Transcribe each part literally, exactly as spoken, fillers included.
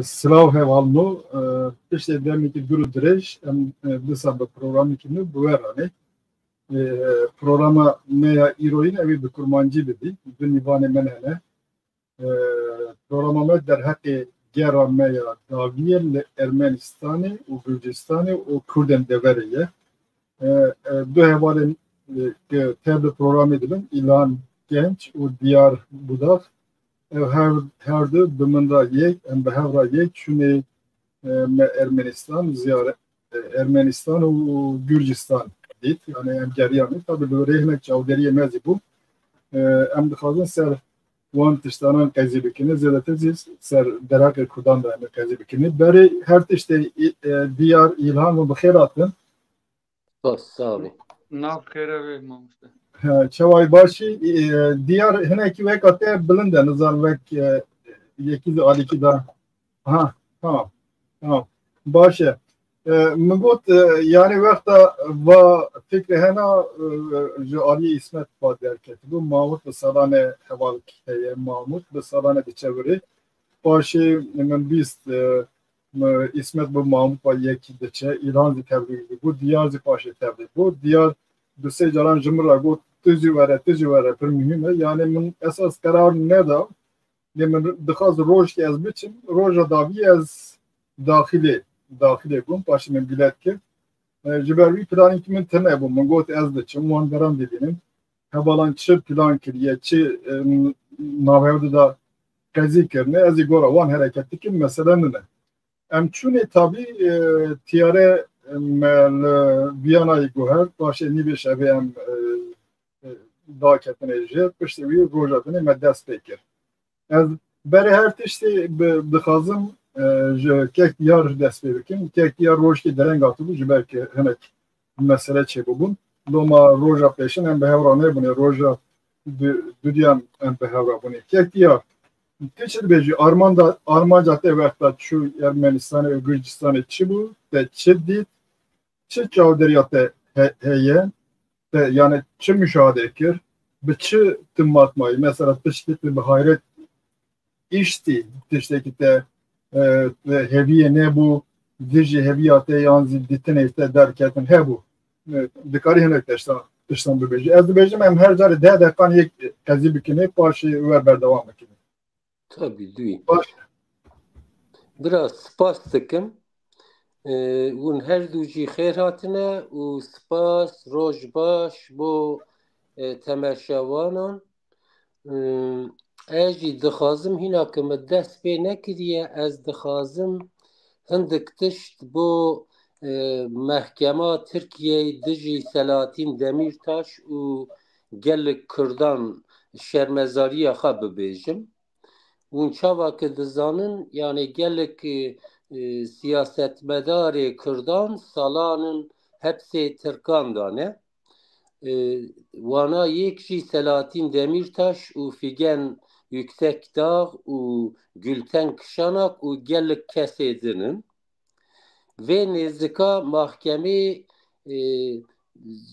Silav hevalno. Piştê demekî dûr û dirêj em dîsa bi programekî nû bi we re ne. Programa me ya îroyîn ew ê bi kurmancî bibî. Du nîvanê min hene. Programa me derheqê gera me ya dawiyê li Ermenistanê û Gurcistanê û Kurdên deverê ye. Du hevalên ku tev li programê dibin, Îlhan Genç û Diyar Budak, ew her, her du bi min re yek, em bi hev re yek çûnê me Ermenistan ziyaret, Ermenistan û Gurcistan dît. Yani em geriyanê. Tabi li rê hinek çavderiyê me zî bû. Em dixwazin ser wan tiştanan qezî bikin. Zêdetir zî ser derheqê Kurdan de em qezî bikin. Berê her tiştê Diyar, Îlhan, hûn bi xêr hatin. Spas, sağ olun. Nav xêre be mamoste. He, çaway başî, e, Diyar hinekî weka te bilind e, nizan wek, e, yekî de alîkî da. Ha, tamam. Tamam. Baş e. E, min got, e, yani wexta va fikre hena, e, ji aliyê Îsmet va derketibû. Mahmut bi salane hevalkî heye. Mahmut bi salane diçe virê. Paşê min bîst, e, Îsmet bi Mahmut va yekî diçe, Îlhan zî tevlî bû, Diyar zî paşê tevlî bû. Diyar du sê caran ji min re got, tu zî were, tu zî were, pir muhîm e. Yani min esas qerar neda, lê min dixwast rojkê ez biçim, roja dawî ez daxilê, daxilê bûm, paşê min bîlet kir. E, ji ber wî planekî min tune bû, min got ez diçim, wan deran dibînim. Hevalan çi plan kiriye, çi, e, navhewdî de qezî kirine, ez ê gora wan hereket dikim, mesele nine. Em çûnê tabî, e, tiyare, e, me li Viyanayê guhert, paşê nîvê şevê em, e, e, daketinê jê, piştî wî roja dinê me dest pê kir. Ez berê her tiştê bi, dixwazim, e, ji kek Diyar dest pê bikim. Kek Diyar rojkê dereng hatibû, ji ber ke hinek mesele çêbûbûn. Loma roja pêşin em bi hev re nebûne, roja du-, dudiyan em bi hev re bûne. Kek Diyar, tu çi dibêjî? Armanda, armanca te wexta çû Ermenistanê û Gurcistanê çi bû? Te çi dît? Çi çavderiya te he-, heye? Te, yani çi muşahede kir? Bi çi tu matmayî? Mesela tiştê tu bi hayret îştî, tiştekî te, e, te heviyê nebû, dijî heviya te yan zî dîtinê te derketin hebû. E, dikarî hinek tiştan, tiştan bibêjî. Ez dibêjim em her carê deh deqan yek qezî bikinê, paşê we berdewam bikinê. Tabii, duyî. Baş. Bira, spas dikim. Ee, hûn her du jî xêr hatine û spas, roj baş bo, e, temaşevanan. Ee, ez jî dixwazim hîna ke min dest pê nekiriye, ez dixwazim hindik tişt bo, e, mehkema Tirkiyeyê dijî Selahattin Demirtaş û gelek Kurdan şermezariya xwe bibêjim. Hûn çava ke dizanin, yani gelek, e, e, siyasetmedarê Kurdan salan in hepsê Tirkan de ne. E, wana yek jî Selahattin Demirtaş û Figen Yüksekdağ û Gülten Kışanak û gelek kesê din in. Vê nêzika mahkemê, e,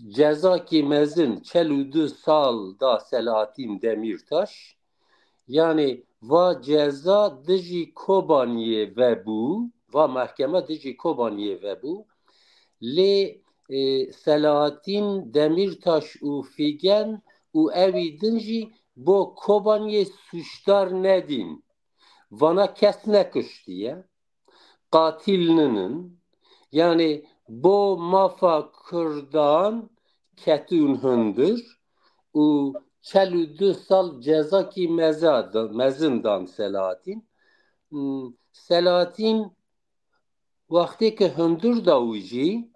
cezakî mezin, çel û du sal da Selahattin Demirtaş. Yani va ceza dijî Kobaniyê vebû, va mahkeme dijî Kobaniyê vebû. Lê, e, Selahattin Demirtaş û Figen û ewî din jî bo Kobaniyê sûcdar nedîn. Vana kes nekuştiye. Qatil ninin. Yani bo mafa Kurdan ketûn hundir û çel û du sal cezakî meza-, mezin dan Selahattin. Hmm, Selahattin wextê ke hundir da wî jî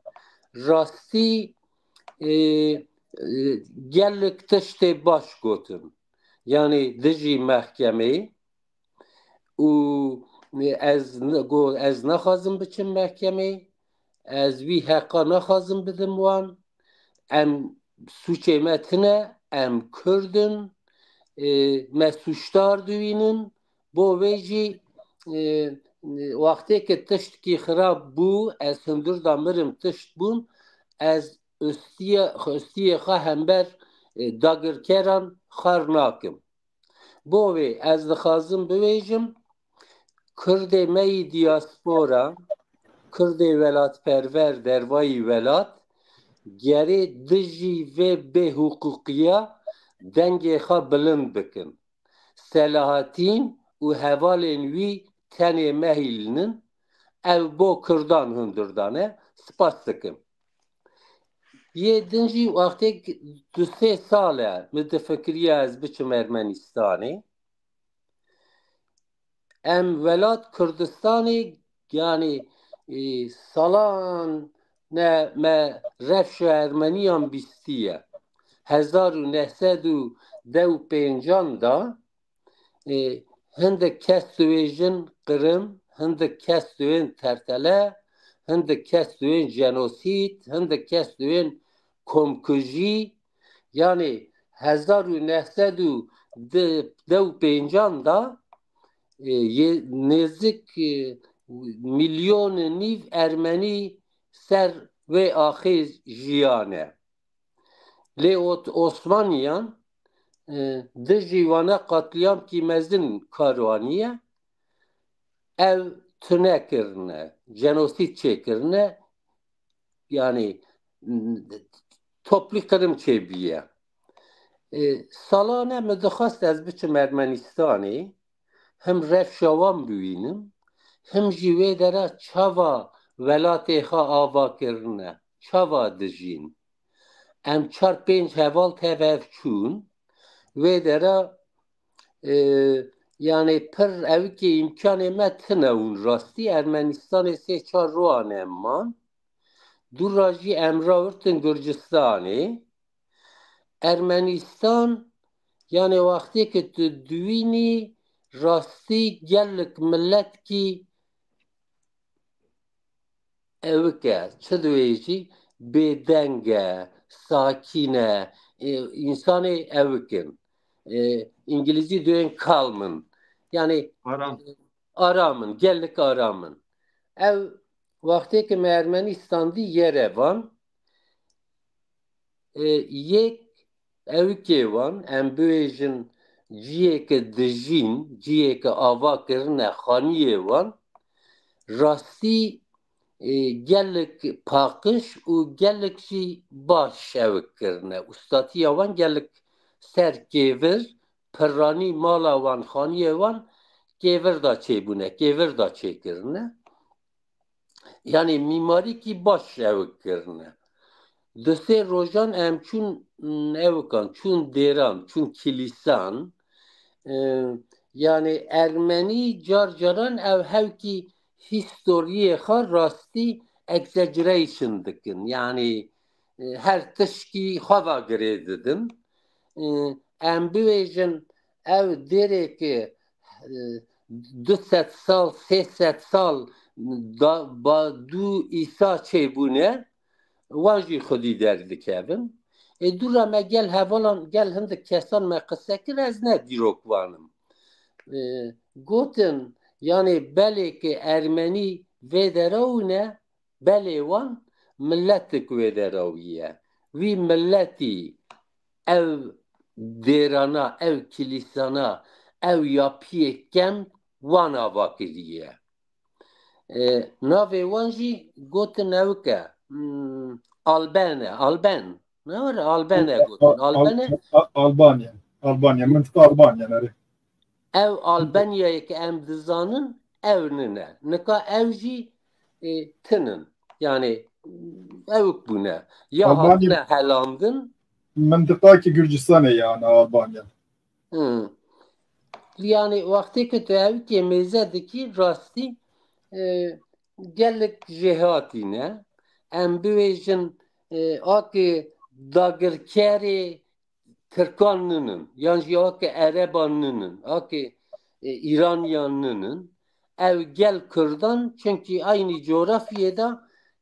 rastî, e, e, gelek tiştê baş gotin. Yani dijî mehkemeyê û ez ne-, got, ez naxwazim biçim mehkemeyê, ez wî heqa naxwazim bidim wan. Em sûcê me tine, em Kurd in, e, me sûcdar dibînin. Bo vê jî, e, e, wextê ke tiştkî xirab bû, ez hundir da mirim tişt bûn, ez ustiyê, ustiyê xwe hember, e, dagirkeran xwar nakim. Bo vê ez dixwazim bibêjim, Kurdê me yî diaspora, Kurdê welatperwer dervayî welat, gerê dijî vê bêhiqûqiya dengê xwe bilind bikin. Selahattin û hevalên wî tenê mehîlinin, ev bo Kurdan hundir dane. Spas dikim. Yê din jî wextêk du sê sal e min difikiriya ez biçim Ermenistanê. Em welat Kurdistanê, yanî, e, salan ne me rewşa Ermeniyan bîstiye. Hezar û neh sed û deh û pêncan da, e, hindik kes dibêjin qirim, hindik kes dibên tertele, hindik kes dibên jenosîd, hindik kes dibên komkujî. Yanî hezar û neh sed û deh û pêncan da, e, yê, nêzik, e, milyon û nîv Ermenî ser wê axê jiyane. Lê Ot-, Osmaniyan, e, dijî wana qatliyamkî mezin kar aniye. Ev tune kirine, cenosîd çêkirine, yanî, toplî qirim çêbûye. E, salan e min dixwest ez biçim Ermenistanê, him rewşa wan bibînim, him jî wê dera çawa welatê xwe ava kirine, çawa dijîn. Em çar pênc heval tev hev çûn, wê dera, e, yanî pir ewikê îmkanê me tune hûn rastî. Ermenistanê sê çar roan em man. Dûra jî em rawirtin Gurcistanê. Ermenistan, yanî wextê ke tu diwînî rastî gelek miletkî ewik e, çi dibêjî, bêdeng e, sakîn e, e, însanê ewik in. E, îngilîzî dibên calm in. Yanî aram. Aram in, gelek aram in. Ev wextê ke me Ermenîstan dî Yerevan, e, yek ewikê wan, em bibêjin ciyê ke dijîn, ciyê ke ava kirine xaniyê wan, rastî, e, gelek paqij û gelek jî baş ewik kirine. Ustatiya wan gelek ser kêvir, piranî mala wan, xaniyê wan kêvir da çêbûne, kêvir da çêkirine. Yanî mîmarîkî baş ewik kirine. Du sê rojan em çûn, mm, ewikan, çûn dêran, çûn kilîsan. E, yanî Ermenî car caran ev hewkî hîstoriyê xwe rastî exaggeration dikin. Yanî, e, her tişkî xwe ve girê didin. E, em bibêjin ev dêrê ke, e, du sed sal, sê sed sal da, ba dû Îsa çêbûne, wan jî xwedî derdikevin. Ê dû re me gel hevalan, gel hindik kesan me qise kir, ez ne dîrokvan im. E, gotin, yanî belê ke Ermenî vê dera wî ne, belê wan miletik wê dera wî ye. Wî miletî ev dêrana, ev kilîsana, ev yapiyê kem wan ava kiriye. E, navê wan jî gotin ewik e. Hmm, Alben e, Alben. Ne were Alben e gotin. Al-, Alben e. Al-, Albanya. Albanya. Mintiqa Albanya, nere. Ev Albanyayê ke em dizanin, ew nine. Nika ew jî, e, tinin. Yanî ewik bûne. Ya Albanya hatine helandin. Mintiqakî Gurcistanê ye, yani Albanya. Hmm. Yanî wextê ke tu ewikê mêze dikî, rastî, e, gelek jêhatî ne. Em bibêjin, e, akê dagirkerê Tirkan ninin, yan jî akê Ereban ninin, akê, e, Îraniyan ninin. Ev gel Kurdan, çunkî eynî coğrafiyê de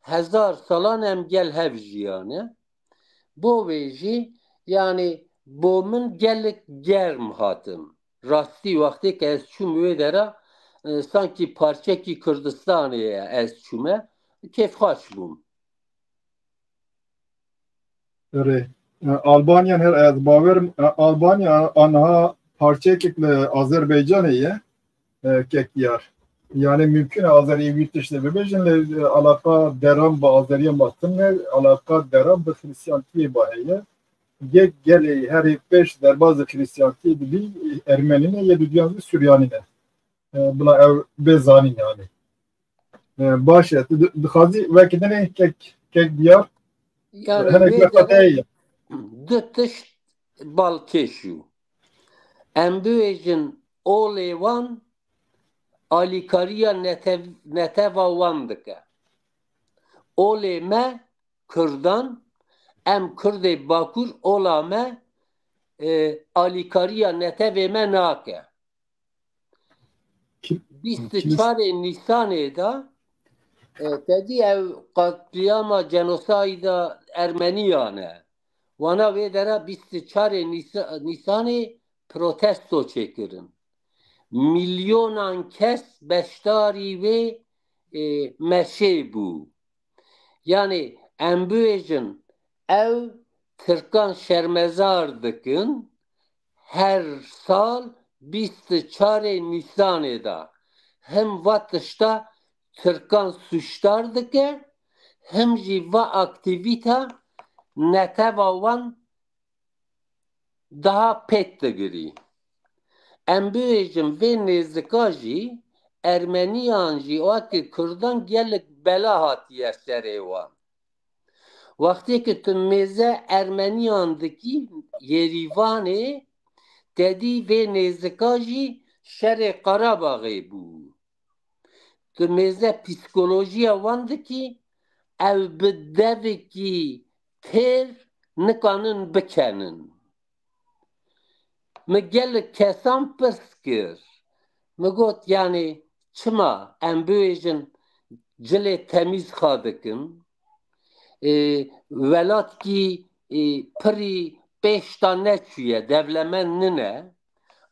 hezar salan em gel hev jiyane. Bo vê jî, yanî bo min gelek germ hatin. Rastî wextê ke ez çûm wê dera, e, sankî parçekî Kurdistanê ye ez çûme, kêfxweş bûm. Erê. E, Albanya her, ez bawerim, e, Albanya aniha parçekek li Azerbaycanê ye, e, kek Diyar. Yani mümkün e Azerî wî tiştê bibêjin, lê, e, alaka deran bi Azeriya ma tune, alaka deran bi Xrîstiyantiyê ma heye. Yek gelê herî pêş derbazê Xrîstiyantiyê dibî, e, Ermenî ne, yê dudiyan zî Suryanî ne. E, bila ew bê zanîn yani. E, baş e, tu di-, dixwazî wekî dinê kek, kek diyar. Yani hinek wê wekî te ye. Du tişt balkêş û. Em bibêjin olê wan alîkariya netev-, neteva wan dike. Olê me Kurdan, em Kurdê Bakur ola me, e, alîkariya netevê me nake. Ki-, Bîst û çarê Nîsanê de, e, te dî ev qatliyama cenosayda Ermeniyan e. Wana wê dera bîst û çarê Nîsa-, Nîsanê protesto çêkirin. Milyonan kes beşdarî wê, e, meşê bû. Yani em bibêjin ew Tirkan şermezar dikin, her sal bîst û çarê Nîsanê de him va tişta Tirkan sûcdar dike, him jî va aktîvîta neteva wan daha pêk digirî. Em bibêjin vê nêzika jî Ermeniyan jî wekî Kurdan gelek bela hatiye serê wan. Wextê ku tu mêze Ermeniyan dikî Yêrîvanê, te dî vê nêzika jî şerê Qarabaxê bû. Tu mêze psîkolojiya wan dikî, ew bi devekî têr nikanin bikenin. Min gelek kesan pirs kir. Min got, yanî çima em bibêjin cilê temîz xwe dikin? Ê, welatkî, ê, pirî pêşta neçûye, dewlemend nine.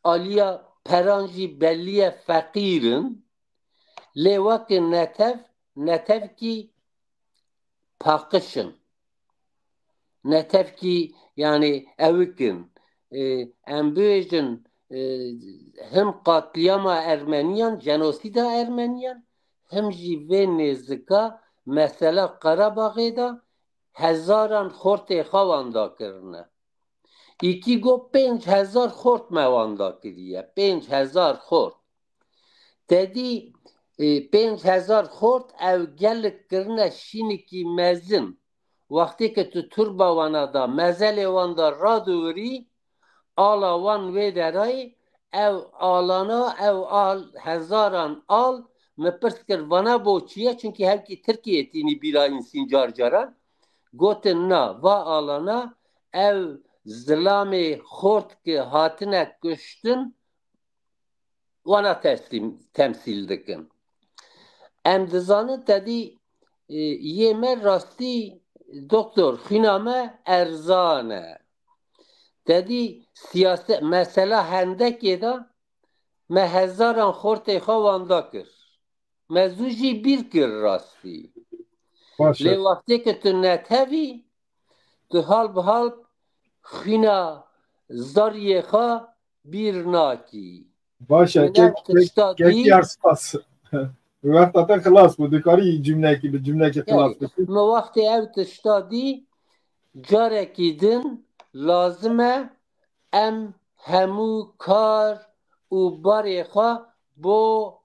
Aliya peran jî belî ye feqîr in. Lê weke netev, netevkî paqij in. Netevkî, yanî ewik in. Ê, em bibêjin, ê, him qatliyama Ermeniyan, jenosîda Ermeniyan, him jî vê nêzika mesela Qarabaxê de hezaran xortê xwe wenda kirine. Îkî got pênc hezar xort me wenda kiriye. Pênc hezar xort. Te dî, e, pênc hezar xort ew gelek kirine şînikî mezin. Wextê ke tu turba wana da, mezelê wan da radiwirî, ala wan wê derayê, ev alana, ev al, hezaran al, min pirs kir, vana bo çi ye? Çunkî hevkî Tirkiyeyê tînî bîra însîn car caran. Gotin, na, va alana, ev zilamê xort ki hatine kuştin, wana teslîm, temsîl dikin. Em dizanin te dî, e, yê me rastî doktor, xwîna me erzan e. Te dî siyase-, mesela Hendekê de me hezaran xortê xwe wanda kir. Me zû jî bîr kir rastî. Baş e. Lê wextê ke tu netevî, tu hal bi hal xwîna zariyê xwe bîr nakî. Baş e, Min kek, ev kek, tişta kek dî. Yar spas. Wexta te xilas bû, dikarî cümlekî bi cümlekî xilas Yani, bikî. Min wextê ev tişta dî, carekî din lazim e em hemû kar û barê xwe bo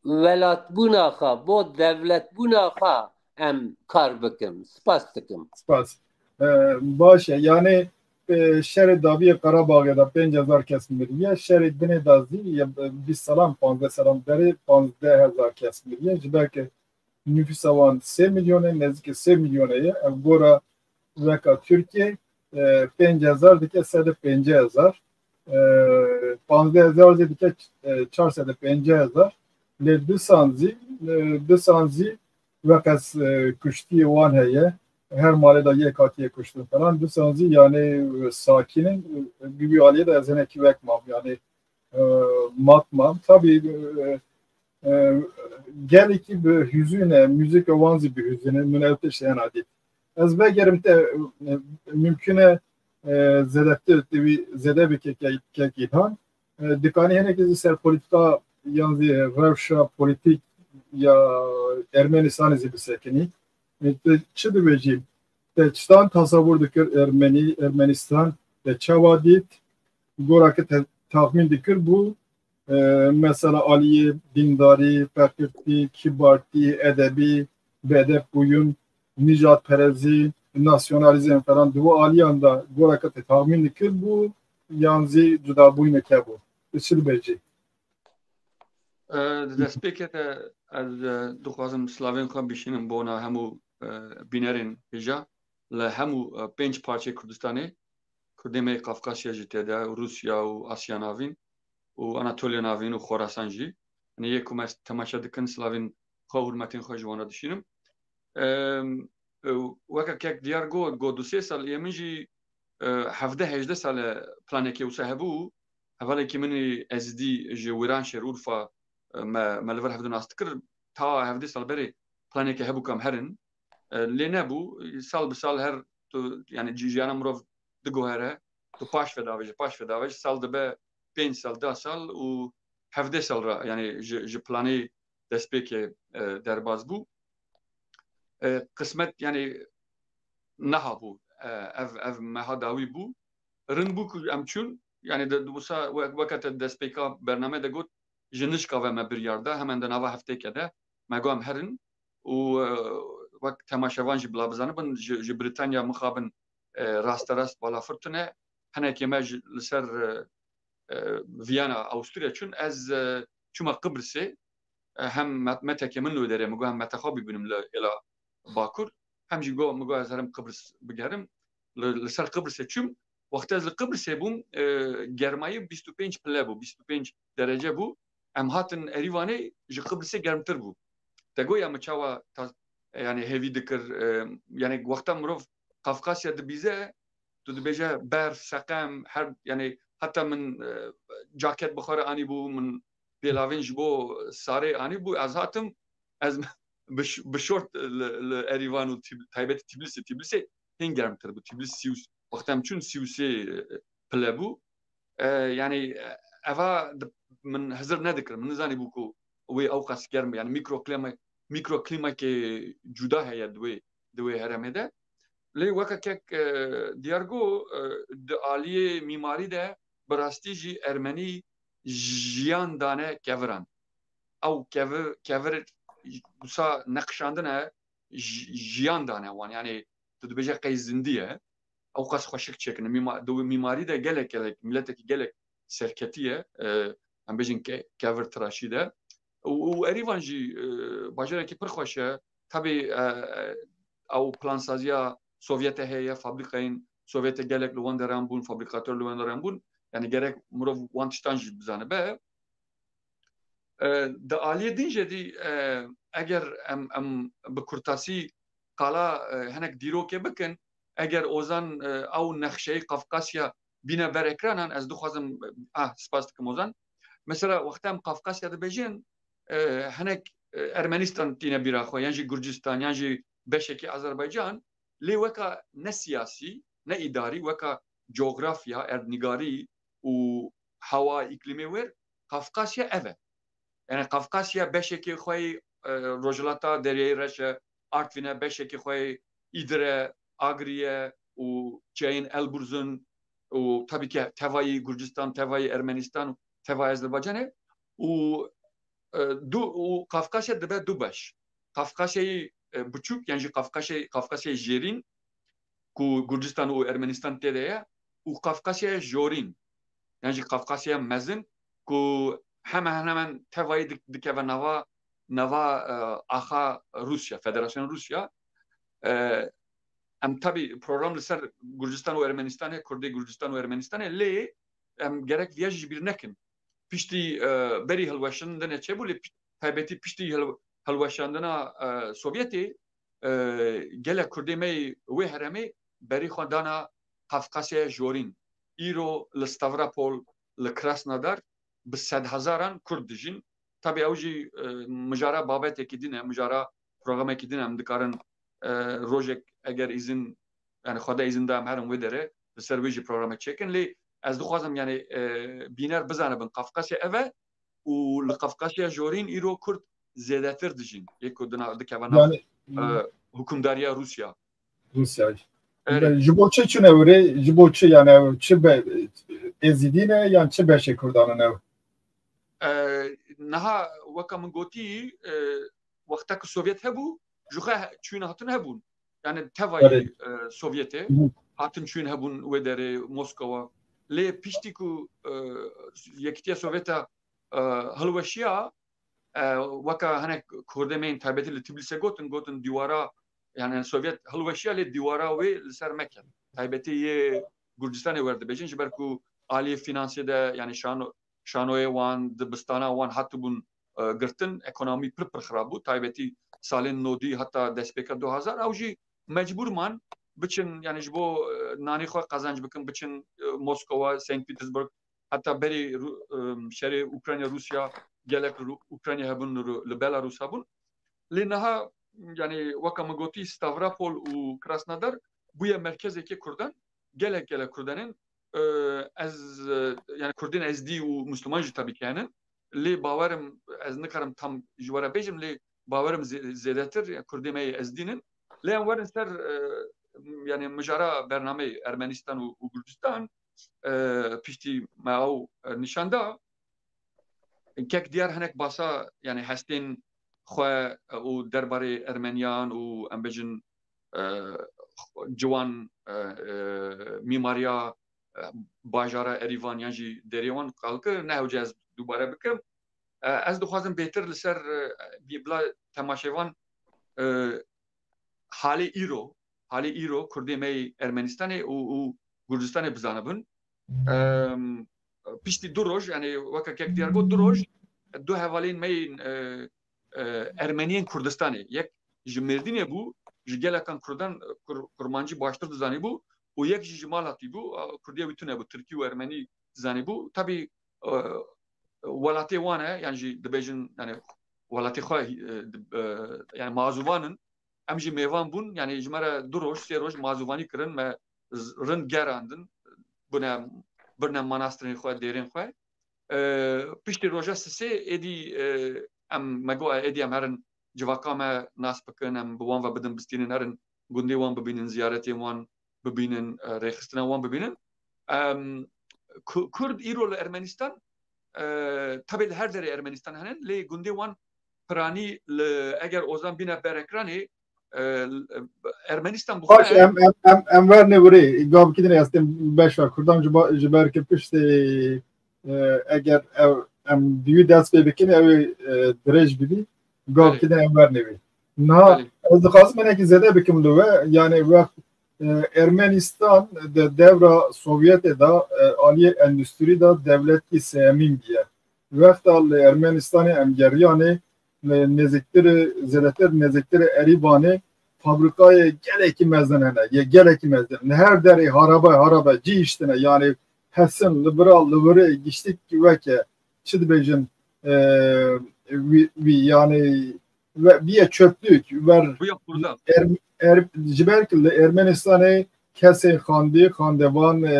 welatbûna xwe, bo dewletbûna xwe em kar bikin. Spas dikim. Spas. E, baş e. Yani, e, şerê daviyê Qarabaxê de pênc hezar kes miriye. Şerê dinê de zî, ye, bîst salan, panzdeh salan berê panzdeh hezar kes miriye. Ji ber ke nüfusa wan sê milyon e, nêzîkî sê milyon e ye. Ev gora weka Tirkiyê, e, pênc hezar dike sed û pêncî hezar. E, panzdeh hezar zî dike, e, çar sed û pêncî hezar. Lê disan zî, e, disan zî weqas, e, kuştiyê wan heye. Her malê de yek hatiye kuştin falan. Disan zî yani, e, sakin in, e, bi wî aliyê de ez hinekî wek mam. Yani, e, mat mam. Tabii, e, e, gelekî bi hüzün e, müzik wan zî bi hüzün e, min ew tişt hena dît. Ez vegerim te, e, mümkün e, e, zêde te, te wî zêde bike ke-, kek İlhan. E, dikanî hinekî zî ser polîtîka yan zî rewşa polîtîk ya Ermenistanê zî bisekinî. E, te çi dibêjî? Te çitan tesewur dikir Ermenî, Ermenistan? Te çawa dît? Gora ke te taxmîn dikir bû, e, mesela aliyê dîndarî, feqîrtî, kibartî, edebî, beedeb bûyîn, nîjadperezî, nasyonalîzm falan, di wi aliyan de gora ke te taxmîn dikir bû, yan zî cudabûyînek hebû? Tu çi dibêjî? E, di destpêkê de ez, e, dixwazim silavên xwe bişînim bona hemû, e, bînerên hêja li hemû, e, pênc parçeyê Kurdistanê, Kurdê me yê Qafqasya jî tê de, Rûsya û Asya Navîn û Anatoliya Navîn û Xorasan jî. Yanî yê ku me temaşe dikin, silavên xwe û hurmetên xwe ji wan re dişînim. Em, e, weke kek diyar got, got du sê sal, yê min jî, e, hevdeh hejdeh sal e planekê wisa hebû. Hevalekî min ê Ezîdî ji Wîranşêr, Urfa, e, me, me li vir hevdû nas dikir. Ta hevdeh sal berê planekê hebû ku em herin. E, lê nebû. Sal bi sal her tu, yani ji-, jiyana mirov diguhere, tu paş ve davêje, paş ve davêje, sal dibe pênc sal, deh sal û hevdeh sal re, yani ji, ji planê destpêkê, e, derbas bû. E, qismet, yani niha bû. E, ev, ev meha dawî bû. Rind bû ku em çûn, yani de, de wisa we-, weke te destpêka bername de got, ji nişka ve me biryar da, hemen di nava heftêke de me got em herin û, e, wek temaşevan jî bila bizanibin, ji, ji Brîtanya mixabin, e, rasterast balafir tune, hinekê me ji, li ser, e, e, Viyana, Avusturya çûn, ez, e, çûme Qibrisê, e, hem me-, metekê min li wê derê, min got, hem metexa bibînim li hêla Bakur, hem jî got, min got, ez herim Qibris bigerim. Li, li ser Qibrisê çûm. Wextê ez li Qibrisê bûm, e, germayî bîst û pênc pile bû, bîst û pênc derece bû. Em hatin Erîvanê, ji Qibrisê germtir bû. Te got ya min çawa ta-, yani hêvî dikir, e, yani wexta mirov Qafqasya dibîze, tu dibêje berf, seqem, her, yani heta min, e, caket bi xwe re anîbû, min pêlavên ji bo sarê anîbû, ez hatim, ez bi ş-, bi şort li, li Erîvan û Tîb-, taybetî Tîblisê, Tîblisê hîn germtir bû. Tîblis sî û, wexta em çûn sî û sê pile bû. E, yani, e, eva di-, min hizir nedikirim. Min nizanîbû ku wê ew qas germ be. Yani mîkroklîma-, mîkroklîmakê cuda heye di wê, di wê herêmê de. Lê weke kek, e, diyar got, e, di aliyê mîmarî de bi rastî jî Ermenî jiyan dane keviran. Ew kevir, kevir wisa neqişandine ji-, jiyan dane wan. Yani tu dibêje qey zindî ye. Ew qas xweşik çêkine. Mîma-, di mîmarî de gelek, gelek, miletekî gelek serketî ye. E, em bêjin ke-, kevir tiraşî de. Û, û Erîvan jî, e, bajarekî pir xweş e. Tabî, e, e, ew plansaziya Sovyetê heye, fabrîkayên Sovyetê gelek li wan deran bûn, fabrîkator li wan deran bûn. Yani gerek mirov wan tiştan jî bizanibe. E, di aliyê din jî dî, e, eger em, em bi kurtasî qala, e, hinek dîrokê bikin, eger Ozan, e, ew nexşeyê Qafkasya bîne ber ekranan, ez dixwazim, ah, spas dikim Ozan. Mesela wexta em Qafkasya dibêjin, e, hinek, e, Ermenistan tîne bîra xwe, yan jî Gurcistan, yan jî beşekî Azerbaycan, lê weka ne siyasî, ne îdarî, weka cografya, erdnîgarî û hewa, îklîmê wêr, Qafkasya ev e. Yani Qafkasya beşekê xwe yê, e, Rojhilata Deryayê Reş e, Artvîn e, beşekê xwe yê Îdir e, Agirî ye û çiyayên Elburz in û tabii ki tevayî Gurcistan, tevayî Ermenistan û tevayî Azerbaycan e. Û, e, du, û Qafkasya dibe du beş. Qafkasyayê, e, biçûk, yan jî Qafkasyayê, Qafkasyayê jêrîn, ku Gurcistan û Ermenistan tê de ye, û Qafkasyaya jorîn, yan jî Qafkasyaya mezin, ku hemen hemen tevayî dik-, dikeve nava, nava, e, axa Rûsya, Federasyona Rûsya. E, em tabî program li ser Gurcistan û Ermenistanê, Kurdê Gurcistan û Ermenistanê, lê em gerek viya jî ji bîr nekin. Piştî, e, berî hilweşandinê çêbû, lê piş-, taybetî piştî hil-, hilweşandina, e, Sovyetê, e, gelek Kurdê me yê wê herêmê berî xwe dana Qafkasyaya jorîn. Îro li Stavropol, li Krasnodar bi sedhezaran Kurd dijîn. Tabî ew jî, e, mijara babetekî din e, mijara programekî din e. Em dikarin, e, rojek eger îzin, yani Xweda îzin da em herin wê derê, li ser wê jî programek çêkin. Lê ez dixwazim yani, e, bîner bizanibin Qafkasya ev e, û li Qafqasya Jorîn îro Kurd zêdetir dijîn. Yê ku dina-, dikeve nav, Yani, e, hukimdariya Rûsya. Rûsya. Erê. Ji bo çi çûne were? Ji bo çi yani ew? Çi be, Êzidî ne yan çi beşê Kurdan in ew? E, niha weke min gotî, e, wexta ku Sovyet hebû, ji xwe he-, çûn hatin hebûn. Yani tevayî, Erê. e, Sovyetê Hı. hatin çûn hebûn wê derê Moskova. Lê piştî ku, e, Yekîtiya Sovyeta, e, hilweşiya, e, weke hinek Kurdê me yên taybetî li Tbilîsê gotin, gotin dîwara, yani Sovyet hilweşiya lê dîwara wê li ser me ket. Taybetî yê Gurcistanê werdibêjin, ji ber ku aliyê fînansê de, yani şano-, şanoyê wan, dibistana wan hatibûn, e, girtin, ekonomî pir pir xirab bû. Taybetî salên nodî heta destpêka du hazar, ew jî mecbûr man biçin, yani ji bo, e, nanê xwe qezenc bikin, biçin, e, Moskova, Saint Petersburg, heta berî Ru-, e, şerê Ukrayna, Rûsya, gelek Ru-, Ukrayna hebûn, Ru-, li Belarus hebûn. Lê niha, yani weka min gotî, Stavropol û Krasnodar bûye merkezekê Kurdan. Gelek, gelek Kurdan in. E, ez, e, yani Kurdên Ezdî û Musliman jî tabii ki hene. Lê bawerim, ez nikarim tam ji we re bêjim, lê bawerim zê-, zêdetir, yani Kurdê me yê Ezdîn in. Lê em werin ser, e, yani mijara bernameyê Ermenistan û, û Gurcistan, e, piştî me ew, e, nîşan da. Kek diyar hinek basa, yani hestên xwe, e, û derbarê Ermeniyan û em bêjin, e, ciwan, e, e, mîmariya, e, bajara Erîvan yan jî derê wan qal kir, ne hewce ez dubare bikim. E, ez dixwazim bêtir li ser, e, bi-, bila temaşevan, e, halê îro, halê îro Kurdê me yê Ermenistanê û, û Gurcistanê bizanibin. Em, piştî du roj, yani weke kek diyar got, du roj, du hevalên me yên, e, e, Ermeniyên Kurdistanê. Yek ji Mêrdînê bû, ji gelekan Kurdan, Kur-, Kurmancî baştir dizanîbû û yek jî ji mal hatîbû, a, Kurdiya wî tune bû, Tirkî û Ermenî dizanîbû. Tabî, e, welatê wan e, yan jî dibêjin, yani welatê xwe, e, di-, e, yani mazûvan in. Em jî mêvan bûn, yani ji me re du roj, sê roj mazûvanî kirin, me z-, rind gerandin, bûne, birine manastirên xwe, dêrên xwe. E, piştî roja sisê êdî, e, em, me got, êdî em herin civaka me nas bikin, em bi wan ve bidin bistînin, herin gundê wan bibînin, ziyaretên wan bibînin, e, rêxistina wan bibînin. Em, Ku-, Kurd îro li Ermenistan, e, tabi li her derê Ermenistan hene, lê gundê wan piranî li, eger Ozan bîne ber ekranê, e, Ermenistan bi Baş, xwe em, em, em, em werne wirê, gavkî din ez tên beşa Kurdan ji ba-, ji ber ki piştê, e, eger ev, em di wî dest pê bikin, ew ê, e, dirêj bibî, gavkî Belê. din em werne wê. Niha Belê. ez dixwazim hinekî zêde bikim li we, yani wext, e, Ermenistan de devra Sovyetê de, e, aliyê endûstrî de dewletî sêyemîn bûye. Wexta li Ermenistanê em geriyanê, li nêzîktirê, zêdetir nêzîktirê Erîvanê fabrîkayê gelekî mezin hene, yê gelekî mezin. Li her derê harabe, harabe cihiştine, yani hesin, li bira, li wirê giştik weke, çi dibêjin, e, wî, wî, yani we-, bîye çöplük, wer Bûye xurda. er, er, ji ber ku li Ermenistanê kesên xandî, xandevan, e,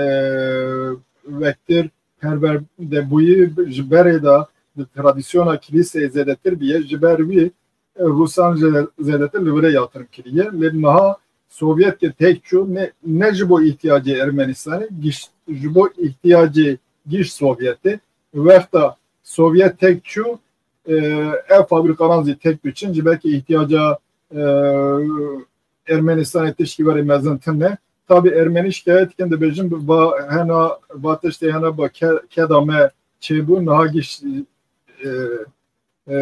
wektir perwerde bûyî ji berê de di tradisyona kilîseyê zêdetir bûye, ji ber wî, e, Rûsan zê-, zêdetir li wirê yatırım kiriye. Lê niha Sovyet ke tek çû, ne, ne ji bo îhtiyacê Ermenistanê, giş, ji bo îhtiyacê giş Sovyetê. Wexta Sovyet tek çû, e, ev fabrîkanan zî tek diçin, ji ber ke îhtiyaca, e, Ermenistanê tişkî werê mezin tune. Tabî Ermenî şikayet dikin, dibêjin, va hena, va tiştê hena ba ke-, keda me çêbû, niha giş, e, e,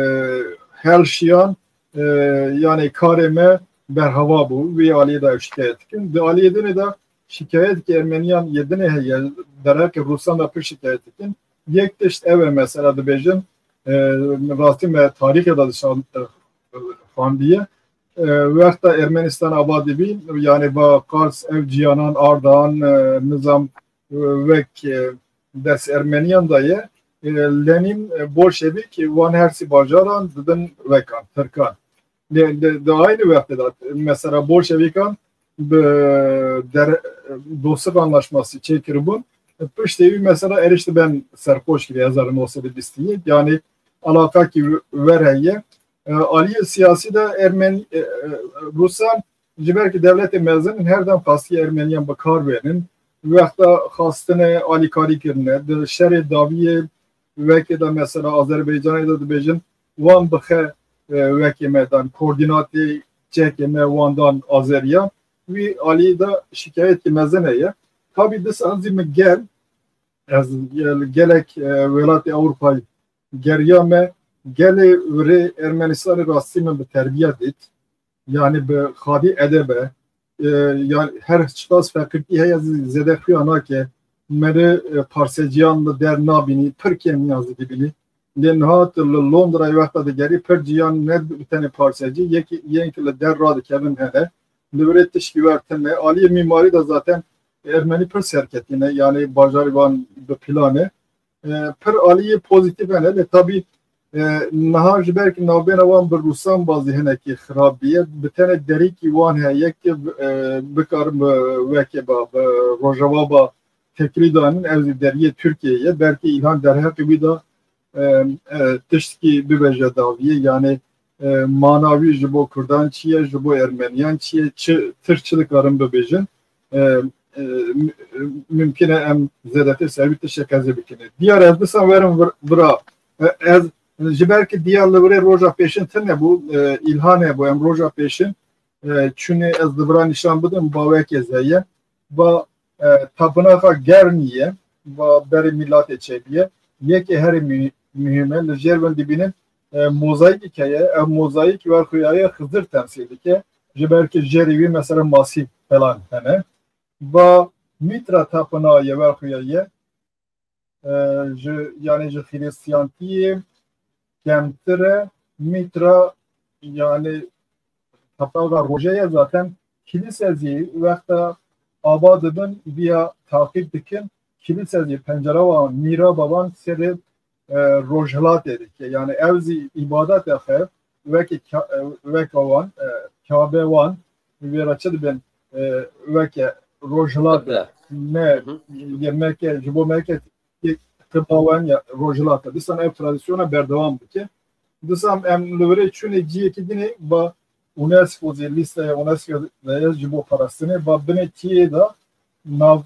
hel şiyan, e, yani karê me berhava bû. Wî aliyê de ew şikayet dikin. Di aliyê dinê de şikayet ki Ermeniyan yê dinê heye, derheqê Rûsan de pir şikayet dikin. Yek tişt ev e mesela dibêjin, e, rastî me tarîxê de dişan, e, xandiye. E, wexta Ermenistan ava dibî, yani va Qars ev ciyanan ardan, e, nizam, e, wek, e, dest Ermeniyan de ye. E, Lenin, e, Bolşevik, e, wan her sî bajaran didin wekan, Tirkan. Lê, lê di aynî wextê de, mesela Bolşevikan bi der-, Dostluk Anlaşması çêkiribûn. Piştê wî mesela Erişte ben serxweş kiriye hezar neh sed û bîst û yek. Yani alaqakî wer heye. E, aliyê siyasî de Ermenî, e, e, Rûsan ji ber ku dewletê mezin in, her dem xastiye Ermeniyan bi kar bênin. Wexta xastine alîkarî kirine. Di şerê dawiyê wekê de mesela Azerbaycanê de dibêjin, wan bixe, e, wekê me dan, koordînatê çekê me wan dan Azeriyan. Wî alî de şikayetê mezin heye. Tabî disan zî min gel, ez gel-, gelek, e, welatê Ewropayê geriya me, gelê virê Ermenistanê rastî min bi terbiye dît. Yani bi xadî edeb e. E, yani her çiqas feqîrtî heye zî zêde xuya nake. Meri, e, parseciyan li der nabînî, pir kêmî yan zî dibînî. Lê niha tu li Londrayê wexta digerî pir ciyan ne bi tenê parsecî, yekî yên ki li der radikevin hene. Li virê tişkî wer tune. Aliyê mîmarî de zaten Ermenî pir serketî ne, yani bajarê wan bi plan e. E, pir aliyê pozîtîf hene, lê tabî, e, niha ji ber ku navbêna wan bi Rûsan bazî hinekî xirab bîye, bi tenê derîkî wan heye ki, e, bikarin bi wekê ba, bi Rojava ba têkilî danin, ew zî deriyê Tirkiyeyê ye. Belkî Îlhan derheqê wî de, e, e, tiştkî bibêje dawiyê, yani, e, mana wî ji bo Kurdan çi ye, ji bo Ermeniyan çi ye, çi, tir çi dikarin bibêjin. E, e, mim-, mimkun e em zêdetir ser wî tiştek hezir bikin. Diyar ez dîsa werim vir-, vira. E, ez ji ber ki diyar li virê roja pêşin tune bû, e, Îlhan hebû, em roja pêşin, e, çûnê ez li vira nîşan bidim, bawekê ez heye. Ba, e, tapinaxa Gernî ye, ba berê mîlatê çêbîye. Yekê herî mü-, muhîm e, li jêr bin dibînin, e, mozayîk heye. Ev mozayîk wer xuyaye Xizir temsîl dike. Ji ber ki jêrî wî mesela masî falan hene. Va Mîtra tapinaye wer xuyaye, e, ji, yani ji Xirîstiyantiyê kemtir e. Mîtra, yani tapinaxa rojê ye, zaten kilîse zî wexta ava dibin viya taqîb dikin. Kilîse zî pencera wan, mîraba wan serê, e, rojhilatê dike. Yani ew zî îbadete xwe wekî ka-, e, weka wan, e, Kabe wan, wê re çi dibin, e, weke rojhilate. Qibla. Ne, Hı hı. Yê Mekke, ji bo Mekke qibla wan ya rojhilate. Dîsan ev tradisyona berdewam dike. Dîsan em li virê çûnê ciyekî dinê ba UNESCO zî lîsteya UNESCO de ye ji bo parastinê, ba binê tiyê de nav,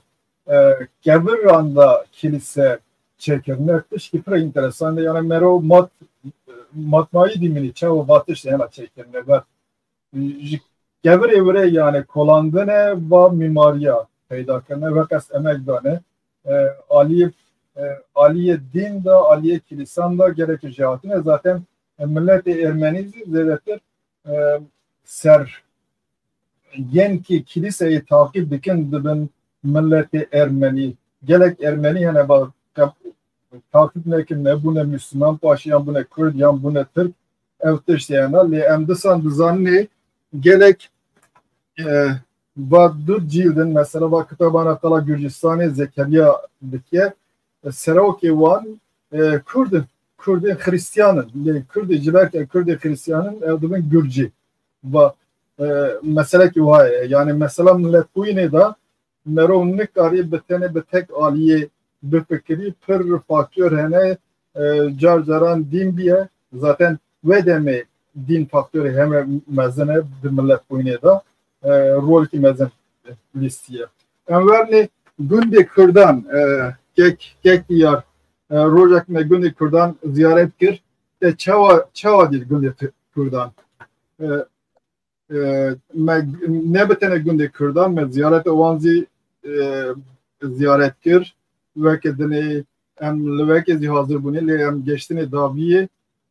e, keviran de kilîse çêkirine, tişkî pir enteresan e. Yani mero mat-, matmayî dîminî çawa va tiştê hema çêkirine. Ve ji kevirê virê yani kolandine va mîmariya peyda kirine ve qest emek dane. E, aliyê, e, aliyê din de, aliyê kilîsan de gerek jêhatine. Zaten, e, milletê Ermenî zî zêdetir, e, ser yên ki kilîseyê taqîb dikin dibin miletê Ermenî. Gelek Ermenî hene ba, taqîb nekin, ne bûne Müslüman paşê, yan bûne Kurd, yan bûne Tirk. Ev tiştê hene. Lê em disan dizaninê gelek, e, va du cîldin, mesela va kitabana Qala Gürcistanê Zekeriya dike. E, serokê wan, e, Kurd in. Kurdên Xristiyan in. Lê Kurdê ji ber ke Kurdê Xristiyan in, ew dibin Gurcî. Va, e, meselekî wiha ye. Yani mesela miletbûyînê de merov nikarî bi tenê bi tek aliyê bifikirî. Pir faktor hene, e, car caran dîn biye. Zaten wê demê dîn faktorê heme mezin e di miletbûyînê de. E, rolekî mezin lîstiye. Em wernê gundê Kurdan, e, kek, kek diyar, e, rojek me gundê Kurdan ziyaret kir. Te çawa, çawa dît gundê Kurdan? E, e, me ne bi tenê gundê Kurdan, me ziyareta wan zî, e, ziyaret kir. Weke dinê em li weke zî hazir bûne, lê em geştinê daviyê,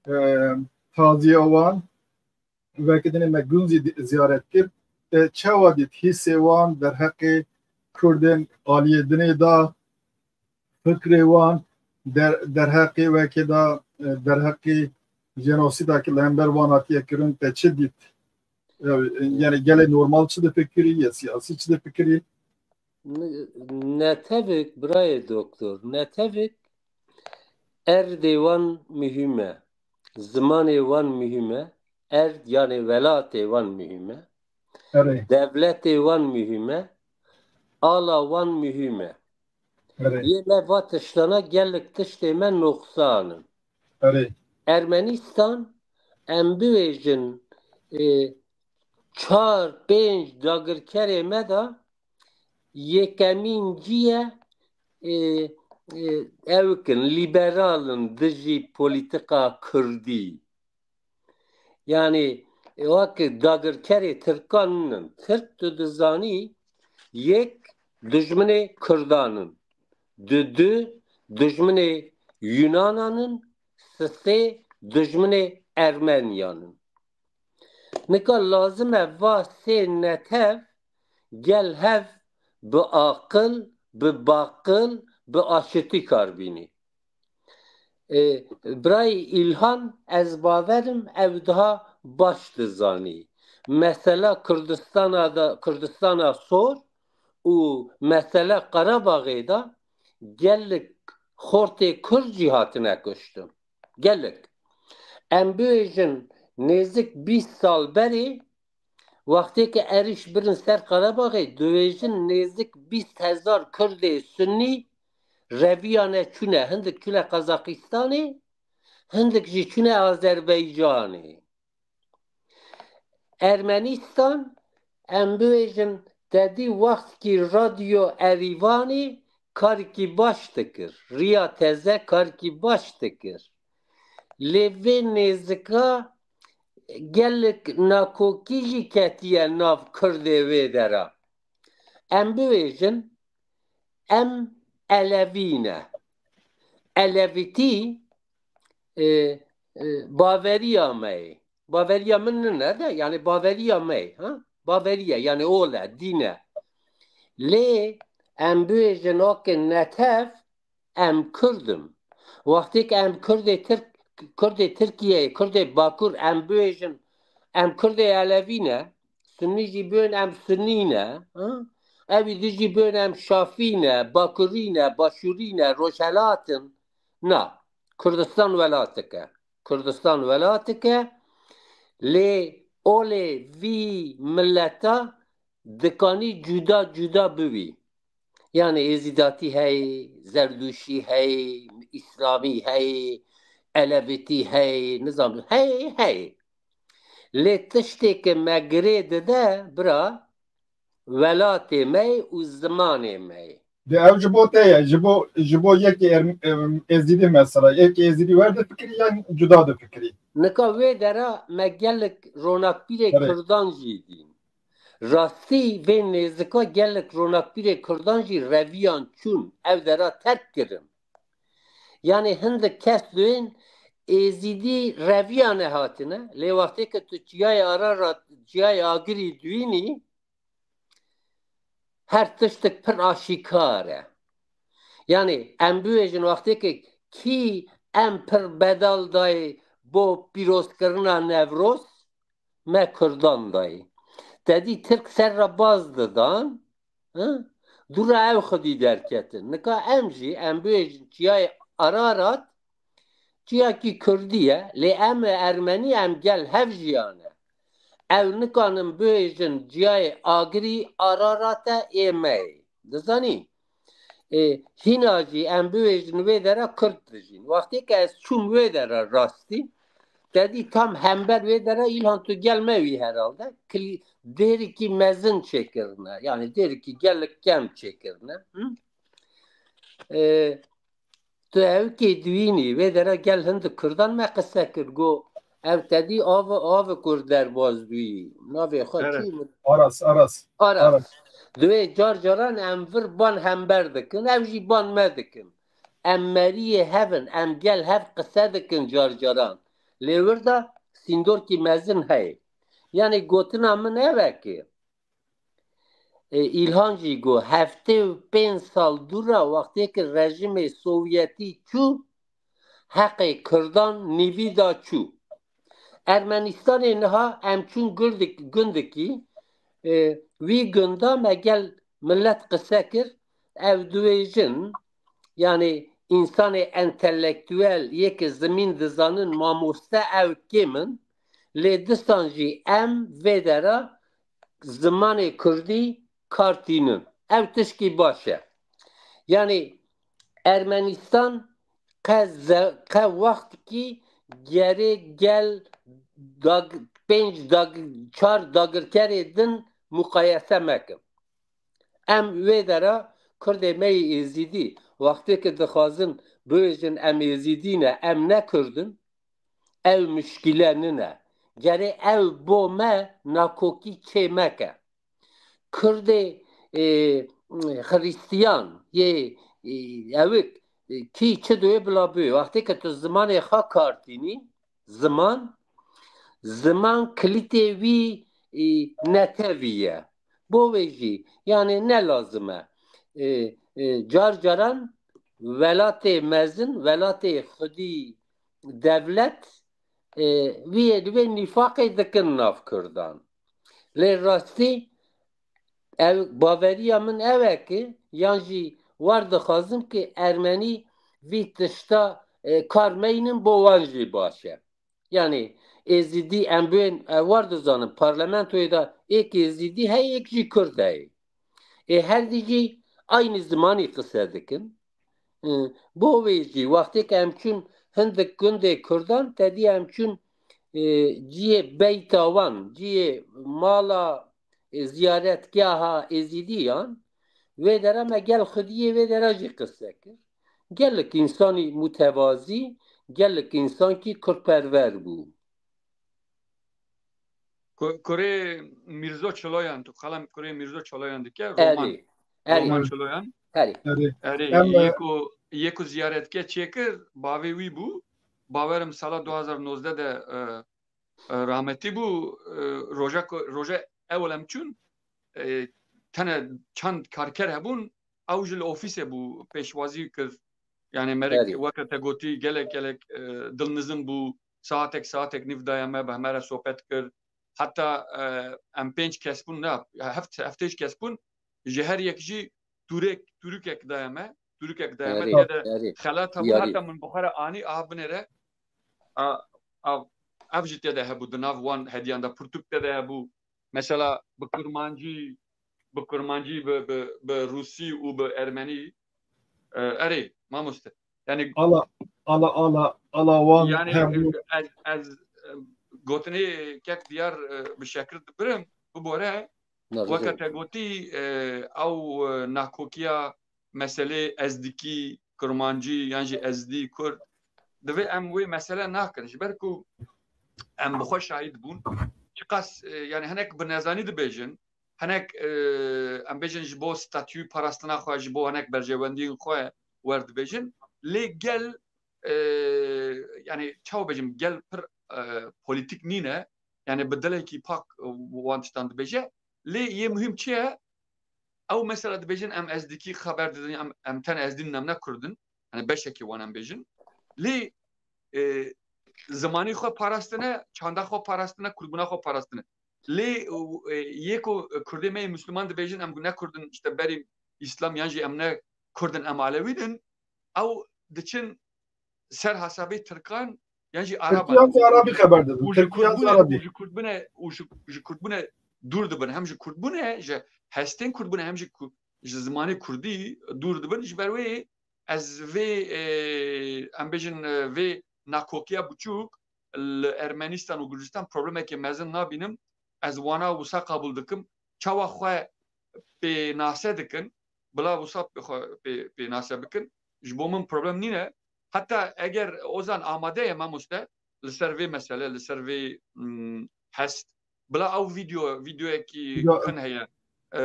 e, taziya wan, weke dinê me gund zî di-, ziyaret kir. Te çawa dît hîsê wan derheqê Kurdên aliyê dinê da, fikrê wan der-, derheqê wekê da, e, derheqê jenosîda ki li hember wan hatiye kirin, te çi dît? E, yani gelê normal çi difikirî, ya siyasî çi difikirî? Ne-, netewik birayê doktor, netewik erdê wan muhîm e, zimanê wan muhîm e, erd yani welatê wan muhîm e, Erê. Dewletê wan muhîm e, ala wan muhîm e. Erê. Yê me va tiştana gelek tiştê me noqsan in. Erê. Ermenistan, em bibêjin, e, çar, pênc dagirkerê me de yekemîn cî ye, e, e, ew kin, lîberal in dijî polîtika kurdî. Yanî, e, wek dagirkerê tirkan nin. Tirk, tu dizanî, yek dijminê kurdan in. Di du dijminê Yunanan in, sisê dijminê Ermeniyan in. Nika lazim e va sê netev gel hev bi aqil, bi baqil, bi aşitî kar bînî. E, Birayê Îlhan, ez bawerim ew daha baş dizanî. Mesela Kurdistana da, Kurdistana Sor û mesela Qarabaxê de gelek xortê Kurd jî hatine kuştin. Gelek. Em bibêjin nêzik bîst sal berê, wextê ke êrîş birin ser Qerebaxê, dibêjin nêzik bîst hezar Kurdê Sunnî reviyane çûne. Hindik çûne Qazaxistanê, hindik jî çûne Azerbaycanê. Ermenistan, em bibêjin, te dî wextkî Radyo Erîvanê karikî baş dikir. Riya Teze karikî baş dikir. Lê vê nêzika gelek nakokî jî ketiye nav Kurdê wê dera. Em bibêjin, em Elevî ne. Elevîtî, e, e, baveriya me ye. Baveriya min nine de, yani baveriya me ye, ha? Baveriye, yani ol e, dîn e. Lê em bibêjin, oke, netev, em Kurd in. Wextê ke em Kurdê Tirk, Kurdê Tirkiyeyê, Kurdê Bakur, em bibêjin, em Kurdê Elevî ne, Sunnî jî bibên em Sunnî ne, ha? Evî di jî bibên em Şafî ne, Bakurî ne, Başûrî ne, Rojhelat in. Na, Kurdistan welatik e. Kurdistan welatik e. Lê olê vî mileta dikanî cuda cuda bibî. Yani Êzîdatî heye, Zerdûşî heye, Îslamî heye, Elevîtî heye, nizam heye, heye. Lê tiştê ke me girê dide, bira, welatê me ye û zimanê me ye. Di ev ji bo te ye, ji bo, ji bo yekê Erm-, em, Êzîdî mesela, yekê Êzîdî wer difikirî yan cuda difikirî? Nika wê dera me gelek ronakbîrê Erê. Kurdan jî dîn. Rastî vê nêzika gelek ronakbîrê kurdan jî reviyan çûn, ev dera terk kirin. Yani hindik kes duyên Êzîdî reviyane hatine, lê wextê ke tu Çiyayê Ararat, Çiyayê Agirî duyînî, her tiştik pir aşîkar e. Yani em bibêjin wextê ke kî em pir bedal dayê bo pîrozkirina Newroz, me Kurdan dayê. Te dî Tirk ser re baz didan, hi? Dû re ew xwedî derketin. Nika em jî, em bibêjin Çiyayê Ararat, çiyakî Kurdî ye, lê em Ermenî, em gel hev jiyane. Ew nikanin bibêjin Çiyayê Agirî Ararat e, ê me ye. Dizanî? E, hîna jî em bibêjin wê dera Kurd dijîn. Wextê ke ez çûm wê dera rastî, te dî tam hember wê dera Îlhan tu gel me wî herhalde. Kilî-, dêrikî mezin çêkirine. Yani dêrikî gelek kem çêkirine. Hı? E, Tu ewkê dibînî, wê dera gel hindik Kurdan me qise kir, got, ev te dî av, avik wir derbaz duyî. Navê xwe Ere. Çi min? Aras, Aras. Aras. Aras. Divê car caran em vir ban hember dikin, ev jî ban me dikin. Em meriyê hev in, em gel hev qise dikin car caran. Lê wir de sîndorkî mezin heye. Yani gotina min ev e ki, E, Îlhan jî got, heftê û pênc sal dû re wextê ke rejîmê Sovyetî çû, heqê Kurdan nîvî da çû. Ermenistanê niha em çûn gurdik-, gundikî, e, wî gunda me gel milet qise kir, ev dibêjin, yani însanê entelektuel yê ke zimîn dizanin, mamoste ew kêm in, lê disan jî em vê dera zimanê kurdî kar tînin. Ev tişkî baş e. Yani Ermenistan qe ze-, qe wextkî gerê gel dag, pênc dag, çar dagirkerê din muqayese mekin. Em wê dera Kurdê me yê Êzîdî, wextê ki dixwazin bibêjin em Êzîdî ne, em ne Kurd in, ew mişkîle nine. Gerê ew bo me nakokî çê meke. Kurdê, e, Xristiyan yê, e, ewik, e, kî çi duyê bila bû. Wextê ke tu zimanê xwe kar tînî, ziman, ziman kilîtê wî, e, netewî ye. Bo wê jî, yani ne lazim e. E, e, car caran welatê mezin, welatê xwedî dewlet, e, wî yê li wê nîfaqê dikin nav Kurdan. Lê rastî ev baveriya min ew e ki yan jî war dixwazim ki Ermenî vî tişta, e, kar meynin bo wan jî baş e. Yani Êzidî em bên, e, war dizanin parlamentoyê de êk Êzidî heye, êk jî Kurd heye. Ê her dî jî aynî zimanî qise dikin. E, bo wê jî wextê ke em çûn hindik gundê Kurdan, tedî em çûn, e, ciyê beyta wan, ciyê mala, e, ziyaretgeha Êzidiyan, wê dera me gel xwediyê wê dera jî qise kir. Gelek însanî mutevazî, gelek însan kî kurdperwer bû. Ku-, kurê Mîrzo Çiloyan, tu xala kurê Mîrzo Çiloyan dike, Roman. Erê, erê. Roman Çiloyan. Erê. Erê. Erê, Em, yê ku, yê ku ziyaretke çêkir, bavê wî bû. Bawerim sala du hazar nozdeh de, e, e, rahmetî bû. E, roja ku, roja ewil em çûn, e, tene çend karker hebûn, ew jî li ofîsê bû, pêşwazî kir. Yani merek Erê. weke te gotî gelek, gelek, e, dilnizim bû. Saatek, saatek nîv daye me, bi heme re sohbet kir. Heta, e, em pênc kes bûn, ne, heft, heftêj kes bûn. Ji her yek jî tûrek, tûrikek daye me. Tûrikek daye me. Erê, Tê de erê. Xelat hebûn, Yarî. heta min bi xwe re anî, aha binêre. A, a, ev jî tê de hebû, di nav wan hediyan de pirtûk tê de hebû. Mesela bi kurmancî, bi kurmancî, bi, bi, bi rûsî û bi ermenî. E, erê, mamoste. Yani Ala, ala, ala, ala wan yani, hemû. e, ez, ez, e, gotinê kek Diyar, e, bi şekir dibirim, bibore, Ne, weke rizê. te gotî, e, ew, e, nakokiya meselê ezdikî, kurmancî, yan jî ezdî, kurd, divê em wê mesele nakin. Ji ber ku em bi xwe şahid bûn. Çiqas, e, yani hinek bi nezanî dibêjin, hinek, e, em bêjin ji bo statû parastina xwe, ji bo hinek berjewendiyên xwe wer dibêjin. Lê gel, e, yani çawa bêjim, gel pir, e, polîtîk nîne. Yani bi dilekî pak, e, wan tiştan dibêje. Lê yê muhîm çi ye? Ew mesela dibêjin em ezdikî xeber didin, em, em ten ezdîn, em ne kurd in. Yani beşekî wan em bêjin. Lê, e, zimanî xwe parastine, çanda xwe parastine, kurdbûna xwe parastine. Lê, e, yê ku kurdê me yê Müslüman dibêjin, em ne kurd in, işte berî Îslam yan jî em ne kurd in, em alewî din, ew diçin ser hesabê Tirkan yan jî Tirkî Araban. yan jî Arabî xeber didin. Û ji Tirkî yan jî kurdbûne, Arabî. û ji kurdbûne, û ji, ji kurdbûne dûr dibin. Hem ji kurdbûne, ji hestên kurdbûne, hem ji ku-, ji zimanê kurdî dûr dibin. Ji ber wê ez vê, e, em bêjin, e, vê nakokiya biçûk li Ermenistan û Gurcistan problemekê mezin nabînim. Ez wana wisa qebûl dikim. Çawa xwe pênase dikin, bila wisa xwe pê, pênase bikin. Ji bo min problem nîne. Heta eger Ozan amade ye, mamoste, li ser vê mesele, li ser vê, mm, hest, bila ew video, videoyekî Ya. kin heye, e,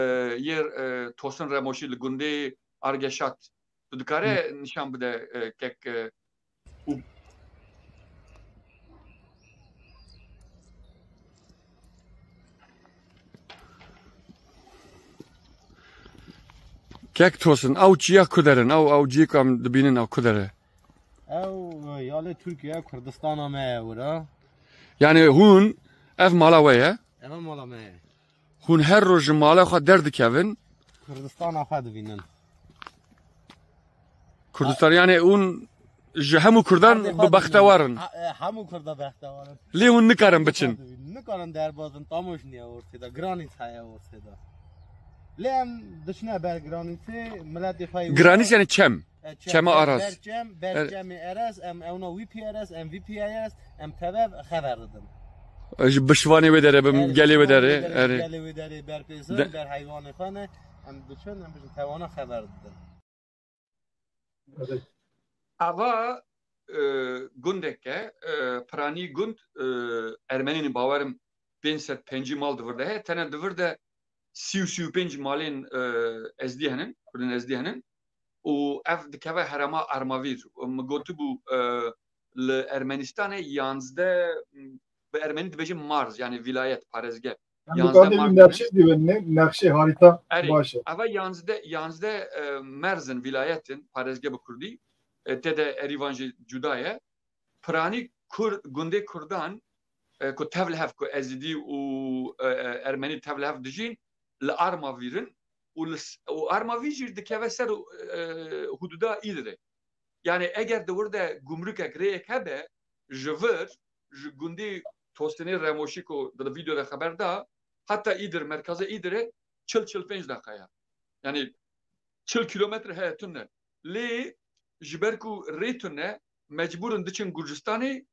yê, e, Tosin Remoşî li gundê Argeşat. Tu dikare Hı. nîşan bide, e, kek, e, û Kek Tosin, ew çiya ku derin, ew, ew cî ku em dibînin, ew ku dere? Ew, ya li Tirkiye, Kurdistana me ye wira. Yani hûn, ev mala we ye? Ev mala me ye. Hûn her roj ji mala xwe derdikevin? Kurdistana xwe dibînin. Kurdistan, yani hûn ji hemû Kurdan Herdê xwe bi bextewar in. dibînin. Ha, e, hemû Kurda bextewar in. Lê hûn nikarin biçin. Nikarin derbazin, tamoş niye ortê de, granît heye ortê de. Lê em diçine ber granîtê, miletê xwe yê Granît yani çem. E, çe-, Çema ber-, Araz. Berçem, Er- berçemê Erez, em ewna wî pî Erez, em vî pî Erez, em tev xeber didin. Ji bişvanê wê derê, bi Erê, gelê wê derê, bişvanê wê derê, erê. Gelê wê derê, ber pêzin, De- ber heywanê xwe ne, em diçin, em bijin tewana xeber didin. Ava, e, gundek e, e, Piranî gund, e, Ermenî ne, bawerim pênc sed pêncî mal di vir de heye. Tene di vir de sî û sî û pênc malên, e, Ezdî henin, Kurdên Ezdî henin. Û ev dikeve herêma Armavîr. Min gotibû, e, li Ermenistanê yanzdeh, bi Ermenî dibêjin marz, yani vilayet, parêzger. Em Yanzdeh dikare marz wî henin. Nexşê dibin, ne? Nexşê harîta Erê, baş e. Eva yanzdeh, yanzdeh, e, merz in, vilayet in, parêzger bi kurdî. E, tê de Erîvan jî cuda ye. Piranî Kur-, gundê Kurdan, e, ku tev li hev, ku Ezidî û, e, e, Ermenî tev li hev dijîn, li Armavîr in û li s-, û Armavîr jî dikeve ser, e, hudûda Îdirê. Yani eger di wir de gumrukek, rêyek hebe, ji vir, ji gundê Tostinê Remoşî ku di vîdeo de xeber da, heta Îdir, merkeza Îdirê çil çil pênc deqe ye. Yani çil kilometre heye tune. Lê ji ber ku rê tune, mecbûr in diçin Gurcistanê,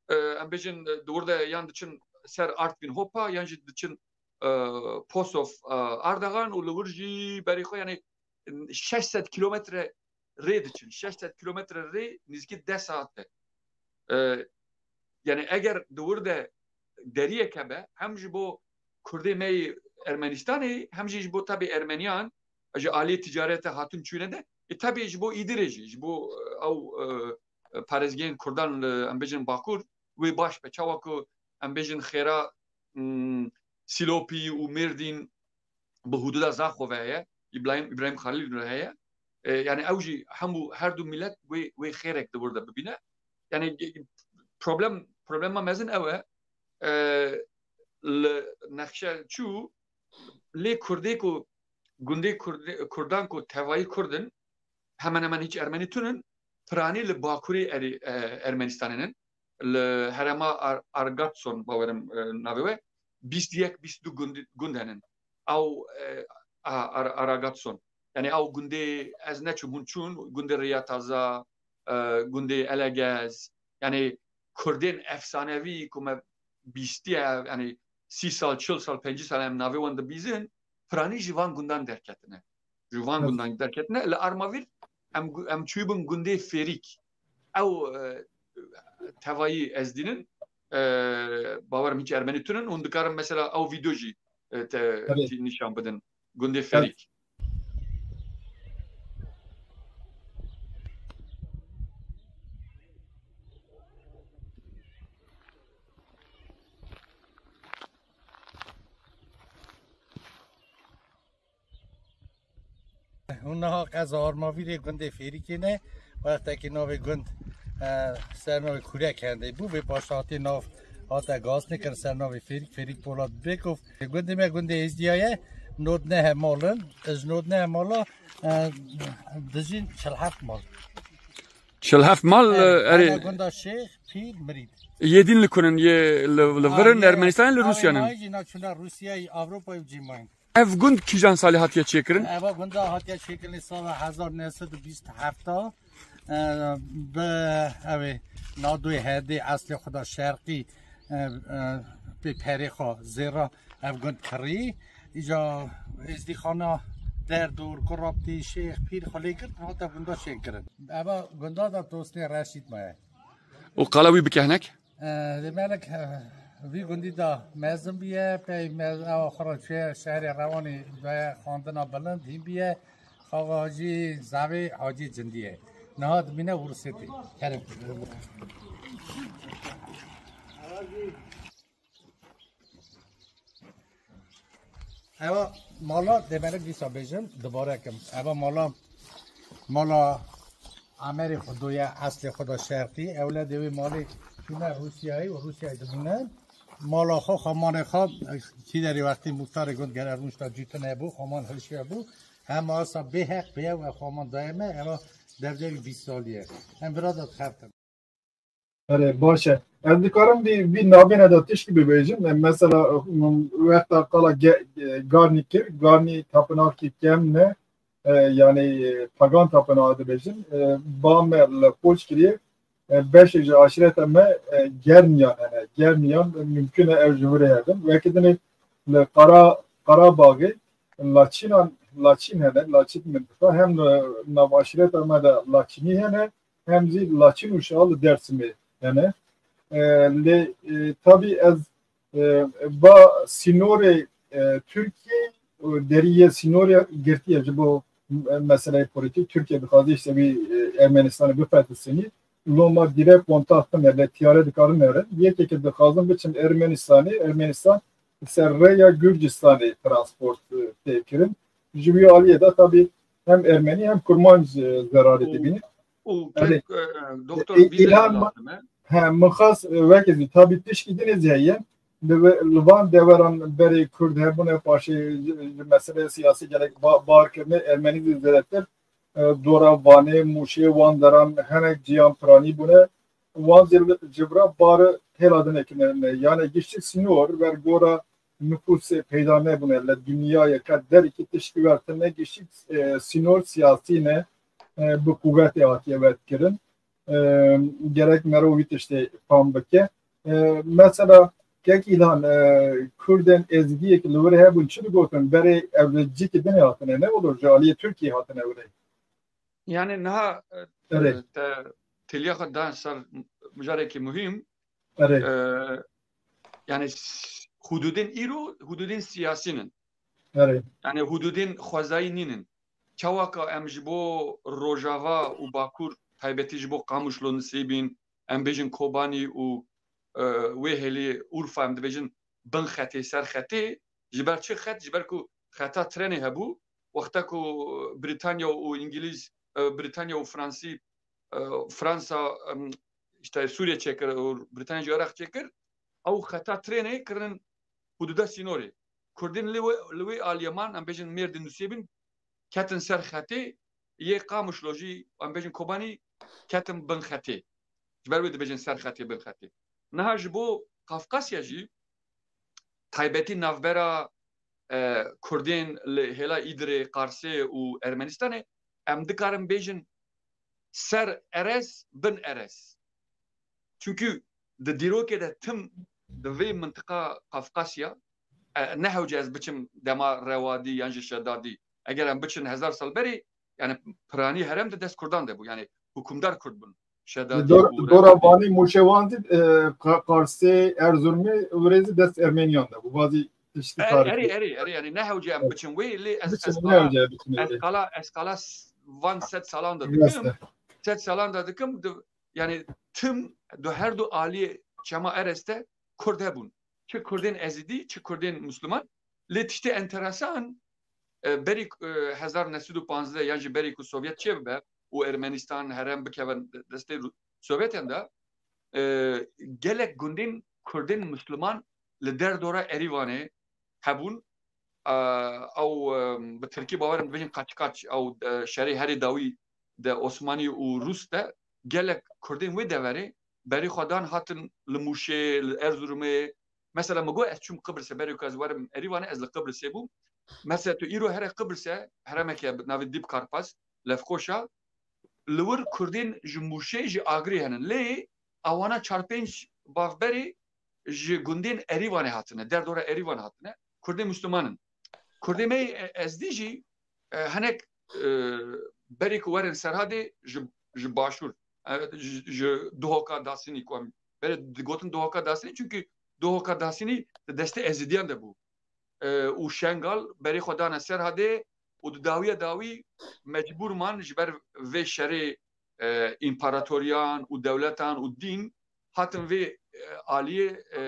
e, em bêjin, e, di wir de yan diçin ser Artvîn Hopa, yan jî diçin, e, Posof, e, Ardagan û li wir jî berê xwe, yani şeş sed kilometre rê diçin. Şeş sed kilometre rê nîzikî deh saet e. E, yani eger di wir de deriyek hebe, hem ji bo Kurdê me yê Ermenistanê, hem jî ji bo tabi Ermeniyan, ji aliyê ticarete hatin çûne de, e, tabi ji bo Îdirê jî, ji bo, e, ew, e, parêzgehên Kurdan li, em bêjin Bakur, wê baş be. Çawa ku em bêjin xêra, mm, Sîlopî û Mêrdîn bi hudûda Zaxo ve heye, Îbrahîm, Îbrahîm Xalîl re heye. E, yani ew jî hemû, her du milet wê, wê xêrek di wir de bibîne. Yani ge-, problem, problema mezin ew e. E, li nexşe çû, lê Kurdê ku, gundê Kurdê-, Kurdan ku tevayî Kurd in, hemen hemen hiç Ermenî tunin, piranî li bakurê Erê-, e, Ermenistanê nin. Li herêma Ar-, Argatson, bawerim, e, navê we, bîst yek, bîst du gund, gund henin. Ew, e, a-, Ar-, Aragatson. Yani ew gundê ez neçûm, hûn çûn, gundê Rêya Taza, e, gundê Elegez. Yani Kurdên efsanevî ku me bîstiye, yani sî sal, çil sal, pêncî sal em navê wan dibîzin, piranî ji van gundan derketine. Ji van Evet. gundan derketine. Li Armavîr em gu-, em çûyîbûn gundê Fêrîk. Ew, e, tevayî Ezdînin, e, bawerim hiç Ermenî tunin. Hûn dikarin mesela ew vîdeo jî, e, te, Evet. jî nîşan bidin. Gundê Evet. Fêrîk. Hûn niha qeza Armavîrê gundê Fêrîkê ne. Wextekî navê gund, e, ser navê Kûrek Hendê bû. Vê paşa hatê nav hate gazinê kirin ser navê Fêrîk, Fêrîk Polat Bêkov. Gundê me gundê Êzdiya ye. Nod neh mal in. Ji nod neh mala, e, dijîn çil heft mal. Çil heft mal, Evet, e, erê. Gunda Şêx, Pîr, Mirîd. Yê din li kunin, yê li, li vir in, Ermenistanê, li Rûsya nin. Nayê jî naçûne Rûsyayê, Ewropayê û cîmayîn. Ev gund kîjan salê hatiye çêkirin? Eva gunda hatiye çêkirin sala hezar neh sed û bîst heft. E, bi, ew ê, nadoyê herdê eslê xwe da şerqî, e, e, pê perê xwe zêra ev gund kirî. Îca êzdîxana derdor, kuraptî, şêx, pîr xwe lê girt, hate gunda şên kirin. Eva gunda da tosnê reşît maye. Û qala wî bike hinek? E, demek, e, vî gundî de mezin bûye, pey mez-, ewa xwe re çûye şehrê Rewanê, daye xwendina bilind, hîn bûye, xawa Hacî Zavê, Hacî Cindî ye. Niha dimîne Ûrsêtê. Kerem. Ewa mala demerek dîsa bêjim, dibare kim. Ewa mala, mala Amerê xwe doye, eslê xwe da şerqî. Ewle dê wê malê çûne Rûsyayê û Rûsyayê dibûne. Mala xwe, xamanê xwe, kî derê wextî muxtarê gund gere rûnişta cûtine bû, xaman hilşiye bû. Hema asa bê heq bê ew xaman daye me, ewa devderî bîst salî ye. Em vira da dixebtin. Erê, baş e. Ez dikarim vî, vî navêne de tişkî bibêjim. Em mesela, wexta qala ge-, garnî kir, garnî tapinakî kem ne, e, yani, e, Pagan Tapınağı dibêjin, e, ba me li Koçgiriyê, e, beşek ji aşireta me, e, Germiyan hene. Germiyan, e, mümkün e ev ji hûrê hebin. Wekî dinê li Qara-, Qarabağê Laçinan, Laçin hene, Laçin mintiqa. Hem, e, nav aşireta me de Laçinî hene, hem zî Laçin û Şal li Dêrsimê hene. E, lê, e, tabî ez, e, ba sînorê, e, Tirkiyê, e, deriyê sînorê girtiye ji bo, e, meseleyê polîtîk. Tirkiye dixwaze işte wî, e, Ermenistanê bifetisînî. Loma direkt kontak tune, lê tiyare dikarin nerin. Yekê ke dixwazin biçin Ermenistanê, Ermenistan ser rêya Gurcistanê transport, e, tê kirin. Ji wî aliyê de tabî hem Ermenî hem Kurmanc, e, zerarê Û, dibînin. û Erê, kek, e, doktor e, Bîzek İlhan lazim e. He, min xas, e, wekî zî, tabî tişkî dinê zî heye. Li ve-, li van deveran berê Kurd hebûne, paşê ji, ji meseleyê siyasî gelek ba-, bar kirine, Ermenî zî zêdetir, e, dora Vanê, Mûşê, wan deran hinek ciyan piranî bûne. Wan zî li, ji vira bar hêla dinê kirine. Yani giştî sînor, wer gora nifûsê peyda nebûne, li dinyayê qet derîkî tişkî wer tune, giştî, e, sînor siyasî ne, e, bi quwetê hatiye vedkirin. E, gerek mero wî tiştê fam bike. E, mesela, kek Îlhan, e, Kurdên Êzidiyê ki li wir hebûn çi digotin? Berê ev li cîkî dinê hatine, ne olur ji aliyê Tirkiyê hatine wirê? Yani niha, e, Erê. te têliya xwe dan ser mijarekî muhîm. Erê. E, yani s-, hududên îro, hududên siyasî nin. Erê. Yani hududên xwezayî nînin. Çawa ka em ji bo Rojava û Bakur, taybetî ji bo Qamişlo, Nisêbîn, em bêjin Kobanî û, e, wê hêlî Urfa, em dibêjin bin xetê, ser xetê, ji ber çi xet? Ji ber ku xeta trenê hebû, wexta ku Brîtanya û Îngilîz, e, Brîtanya û Fransî, e, Fransa, em, işte Sûriye çêkir û Brîtanya jî Iraq çêkir, ew xeta trenê kirin hudûda sînorê. Kurdên li wê, li wê aliyê man, em bêjin Mêrdîn, Nûsêbîn, ketin ser xetê, yê Qamişlo jî, em bêjin Kobanî, ketin bin xetê. Ji ber wê dibêjin ser xetê, bin xetê. Niha ji bo Kafkasya jî, taybetî navbera, e, Kurdên li hêla Îdirê, Qarsê û Ermenistanê, em dikarin bêjin ser erez, bin erez. Çunkî di dîrokê de tim di vê mintiqa Kafkasya, e, ne hewce ez biçim dema Rewadî yan jî Şedadî. Eger em biçin hezar sal berê, yani piranî herem di dest Kurdan de bû. Yani hukimdar Kurd bûn. Şedadî Dor-, û Dora Rewadî. Vanê, Mûşê, wan zî, e, Qa-, Qarsê, Erzurumê, wirêzî dest Ermeniyan de bû. Bazî tiştî Erê, tarîxî. erê, erê, erê, yani ne hewce em Evet. biçin wê, lê ez, Biçin ez ne qala, hewce biçin ez wê. qala, ez qala s-, van sed salan da Rest dikim. e. Sed salan da dikim, di-, yani tim du her du aliyê çema Erez de Kurd hebûn. Çi Kurdên Ezîdî, çi Kurdên Musliman. Lê tiştê enteresan, e, berî, e, hezar neh sed û panzdeh yan jî berî ku Sovyet çêbibe û Ermenistan herem bikeve destê Rû-, Sovyetan de, e, gelek gundên Kurdên Musliman li derdora Erîvanê hebûn. E, ew, e, bi tirkî bawerim dibêjin kaçkaç, ew, e, şerê herê dawî de Osmanî û Rûs de gelek Kurdên wê deverê berî xwe dan hatin li Mûşê, li Erzurumê. Mesela min got ez çûm Qibrisê, berê ku ez werim Erîvanê ez li Qibrisê bûm. Mesela tu îro here Qibrisê, heremeke bi navê Dîp Karpas, Lefkoşa, li wir Kurdên ji Mûşê, ji Agirê henin. Lê awana çar pênc bavberê ji gundên Erîvanê hatine, derdora Erîvanê hatine. Kurdên Musliman in. Kurdê me yê, e, Ezdî jî, e, hinek, e, berî ku werin Serhadê ji, ji başûr, e, ji, ji Duhoka Dasînî ku em berê digotin Duhoka Dasînî, çunkî Duhoka Dasînî di destê Ezîdiyan de bû. E, û Şengal berê xwe dane Serhadê û di dawiya dawî mecbûr man ji ber vê şerê, e, împaratoriyan û dewletan û dîn hatin vê, e, aliyê, e,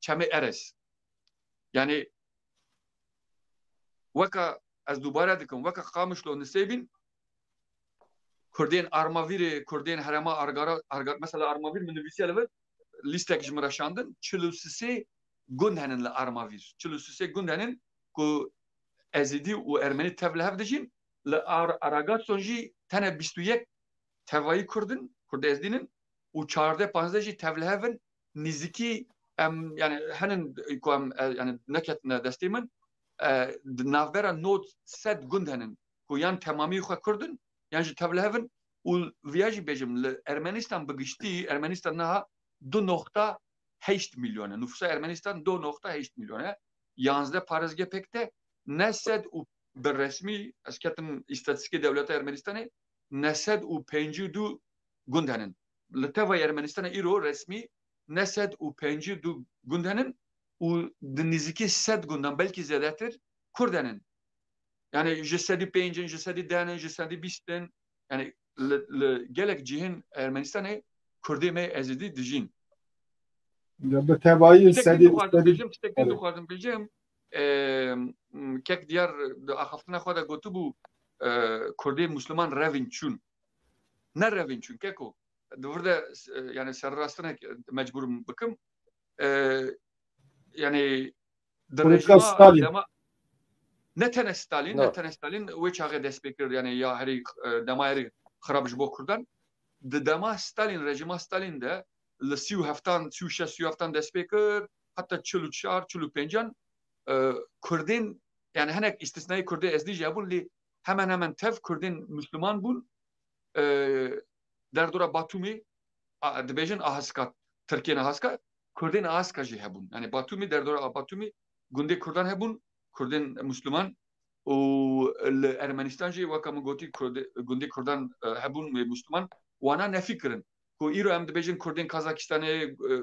çemê Erez. Yani weka ez dubare dikim, weka Qamişlo, Nisêbîn, Kurdên Armavîrê, Kurdên herema Argara, Argar, mesela Armavîr min nivîsiye li vir, lîstek ji min re şandin, çil û sisê gund henin li Armavîr. Çil û sisê gund henin ku Ezîdî û Ermenî tev li hev dijîn, li Ar-, Aragatson jî tene bîst û yek tevayî Kurd in, Kurd Ezdîn in, û çardeh panzdeh jî tev li hev in, nîzikî em, yani henin ku em, e, yani neketine destê min, e, di navbera nod sed gund henin. ku yan temamî xwe Kurd in, yan jî tevlihev in. Û viya jî bêjim, li Ermenistan bi giştî, Ermenistan niha du noqta heşt milyon e. Nüfusa Ermenistan du noqta heşt milyon e. Yanzdeh parêzgeh pêk tê, ne sed û bi resmî, ez ketim îstatîstîkê dewleta Ermenistanê, ne sed û pêncî û du gund henin. Li tevayê Ermenistanê îro resmî ne sed û pêncî û du gund henin û di nêzîkî sed gundan, belkî zêdetir, Kurd henin. Yani ji sedî pêncin, ji sedî denin, ji sedî bîstin. Yani li, li gelek cihên Ermenistanê Kurdê me Ezîdî dijîn. Ya bi tevayî Tiştek sedî din dixwazim sedî bêjim, tiştek din dixwazim bêjim. Em, kek Diyar di axaftina xwe de gotibû, e, Kurdê Musliman revîn çûn. Ne revîn çûn, keko. Di vir de, e, yani serrastinek mecbûr bikim. E, yani di Politika rejîma Stalin. dema, ne tene Stalin, No. ne tene Stalin wê çaxê dest pê kir, yani ya herî, e, dema herî xirab ji bo Kurdan. Di dema Stalin, rejîma Stalin de li sî û heftan, sî û şeş, sî û heftan dest pê kir, heta çil û çar, çil û pêncan, e, Kurdên, yani hinek îstisnayê Kurdê Ezdî jî hebûn, lê hemen hemen tev Kurdên Müslüman bûn. E, derdora Batumî, a, dibêjin Ahaska, Tirkiyên Ahaska, Kurdên Ahaska jî hebûn. Yani Batumî, derdora Batumî gundê Kurdan hebûn, Kurdên Müslüman û li Ermenistan jî weka min gotî Kurdi-, gundê Kurdan, e, hebûn wê Müslüman, wana nefî kirin. Ku îro em dibêjin Kurdên Kazakistanê, e,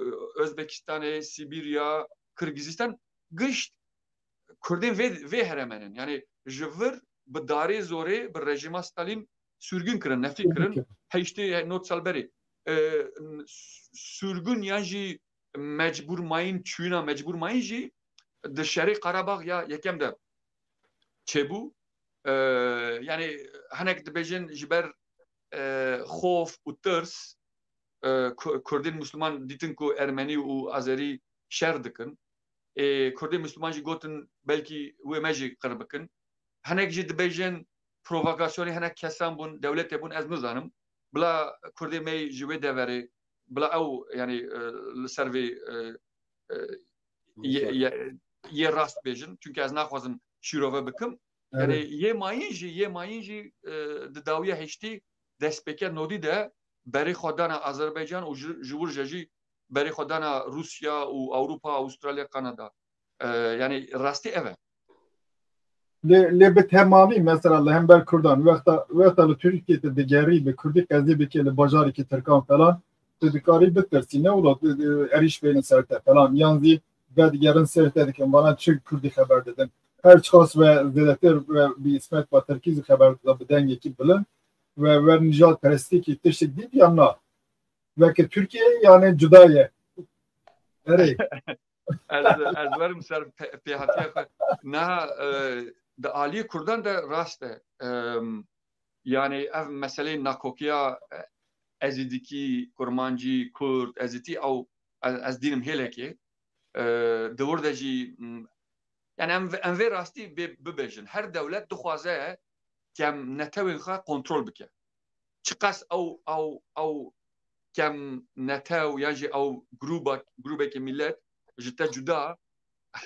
Özbekistanê, Sibirya, Kirgizistan, gişt Kurdên vê, vê herêmen in. Yani ji vir bi darê zorê, bi rejîma Stalin sürgün kirin, nefî kirin. Heştê, not sal berê. E, sürgün yan jî mecbûr mayîn, çûyîna mecbûr mayîn jî di şerê Qarabağ ya yekem de çêbû. E, yani hinek dibêjin ji ber, e, xof û tirs, e, Ku-, Kurdên Müslüman dîtin ku Ermenî û Azerî şer dikin. Ê, Kurdên Müslüman jî gotin belkî wê me jî qir bikin. Hinek jî dibêjin provokasyonê hinek kesan bûn, dewletê bûn, ez nizanim. Bila Kurdê me ji wê deverê, bila ew, yani, e, li ser vê, e, e, yê, yê, yê rast bêjin. Çünkü ez naxwazim şîrove bikim. Yani Evet. yê mayîn jî, yê mayîn jî, e, di dawiya heştî destpêke nodî de berê xwe dana Azerbaycan û ji, ji wir jî berê xwe dana Rûsya û Ewropa, Avustralya, Kanada. E, yani rastî ev e. Lê, lê bi temamî mesela li hember Kurdan wexta, wexta li Tirkiyê te digerî bi Kurdî qezî bike li bajarekî Tirkan falan, tu dikarî bitirsî, ne wilo, e, e, êrîş bênin ser te falan, yan zî vedigerin ser te dikin, vana çi Kurdî xeber didin. Her çiqas we zêdetir we bi îsmet ba Tirkî zî xeber dida bi dengekî bilind we, we nijadperestîkî tiştik dît yan na? Weke Tirkiye yani cuda ye. Erê. Ez, ez werim ser pe-, pêhatiya xwe. Niha, e, di aliyê Kurdan de rast e. Em, yani ev meseleyê nakokiya, e, Ezîdikî, Kurmancî, Kurd, Ezîdî ew, ez, ez dînim hêlekê. E, di wir de jî, m, yani em, em vê rastî bê, bibêjin. Her dewlet dixwaze kem netewên xwe kontrol bike. Çiqas ew, ew, ew kem netew yan jî ew grûba, grûbeke millet ji te cuda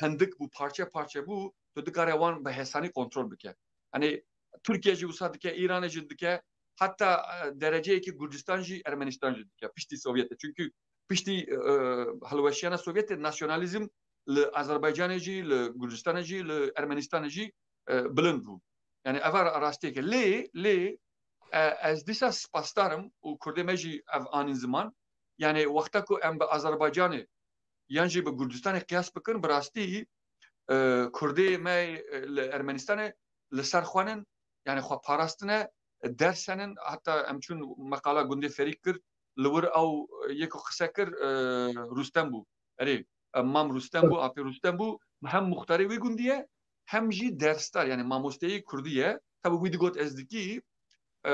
hindik bû, parçe parçe bû, tu dikare wan bi hesanî kontrol bike. Hani Tirkiye jî wisa dike, Îranê jî dike, heta, e, dereceyekî Gurcistan jî, Ermenistan jî dike. Piştî Sovyetê. Çünkü piştî, e, hilweşiyana Sovyetê nasyonalîzm li Azerbaycanê jî, li Gurcistanê jî, li Ermenistanê jî, e, bilind bû. Yani ev rastiyeke. Lê, lê, e, ez dîsa spasdar im û Kurdê me jî ev anîn ziman. Yani wexta ku em bi Azerbaycanê yan jî bi Gurcistanê qiyas bikin, bi rastî, e, Kurdê me, e, li Ermenistanê li ser xwe nin, yani xwe parastine, e, ders henin, heta em çûn meqala gundê Ferîk kir, li wir ew, e, yek qise kir, e, Rustem bû. Erê, e, Mam Rustem bû, apê Rustem bû, hem muxtarê wê gundî ye, hem jî dersdar, yani mamosteyê Kurdî ye. Tabi wî digot ez dikî, e,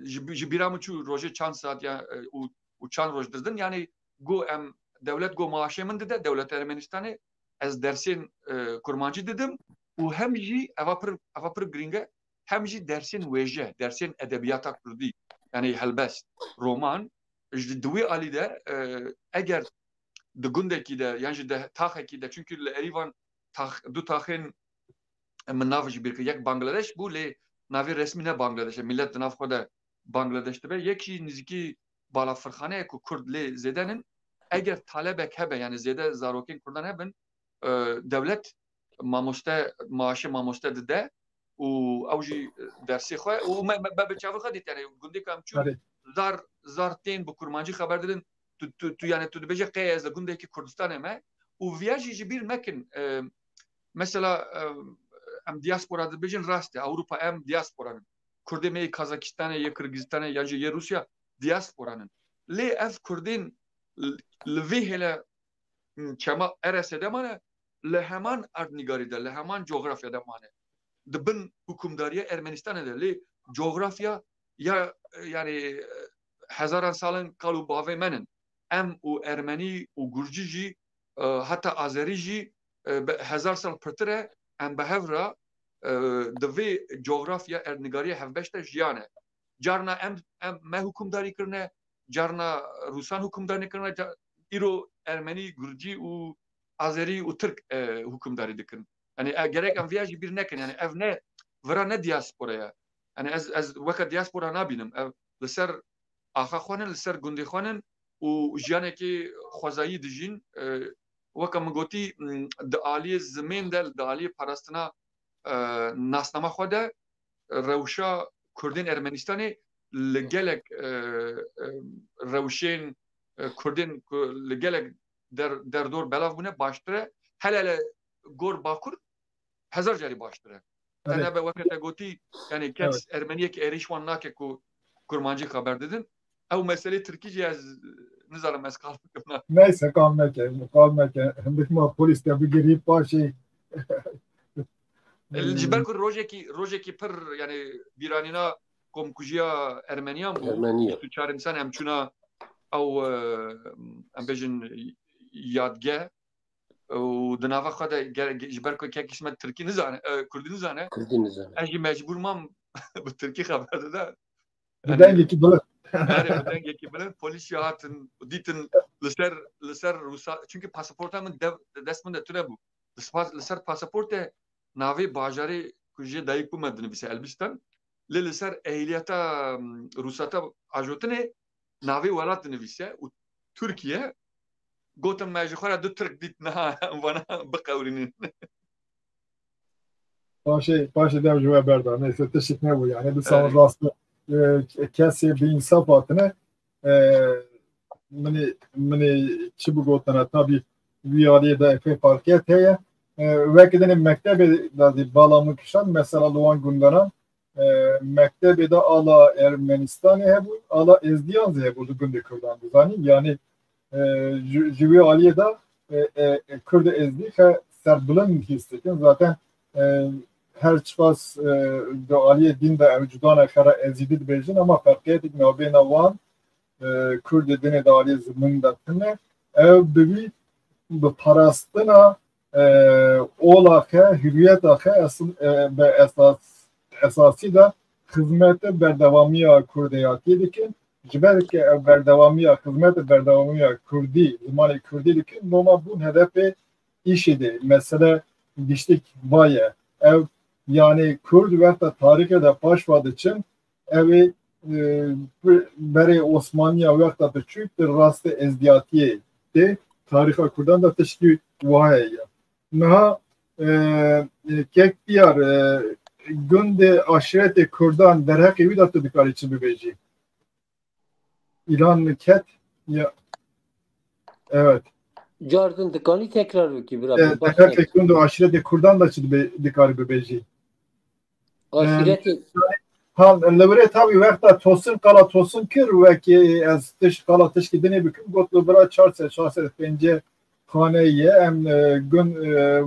ji, ji bîra min çû rojê çand saet ya, e, û, û çand roj dirdin, yani got em, dewlet got maaşê min dide, dewleta Ermenistanê, ez dersên, e, kurmancî didim û hem jî eva pir, eva pir girîng e, hem jî dersên wêje, dersên edebiyata Kurdî, yani helbest, roman, ji di wê alî de, e, eger di gundekî de yan jî di taxekî de, çünkü li Erîvan tax-, du taxên min nav ji bîr kir. Yek Bangladeş bû, lê navê resmî ne Bangladeş e. Millet di nav xwe de Bangladeş dibe. Yek jî nizîkî balafirxane ye ku Kurd lê zêde nin. Eger talebek hebe, yani zêde zarokên Kurdan hebin, e, dewlet mamoste, maaşê mamoste dide û ew jî dersê xwe û me, me, me bi çavê xwe dît, yani gundê ku em çûn, zar, zar tên bi kurmancî xeber didin. Tu, tu, tu, yani tu dibêje qey ez li gundekî Kurdistanê me û viya jî ji bîr mekin. E, mesela, e, em diaspora dibêjin, rast e, Ewropa em diaspora nin. Kurdê me yê Kazakistanê, yê Kirgizistanê yan jî yê Rûsya diaspora nin. Lê ev Kurdên li, li vê hêle, hmm, çema R S D mane, li heman erdnîgarî de, li heman cografya de mane. Di bin hukimdariya Ermenistanê de, lê cografya ya, yani, hezaran salin kal û bavê me nin. Em û Ermenî û Gurcî jî, e, heta Azerî jî, e, bi hezar sal pirtir e, em bi hev re, e, di vê cografya erdnîgariya hevbeş de jiyane. Carna em, em me hukimdarî kirine, carna Rûsan hukimdarî kirine, ca-, îro Ermenî, Gurcî û Azerî û Tirk, e, hukimdarî dikin. Yani, e, gerek em viya jî bîr nekin. Yani, ev ne, vira ne diaspora ye. Yani, ez, ez weke diaspora nabînim. Ev li ser axa xwe nin, li ser gundê xwe nin û jiyanekî xwezayî dijîn. E, weke min gotî, m, di aliyê zimên de, di aliyê parastina, e, nasnama xwe de, rewşa Kurdên Ermenistanê li gelek, e, e, rewşên, e, Kurdên ku li gelek der-, derdor belav bûne baştir e. Hele hele gor Bakur hezar carî baştir e. Te Evet. nebe weke te gotî, yani kes Evet. Ermeniyek êrîş wan nake ku Kurmancî xeber didin. Ew meselê Tirkî jî ez nizanim ez qal bikim na. Neyse, qal meke, qal meke. Hindik ma polîs te bigirî paşê. Ji ber ku rojekî, rojekî pir, yani bîranîna komkujiya Ermeniyan bû. Ermeniya. Bîst û çar însan em çûna ew, e, em bêjin yadgeh. Û di nava xwe de ge-, ge-, ji ber ku kekî ji me Tirkî nizane, e, Kurdî nizane. Kurdî nizane. Ez jî mecbûr mam bi Tirkî xeber dide. Bi Yani, dengekî bilind. Erê, bi dengekî bilind. Polîs jî hatin, dîtin li ser, li ser Rûsa-, çünkü pasaporta min dev-, dest min de tune bû. Li spas-, li ser pasaportê navê bajarê ku jê dayik bûme dinivîse Elbistan. Lê li ser ehliyeta, m, rûsata ajotinê navê welat dinivîse û Tirkiye. Gotin me ji xwe re du Tirk dît niha em vana biqewirînin. Paşê, paşê dev ji we berda. Neyse, tiştik nebû yani. Dîsa Evet. rast, e, kesê bi însaf hatine. E, minê, minê çi bigotine, tabî vî aliyê de epey farqiyet heye. E, wekî dinê mektebê de zî bala min kişand, mesela li wan gundanan, e, mektebê de ala Ermenistanê hebû, ala Êzdiyan zî hebû li gundê Kurdan, dizanî. Yani, e, ji, ji wî aliyê de, e, e, e, Kurd Êzdî xe serbilind hîs dikin. Zaten, e, her çiqas, e, di aliyê dîn de ew cuda ne, xera Êzîdî dibêjin, ama ferqiyetek navbêna wan, e, Kurdê dinê de aliyê zimin de tune. Ew bi wî, bi parastina, e, ola xe, hürriyeta xe es-, e, bi esas, esasî de xizmete berdewamiya kurdeyatiyê dikin. Ji ber ke ew berdewamiya, xizmete berdewamiya kurdî, zimanê kurdî dikin, loma bûn hedefê îşê de. Mesele giştik va ye. Ew, yani kurd wexta tarîxê de paş va diçin, ew ê, e, berê Osmaniya wexta diçû di rastê ezdiyatiyê tê, tarîxa kurdan de tiştî wiha heye. Niha, e, e, kek diyar, e, gundê aşiretê kurdan derheqê wî de tu dikarî çi bibêjî? Îlan ket ya. Evet. Car din dikanî tekrar bikî, bira, E, bi baş derheqê nekî. Gund û aşiretê kurdan de çi dibe-, dikarî bibêjî? Aşiretê Em, ha, li wirê tabî wexta Tosin, qala Tosin kir, wekî ez tiş-, qala tişkî dinê bikim, got li bira çar sed, çar sed pêncî xane ye. Em, e, gun, e,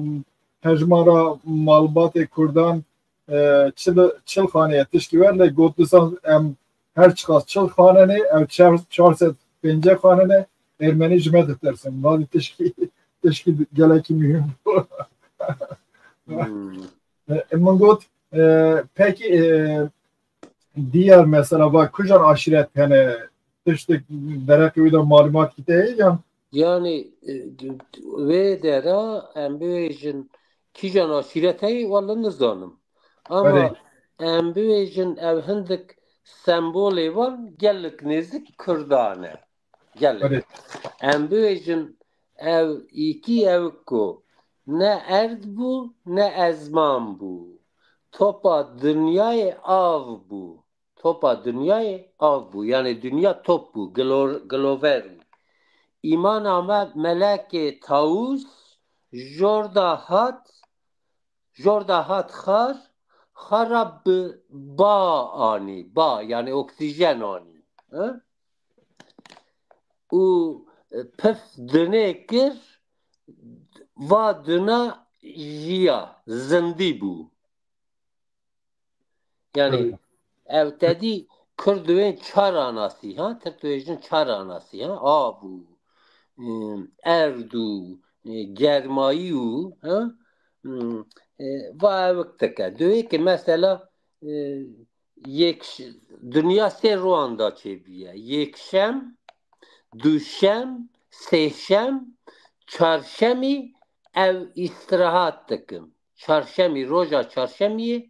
hejmara malbatê kurdan, e, çil, çil xane ye tişkî wer, lê got dîsan em her çiqas çil xane ne, ev çar, çar sed pêncî xane ne, Ermenî ji me ditirsin. Vazî tişkî, tişkî gelekî muhîm bû. Hmm. E, min got, e, pekî, e, diyar mesela va kujan aşiret hene, tiştek derheqê wî de malumat kî te heye yan? Yani, e, d-, d-, wê dera em bibêjin kîjan aşiret heye, walla nizanim. Ama Erê. em bibêjin ew hindik sembolê wan gelek nêzik Kurdan e. Gelek. Erê. Em bibêjin ew îkî ew ku ne erd bû, ne ezman bû. Topa dinyayê av bû. Topa dinyayê av bû. Yani dinya top bû, glo-, glover bû. Îman ame melekê Tawus, jorda hat, jorda hat xar, xara bi ba anî, ba, yani oksijen anî. He? Û pif dinê kir, va dina jiya, zindî bû. Yani, evet, ev tedî Kurd dibên çar anasî, ha? Tirk dibêjin çar anasî, ha? Av û, e, erd û, e, germayî û, ha? Hmm, e, va ewik dike. Duyê ki mesela, e, yek, dinya sê roanda çêbiye. Yekşem, duşem, sêşem, çarşemî ev îstirahat dikin. Çarşemî, roja çarşemiyê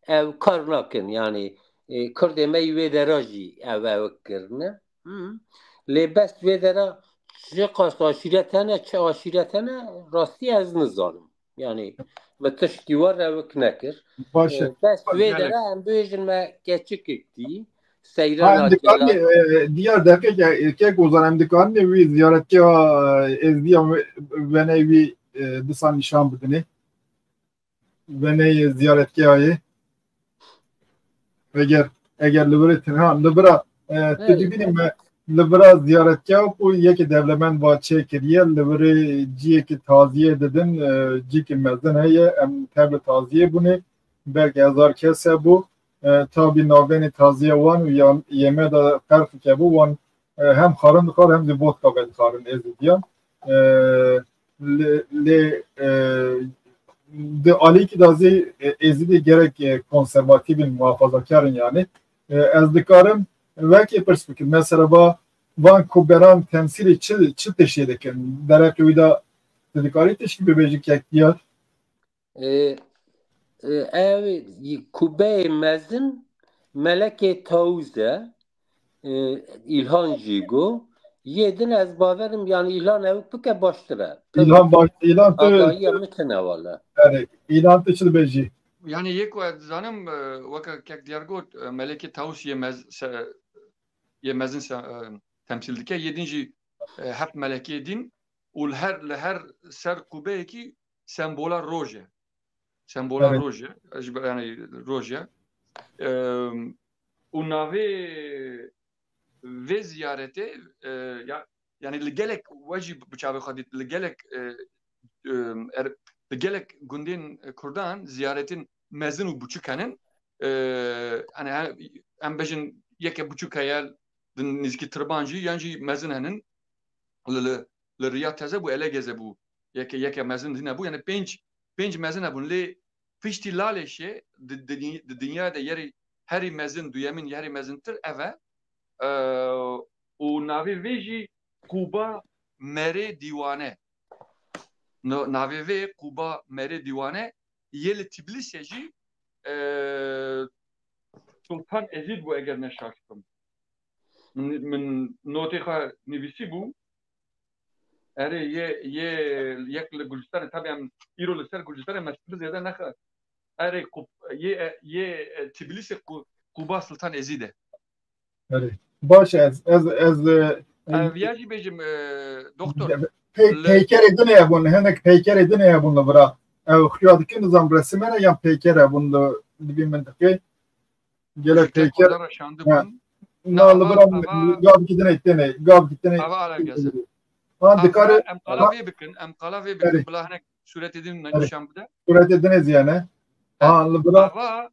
ew kar nakin. Yani, e, Kurdê me yî wê dera jî ev ewik kirine. Hı. Lê bes wê dera çi qas aşîret hene, çi aşîret hene, rastî ez nizanim. Yani, me tiştî war ewik nekir. Baş e. E, bes wê dera em bêjin me keçikek dî. Seyran Ha, em dikarin, e, diyar deqe ke, kek Ozan, em dikarin wî ziyaretgeha, e, Êzdiya we-, weney wî, e, dîsa nîşan bidinê. Weneyê ziyaretgehayê. Eger, eger li virê tine, ha, li vira, e, tu Evet, dibînî me, li vira ziyaretgeha ku yekê dewlemend va çêkiriye, li virê ciyekî taziyê didin, e, cîkî mezin heye, em tev li taziyê bûne, belkî hezar kes hebû. E, tabî navbênê taziya wan û ya, yê me de ferqeke bû, wan, e, hem xarin dixwar hem jî vodka vedixwarin Êzidiyan. E, lê, lê, e, di alîkî de zî, e, Êzidî gerek, e, konservatîf in, muhafazakar in yani. E, ez dikarim wekî pirs bikim. Mesela va, van kuberan temsîlî çi, çi tiştê dikin? Dereqê wî de tu dikarî tiştî bibêjî kek diyar? E, e, ev kubeyê mezin Melekê Tawûz e. E, Îlhan jî got. Yê din ez bawerim, yani Îlhan ewik bike baştir e. Îlhan baş, Îlhan tu agahiya min tune wala. Yani Îlhan tu çi dibêjî? Yani yê ku ez dizanim, e, weke kek diyar got, e, Melekê Tawûz yê mez-, se-, yê mezin se-, e, temsîl dike. Yê din jî, e, heft melekê din û li her, li her ser qubeyekî sembola roj e. Sembola Evet. roj e. Ji ber, yani roj e. Em, û navê vê ziyaretê, e, ya, yani li gelek we jî bi çavê xwe dît, li gelek, e, em, er, li gelek gundên Kurdan ziyaretên mezin û buçûk henin. E, yani he-, em bêjin yeke buçûk heye, di nêzîkî Tirban jî, yan jî mezin henin. Li, li, li riya teze bû, ele geze bû. Yeke, yeke mezin dîne bû. Yani pênc, pênc mezin hebûn. Lê piştî Lalêşê di, di, di dinya de yerî herî mezin, duyemîn yerî mezintir ev e. E, û navê vê jî Quba Merê Dîwane. No, navê vê Quba Merê Dîwane. Yê li Tbilîsê jî, e, Sultan Ezîd bû, eger ne şaş bim. Min, min notê xwe nivîsî bû. Erê, yê, yê yek li Gurcistanê, tabi em îro li ser Gurcistanê me bi zêde nexe. Erê, Qub-, yê, yê, e, Tbilîsê Qu-, Quba Sultan Ezîd e. Erê. Baş e, ez, ez, ez, e, Ev ya jî bêjim, e, doktor. Pey-, Li peykerê din hebûn, hinek peykerê din hebûn li vira. Ew xuya dikin, nizam resimene yan peyker hebûn li, li vî mintiqê. Gelek Ji peyker. Kekû de reşandibûn. Ha. Na, Na, li ava, vira ava, gavkî dinê têne, gavkî dinê. Ava ara geze. Ha, Ava, dikare, em qala ha. vê bikin, em qala vê bikin, Erê. bila hinek sûretê din Erê. nîşan bide. Sûretê dinê ziyane. Ha, li vira. Ava,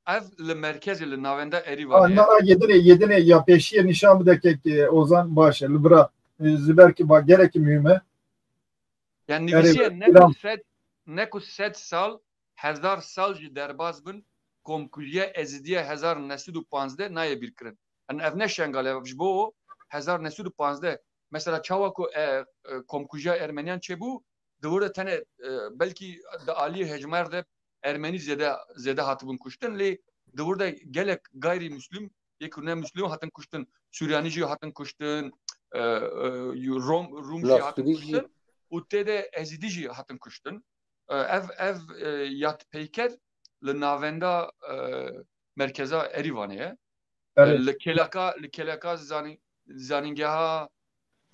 Ev li merkezê, li navenda Erîvanê ye. Na, na, yê dinê, yê dinê ya pêşiyê nîşan bide kek, e, Ozan, baş e. Li vira, e, ji ber ki ba gerekî muhîm e. Yani Erê, nivîsiye ne ku sed, ne ku sed sal, hezar sal jî derbas bin, komkujiya Ezîdiya hezar neh sed û panzdeh nayê bîrkirin. Yani ev ne Şengal e, ji bo hezar neh sed û panzdeh. Mesela çawa ku, e, e, komkujiya Ermeniyan çêbû, di wir de tenê, e, belkî di aliyê hejmar de Ermenî zêde, zêde hatibûn kuştin, lê di wir de gelek gayrî Muslim, yek ne Muslim hatin kuştin, Suryanî jî hatin kuştin, e, e, Rom, Rûm jî hatin kuştin û tê de Ezîdî jî hatin kuştin. E, ev, ev, e, yadpeyker li navenda, e, merkeza Erîvanê ye. E, li kêleka, li kêleka zanî-, zanîngeha,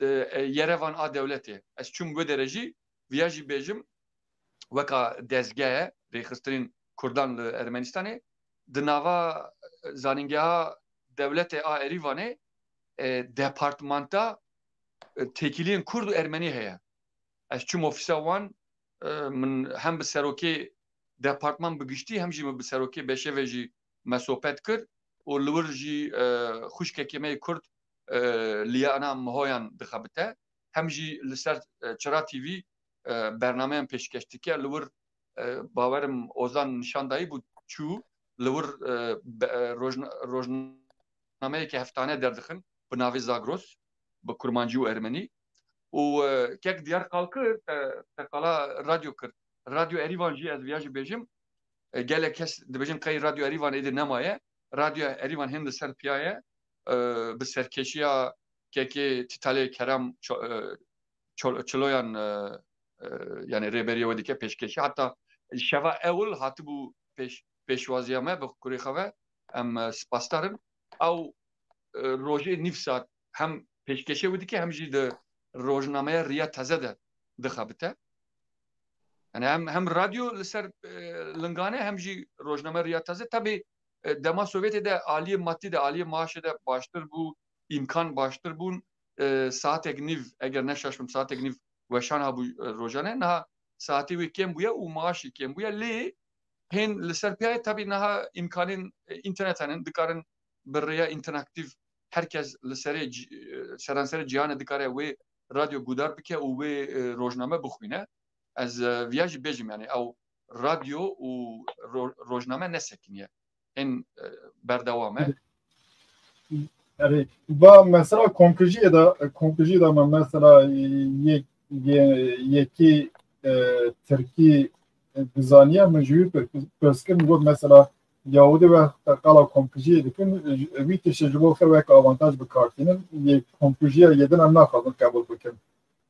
e, e, Yerevan a dewletê. Ez çûm wê derê jî, viya jî bêjim, weka dezgeh e, rêxistinên Kurdan li Ermenistanê, di nava, e, zanîngeha dewletê a Erîvanê, e, departmanta, e, têkiliyên Kurd û Ermenî heye. Ez çûm ofîsa wan, e, min hem bi serokê departman bi giştî, hem jî min bi serokê beşê ve jî me sohbet kir û li wir jî, e, xwişkekê me yê Kurd, e, Liyana Mihoyan dixebite. Hem jî li ser, e, Çira T V, e, bernameyên pêşkeş dike. Li wir, e, bawerim Ozan nîşan dayî bû, çû li wir, e, be-, e, rojna-, rojnameyeke heftane derdixin bi navê Zagros, bi kurmancî û ermenî. Û, e, kek diyar qal kir, te, te qala radyo kir. Radyo Erîvan jî ez viya jî bêjim. E, gelek kes dibêjin qey Radyo Erîvan êdî nemaye. Radyo Erîvan hên li ser piya ye. E, bi serkêşiya kekê Tîtalê Kerem Ço-, e, Çol-, Çiloyan, e, e, yani rêberiya wê dike pêşkêşî. Heta şeva ewil hatibû pêş-, pêşwaziya me bi kurê xwe ve. Em, e, spasdar in. Ew, e, rojê nîv saet hem pêşkêşê wê dike hem jî di rojnameya Riya Teze de dixebite. Yani hem, hem radyo li ser, e, lingan e hem jî rojname Riya Teze. Tabi, e, dema Sovyetê de aliyê madî de, aliyê maaşê de baştir bû, îmkan baştir bûn. E, saatek nîv, eger ne şaş bim, saatek nîv weşan habû, e, rojane. Niha saetê wê kêm bûye û maaşê kêm bûye. Lê hên li ser piyayê tabi niha îmkanên, e, înternet henin, dikarin bi rêya înteraktif her kes li serê ci-, e, seranserê cîhanê dikare wê radyo guhdar bike û wê, e, rojname bixwîne. Ez, e, viya jî bêjim, yani ew radyo û ro-, rojname nesekiniye. Hên, e, berdewam e. Erê, va mesela komkujiyê de, komkujiyê de me mesela, e, yek-, ye-, yekî, e, tirkî, e, dizaniye, min ji wî pir-, pirs kir, min got mesela Yahûdî wexta qala komkujiyê dikin, e, wî tiştê ji bo xwe wek avantaj bi kar tînin, yê komkujiya yê din em naxwazin qebûl bikin.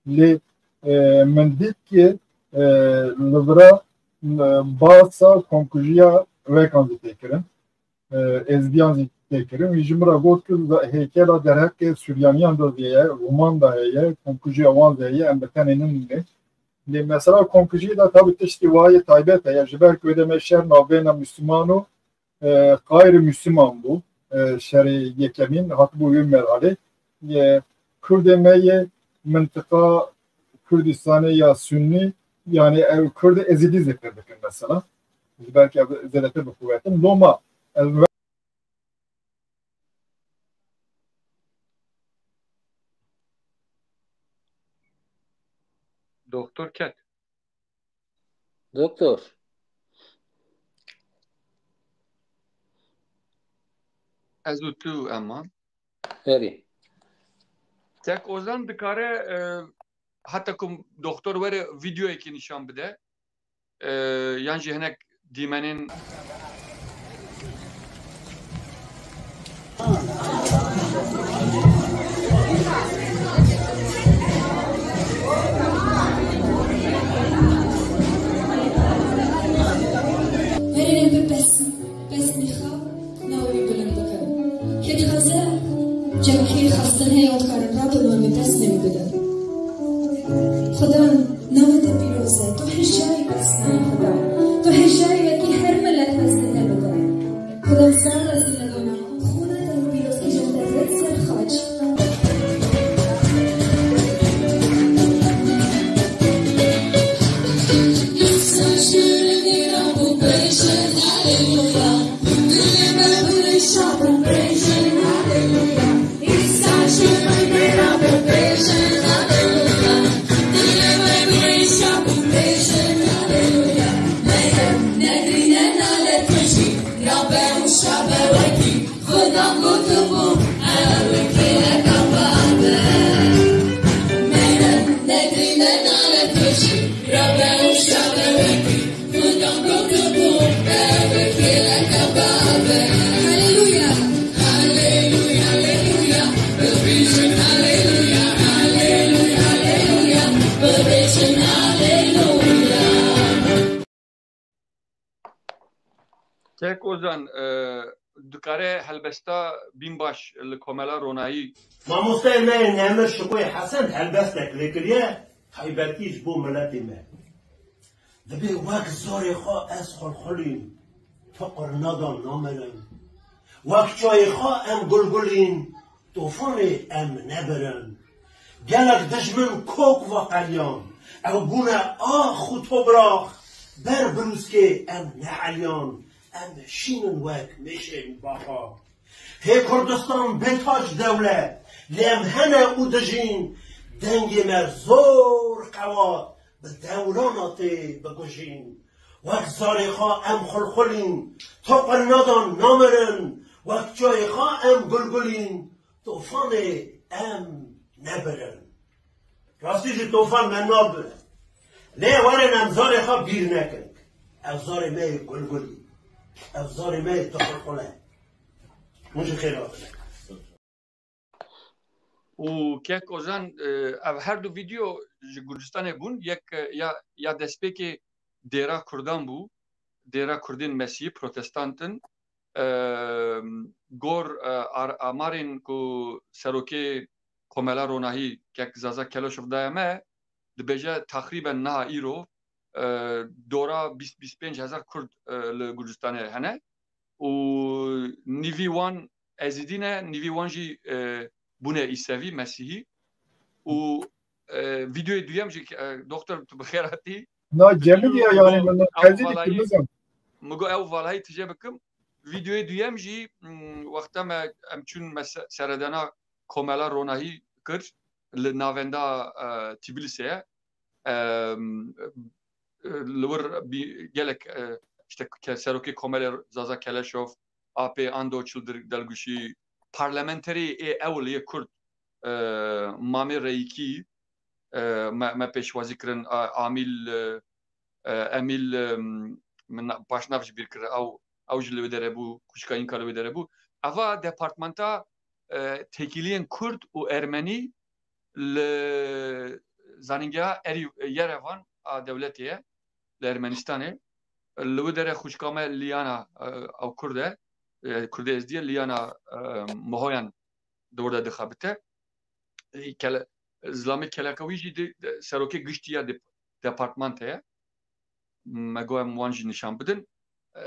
Lê, e, min dît ki, e, li vira, e, basa komkujiya wekan zî tê kirin, e, êzdiyan zî tê kirin. Wî ji min re got ki, hêkela derheqê Suryaniyan de zî heye, Rûman de heye, komkujiya wan zî heye, em bi tenê nimîne. Lê mesela komkujiyê de tabi tiştê wayê taybet heye, ji ber ku wê demê şer navbeyna Misliman û e, gayrimîsliman bû. E, şerê yekemîn hatibû wê merhalê. E, Kurdê me yê mintiqa Kurdistanê ya Sunnî, yani ew Kurdê Ezîdî zêdetir dikin mesela. Ji ber ki ev zêdetir bi quwet in. Loma ez Doktor ket. Doktor. Ez û tu, Ema. Erê. Tek Ozan dikare, e, heta ku doktor were vîdeoyekê nîşan bide. E, yan jî hinek dîmenên Herêne bipes, pes nîxa, navê wî bilind bikin. Kê dixwaze cemkê xastene ya dikarin rabin û em ê pesnê wî bidin. Xudan navê te pîroz e, tu hêjayî pesnayî Xudan. Tu hêjayî wekî her milet pesnê te bide. Xudan sar resîne dona. Xudan gotibû, ew kêleka bavê. Meyrem, negrîne nale kujî, rabe û şabe wekî. Xudan gotibû, ew kêleka bavê. Kek Ozan, e, dikare helbesta Bînbaş li Komela Ronahî. Mamosteyê me yê Nemir Şikoyê Hesen helbestek lê kiriye, taybetî ji bo miletê me. Dibê wek zarê xwe ez xulxulîm, tu qurnadan namirim. Wek çayê xwe em gulgulîn, tofanê em nebirin. Gelek dijmin kok veqeriyan, ew bûne ax û tobrax, ber birûskê em neeliyan, em şînin wek mêşên baxa. Hê Kurdistan bê taç dewlet, lê em hene û dijîn, dengê me zor qewat bi dewrana tê bigujîn. Wek zarê xwe em xulxulîn, tu qurnadan namirin, wek çayê xwe em gulgulîn, tofanê em nebirin. Rastî jî tofan me nabire. Lê werin em zarê xwe bîr nekin. Ev zarê me yê gulgulî. Ev zarê me yê tu xulxule. Hûn jî xêr hatine. Û Kek Ozan, e, ev her du vîdeo ji Gurcistanê bûn. Yek, e, ya, ya destpêkê dêra Kurdan bû. Dêra Kurdên Mesîhî, protestant in. E, gor, e, ar-, amarên ku serokê Komela Ronahî Kek Zaza Keloşov daye me, dibêje teqrîben niha îro, e, dora bîst, bîst pênc hezar Kurd, e, li Gurcistanê hene û nîvî wan Ezîdî ne, nîvî wan jî, e, bûne Îsevî, Mesîhî. Û, e, vîdeoyê duyem jî, e, doktor, tu bi xêr hatî. Na cemidî ya, yanî min qezî dikir, nizam. Min got ew valahî tije bikim. Vîdeoyê duyem jî, mm, wexta me, em çûn me se-, seredana Komela Ronahî kir li navenda, e, Tbilîsê ye. Em, e, li wir bî-, gelek, e, işte ke-, serokê Komelê Zaza Keleşov, A P Ando Çildir Delguşî, parlamenterê ê ewil yê Kurd, e, Mamê Reyîkî, e, me, me pêşwazî kirin, a, Amîl, e, e, Emîl, e, min na-, paşnav ji bîr kir, ew, ew jî li wê dere bû, xwişka Înka li wê dere bû. Eva departmenta, e, têkiliyên Kurd û Ermenî li zanîngeha Erî-, Yerevan a dewletê ye, li Ermenistanê. Li wê dere xwişka me Liyana, e, ew Kurd e, e, Kurdê Êzidî ye, Liyana, e, Mihoyan di wir de dixebite. E, kele-, zilamê keleka wî jî di, di, serokê giştî ya de-, departmantê ye. Me got em wan jî nîşan bidin. E,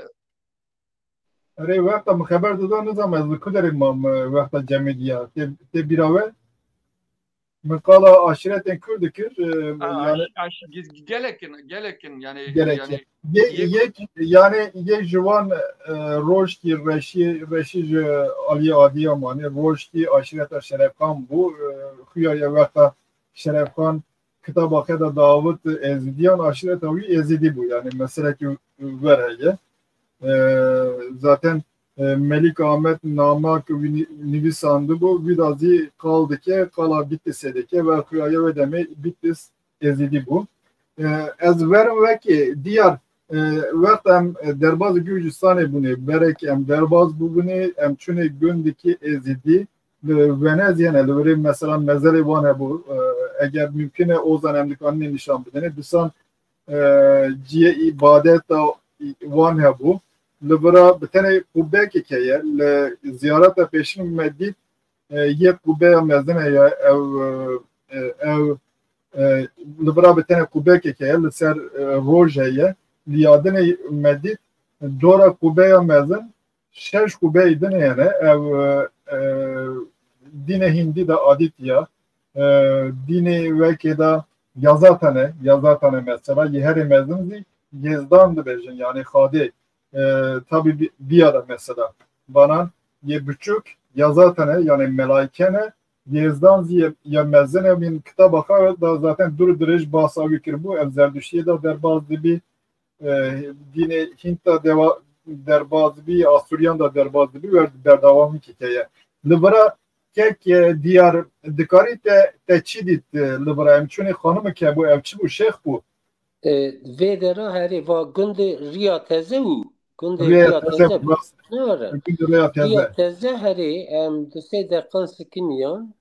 Erê, wexta min xeber dida, nizam ez li ku derê mam, e, wexta cemê diya. Tê, tê bîra we? Min qala aşiretên Kurd dikir, e, A, yani aş-, aş-, ge-, gelek in, gelek in, yani, gelek yani, in. Yê, yê, yê, yani, yê ji wan, e, Rojkî, Reşî, Reşî ji aliyê Adiyamanê, Rojkî aşireta Şerefxan bû, e, xuya ye wexta Şerefxan kitaba xwe de diavêt Êzidiyan, aşireta wî Êzidî bû, yani meselekî wer heye. E, zaten, e, Melîk Amed nama ku wî nî-, nivîsandibû, wî da zî qal dike, qala Bîtisê dike, ve xuyaye wê demê Bîtis Êzidî bû. E, ez werim wekî diyar, e, wexta em, e, derbaz Gurcistanê bûnê, berek em derbaz bûbûnê, em çûnê gundikî Êzidî, li Veneziyê ne, li wirê mesela mezelê wan hebû, e, eger mümkün e, Ozan em dikaninê nîşan bidinê, disan, e, cihê îbadeta wan hebû. Li vira bi tenê qubekek heye, li ziyareta pêşîn me dît, e, yek qubeya mezin heye, ew, e, ew, e, li vira bi tenê qubekek heye, li ser, e, roj heye. Li yadinê me dît, dora qubeya mezin şeş qubeyê din hene, ew, e, dînê Hindî de Aditya, e, dînê wekê de Yazatane, Yazatane mesela, yê herê mezin zî Yezdan dibêjin, yani Xadê, e, tabi bi-, biya de mesela. Banan yê biçûk Yazatane, yani melaykene, Yezdan zî ye, ya mezin e, min kitaba xwe de zaten dûr dirêj basa wî kiribû, ev Zerduştiyê de derbaz dibî, e, dînê Hînd de dewa-, derbaz dibî, Asûriyan de derbaz dibî, wer berdewamî keke ye. Li vira kek, e, diyar dikarî te, te çi dît, e, li vira em çûnê xanimik hebû, ew çi bû, şêx bû? E, vê dera herê va gundê Riya Teze û gundê Riya Teze bû. Ne were? Gundê Riya Teze. Riya Teze herê em du sê deqan sikiniyan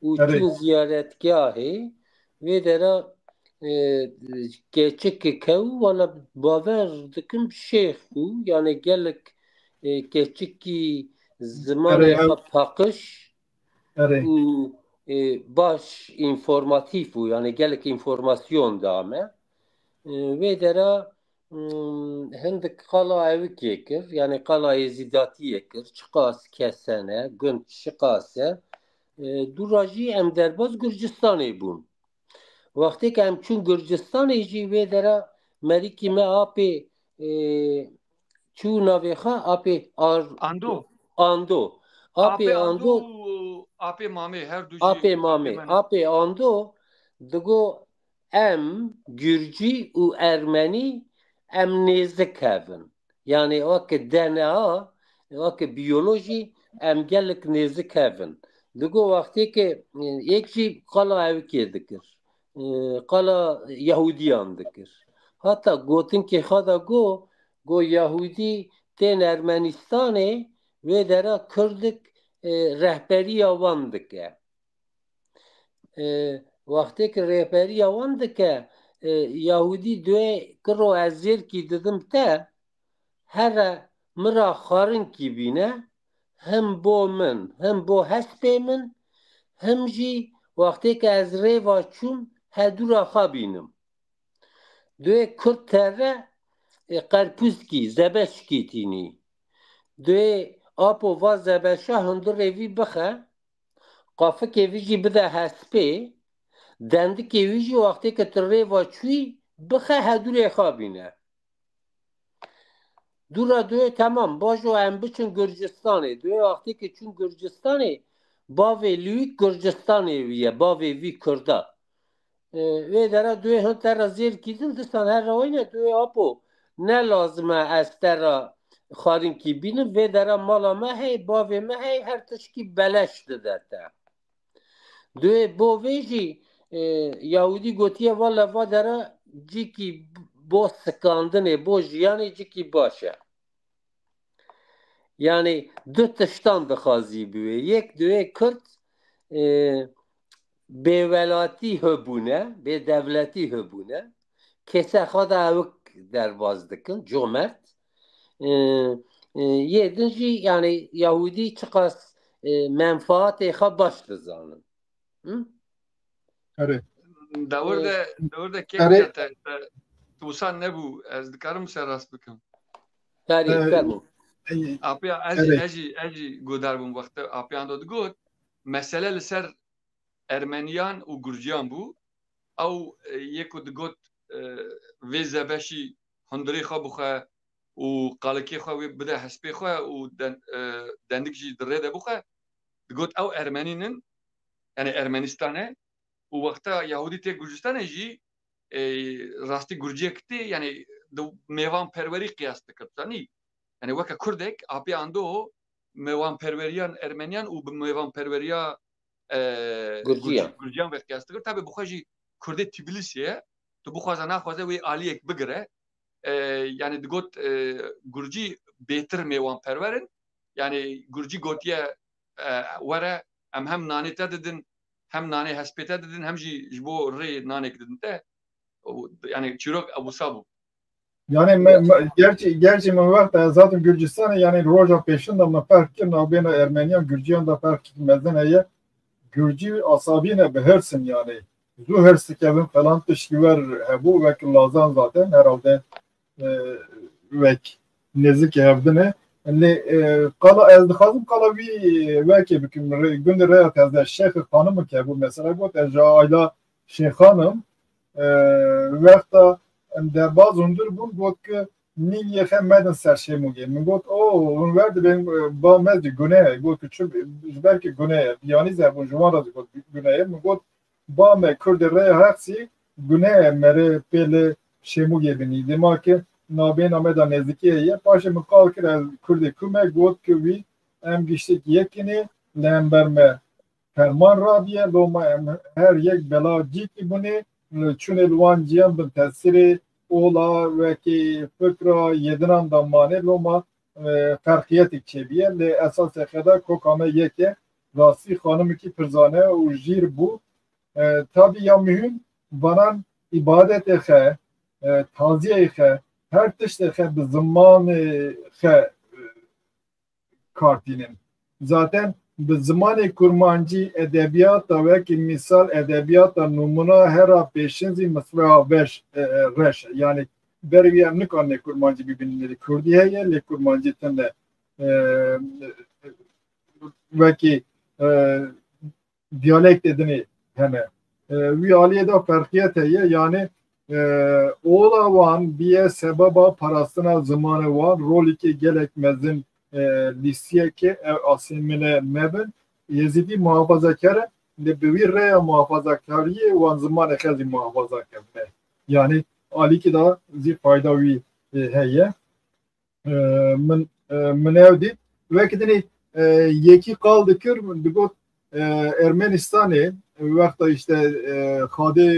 û çûn ziyaretgahê. Vê dera, e, keçik kew, wana bawer dikim şêx bû, yani gelek e, keçikî zimanê xwe paqij û, e, baş înformatîf bû, yanî gelek înformasyon da me. E, wê dera, hmm, hindik qala evikê kir, yanî qala êzîdatiyê kir, çiqas kesene, gund çiqas e. E, dûra jî em derbas Gurcistanê bûn. Wextê ke em çûn Gurcistanê jî wê dera merîkî me apê, e, çû navê xwe apê ar-, Ando. Ando. Apê Apê Ando Ando û apê Mamê her du jî Apê Mamê. Apê Ando digo em Gurcî û Ermenî em nêzik hev in. Yanî weke D N A, weke biyolojî em gelek nêzik hev in. Digo wextê ke, e, yek jî qala evikê dikir. E, qala Yahûdiyan dikir. Hata gotinkê xwe de go, go Yahûdî tên Ermenistanê, wê dera Kurdik, e, rehberiya wan dike. E, wextê ki rêberiya wan dike, e, Yahûdî duyê kiro ez zêrkî didim te, here min ra xwarinkî bîne, him bo min, him bo hespê min, him jî wextê ki ez rêva çûm, hedûra xwe bînim. Duyê Kurd tere, e, qerpûskî, zebeşkî tînî. Duyê apo va zebeşa hundirê vî bixe, qafikê vî jî bide hespê, dendikê wî jî wextê ke tu rêva çûyî bixe hedûrê xwe bîne. Dûra duyê temam, bajo em biçin Gurcistanê. Duyê wextê ke çûn Gurcistanê, bavê Lûyîk Gurcistanê wî ye, bavê vî Kurda. E, wê dera duyê hin te re zêrkî din, distan her re wayne duyê apo. Ne lazim e ez te re xwarinkî bînim, vê dera mala me hey, bavê me hey, her tişkî beleş dide te. Duyê bo vê jî, e, Yahûdî gotiye, valla va dera cîkî bo sikandinê, bo jiyanê cîkî baş e. Yanî du tiştan dixwazî biwê. Yek duyê Kurd, e, bêwelatî hebûne, bêdewletî hebûne. Kêse xwe de ewik derbas dikin, comert. E, e, yê din jî, yanî Yahûdî çiqas, e, menfaatê xwe baş dizanin. Hı? Erê. Dewir de, dewir de kêk Erê. Te, te, tu wisa nebû, ez dikarim ser rast bikim. Erê, Ee, fermo. Ey, Apiya, ez jî, erê. ez jî, ez jî guhdar bûm wexte Apiya Ando digot, mesele li ser Ermeniyan û Gurciyan bû. Ew, e, yê ku digot, e, vê zebeşî hundirê xwe bixwe û qalikê xwe wê bide hespê xwe û den-, e, dendik jî di rê de bixwe, digot ew Ermenî nin, yani Ermenistan e û wexta Yahûdî tê Gurcistanê jî, e, rastî Gurciyek tê, yani di mêvanperwerî qiyas dikir, zanî? Yani weke Kurdek, Apiya Ando mêvanperweriyan Ermeniyan û bi mêvanperweriya, e, Gurciyan. Gurci-, Gurciyan ve qiyas dikir. Tabi bi xwe jî Kurdê Tbilîsê ye. Tu bixwaze naxwaze wê aliyek bigire. E, yani digot, e, Gurcî bêtir mêwanperwer in. Yani Gurcî gotiye, e, were em hem nanê te didin, hem nanê hespê te didin, hem jî ji bo rê nanek didin te. Û, yani çîrok ew wisa bû. Yani me, me, gerçi, gerçi min wext ez hatim Gürcistanê, yani roja pêşin de me ferq kir, navbêna Ermeniyan Gürciyan de ferq mezin heye. Gürcî asabî ne, bi hirs in yani. Zû hirs dikevin falan tiştî wer hebû, wek Lazan zaten herhalde, e, wek nêzikî hevdin e. Lê, e, qala ez dixwazim qala wî, e, wekê bikim. Rê-, gundê Rêya Teze Şêxê Xanimê ke bû mesela got, ez ji aîla Şêxan im. E, wexta em derbaz hundir bûn, got ki nîngê xe medin ser Şêmûgê. Min got, o, hûn wer dibên, e, ba me jî gune ye. Got ki çi, ji ber ki gune ye. Biyanî ze bûn, ji wan re jî got gune ye. Min got, ba me Kurdê Rêya Heqsî gune ye, merê pê li Şêmûgê binî. Dema ki nabêna me de nêzikî heye. Paşê min qal kir, ez Kurdê ku me, got ki wî em giştik yek inê, li hember me ferman rabiye, loma em her yek bela cîkî bûnê, li çûnê li wan ciyan bin tesîrê ola wekî fikra yedinan da manê, loma, e, ferqiyetik çêbiye. Lê esasê xeda koka me yek e, rastî xanimekî pirzane û jîr bû. E, tabî ya muhîm vanan îbadetê xe, e, taziyeyê xe, her tiştê xe bi zimanê xe, e, kar tînin. Zaten bi zimanê kurmancî edebiyata wekî mîsal edebiyata nûmûna hera pêşin zî misra beş, e, e, reş e. Yanî ber wî em nikarin lê kurmancî bibînin. Lê kurdî heye, lê kurmancî tune, e, wekî, e, diyalektê dinê hene. E, wî aliyê de ferqiyet heye, yanî, e, ola wan biye sebeba parastina zimanê wan, rolîkê gelek mezin, e, lîstiyeke ew asîmîle mebin. Yezîdî muhafazakar e, lê bi wî rêya muhafazakariyê wan zimanê xwe zî muhafaza kirine. Yanî alîkî de zî fayda wî, e, heye. E, min, e, min ew dît. Wek dinê, e, yekî qal dikir, min digot, e, Ermenistanê wexta işte, e, xadê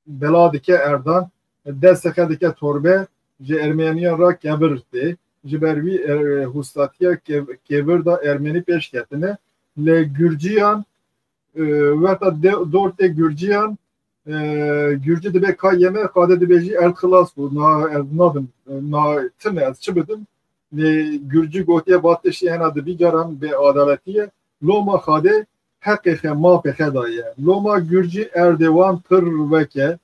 bela dike erdan, dest xwe dike torbe, ji Ermeniyan re kevir tê. Ji ber wî, e, hûstatiya kev-, kevir da Ermenî pêş ketine. Lê Gurciyan, e, wexta de-, dor tê Gurciyan, e, Gurci dibe ka yeme, xade dibêjî erd xilas bû. Na ez nadim, na tune ez çi bidim? Lê Gurci gotiye, va tiştê hena di vî caran bê adaletî ye. Loma xade heqê xe, mafê xe daye. Loma Gurci erdê wan pir weke,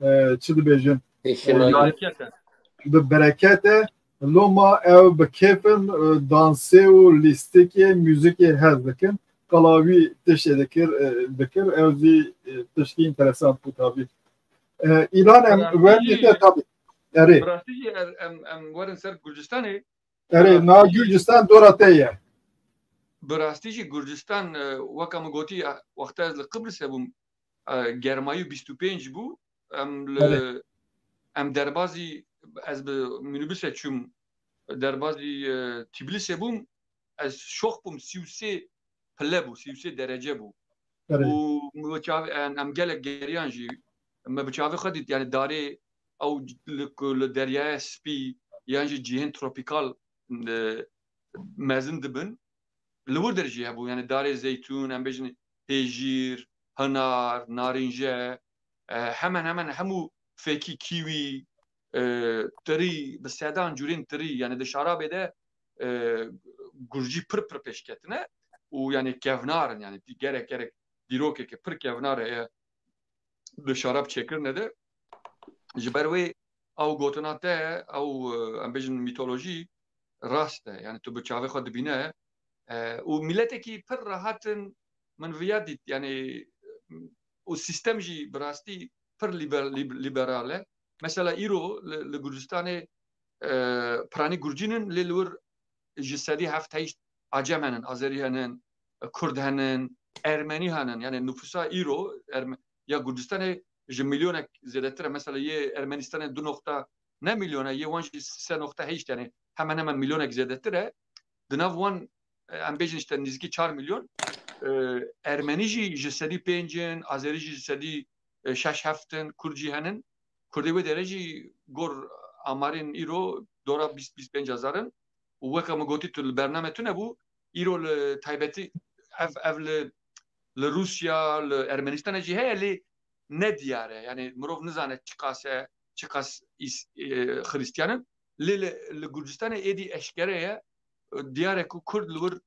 e, çi dibêjin? Pêşimayî. Yanî bi bereket e. Loma ew bi kêf in, e, dansê û lîstikê, muzîkê hez dikin. Qala wî tiştê dikir, e, dikir. Ew zî, e, tiştî înteresan bû tabî. E, Îlan em Rastî wendî jî, te tabî. Erê. Bi rastî jî er, em, em werin ser Gurcistanê. Erê, na Gurcistan dora te ye. Bi rastî jî Gurcistan, e, weka min gotî, e, wexta ez li Qibrisê bûm, e, germayî bîst û pênc bû. Em li, Belê. Em derbazî, ez bi minibusê çûm, derbazî, e, Tîblîsê bûm. Ez şox bûm, sî û sê pile bû, sî û sê derece bû. Erê. Û min bi çav-, em, em gelek geriyan jî, me bi çavê xwe dît, yani darê ew li ku li Deryaya Spî yan jî cihên tropîkal, e, mezin dibin. Li wir der jî hebû, yani darê zeytûn, em bêjin hêjîr, hinar, narînje, e, hemen hemen hemû fêkî, kîwî, e, tirî, bi sedan curên tirî, yani di şarabê de, e, gurcî pir pir pêş ketine û yani kevnar in, yani gerek gerek dîrokeke pir kevnar heye di şarab çêkirine de. Ji ber wê ew gotina te, ew, e, em bêjin mîtolojî rast e. Yani tu bi çavê xwe dibîne, e, û miletekî pir rehat in, min viya dît. Yani û sîstem jî bi rastî pir liber-, lib-, liberal e. Mesela îro li, li Gurcistanê, e, piranî gurcîn in, lê li wir ji sedî heft heşt acem henin, azerî henin, kurd henin, ermenî henin. Yani nüfusa îro Erme-, ya Gurcistanê ji milyonek zêdetir e. Mesela yê Ermenistanê du noqta ne milyon e, yê wan jî sê noqta heşt, yani hemen hemen milyonek zêdetir e. Di nav wan, e, em bêjin işte nêzîkî çar milyon, e, ermenî jî ji sedî pênc in, azerî jî ji sedî, e, şeş heft in, kurd jî henin. Kurdê wê derê jî gor amarên îro dora bîst, bîst pênc hezar in. Û weke min gotî tu li bername tune bû, îro li taybetî ev, ev li, li Rûsya, li Ermenistanê jî heye, lê ne diyar e. Yani mirov nizane çiqas e, çiqas îs-, e, Xiristiyan in. Lê li, li Gurcistanê êdî eşkere ye. Diyar e ku Kurd li wir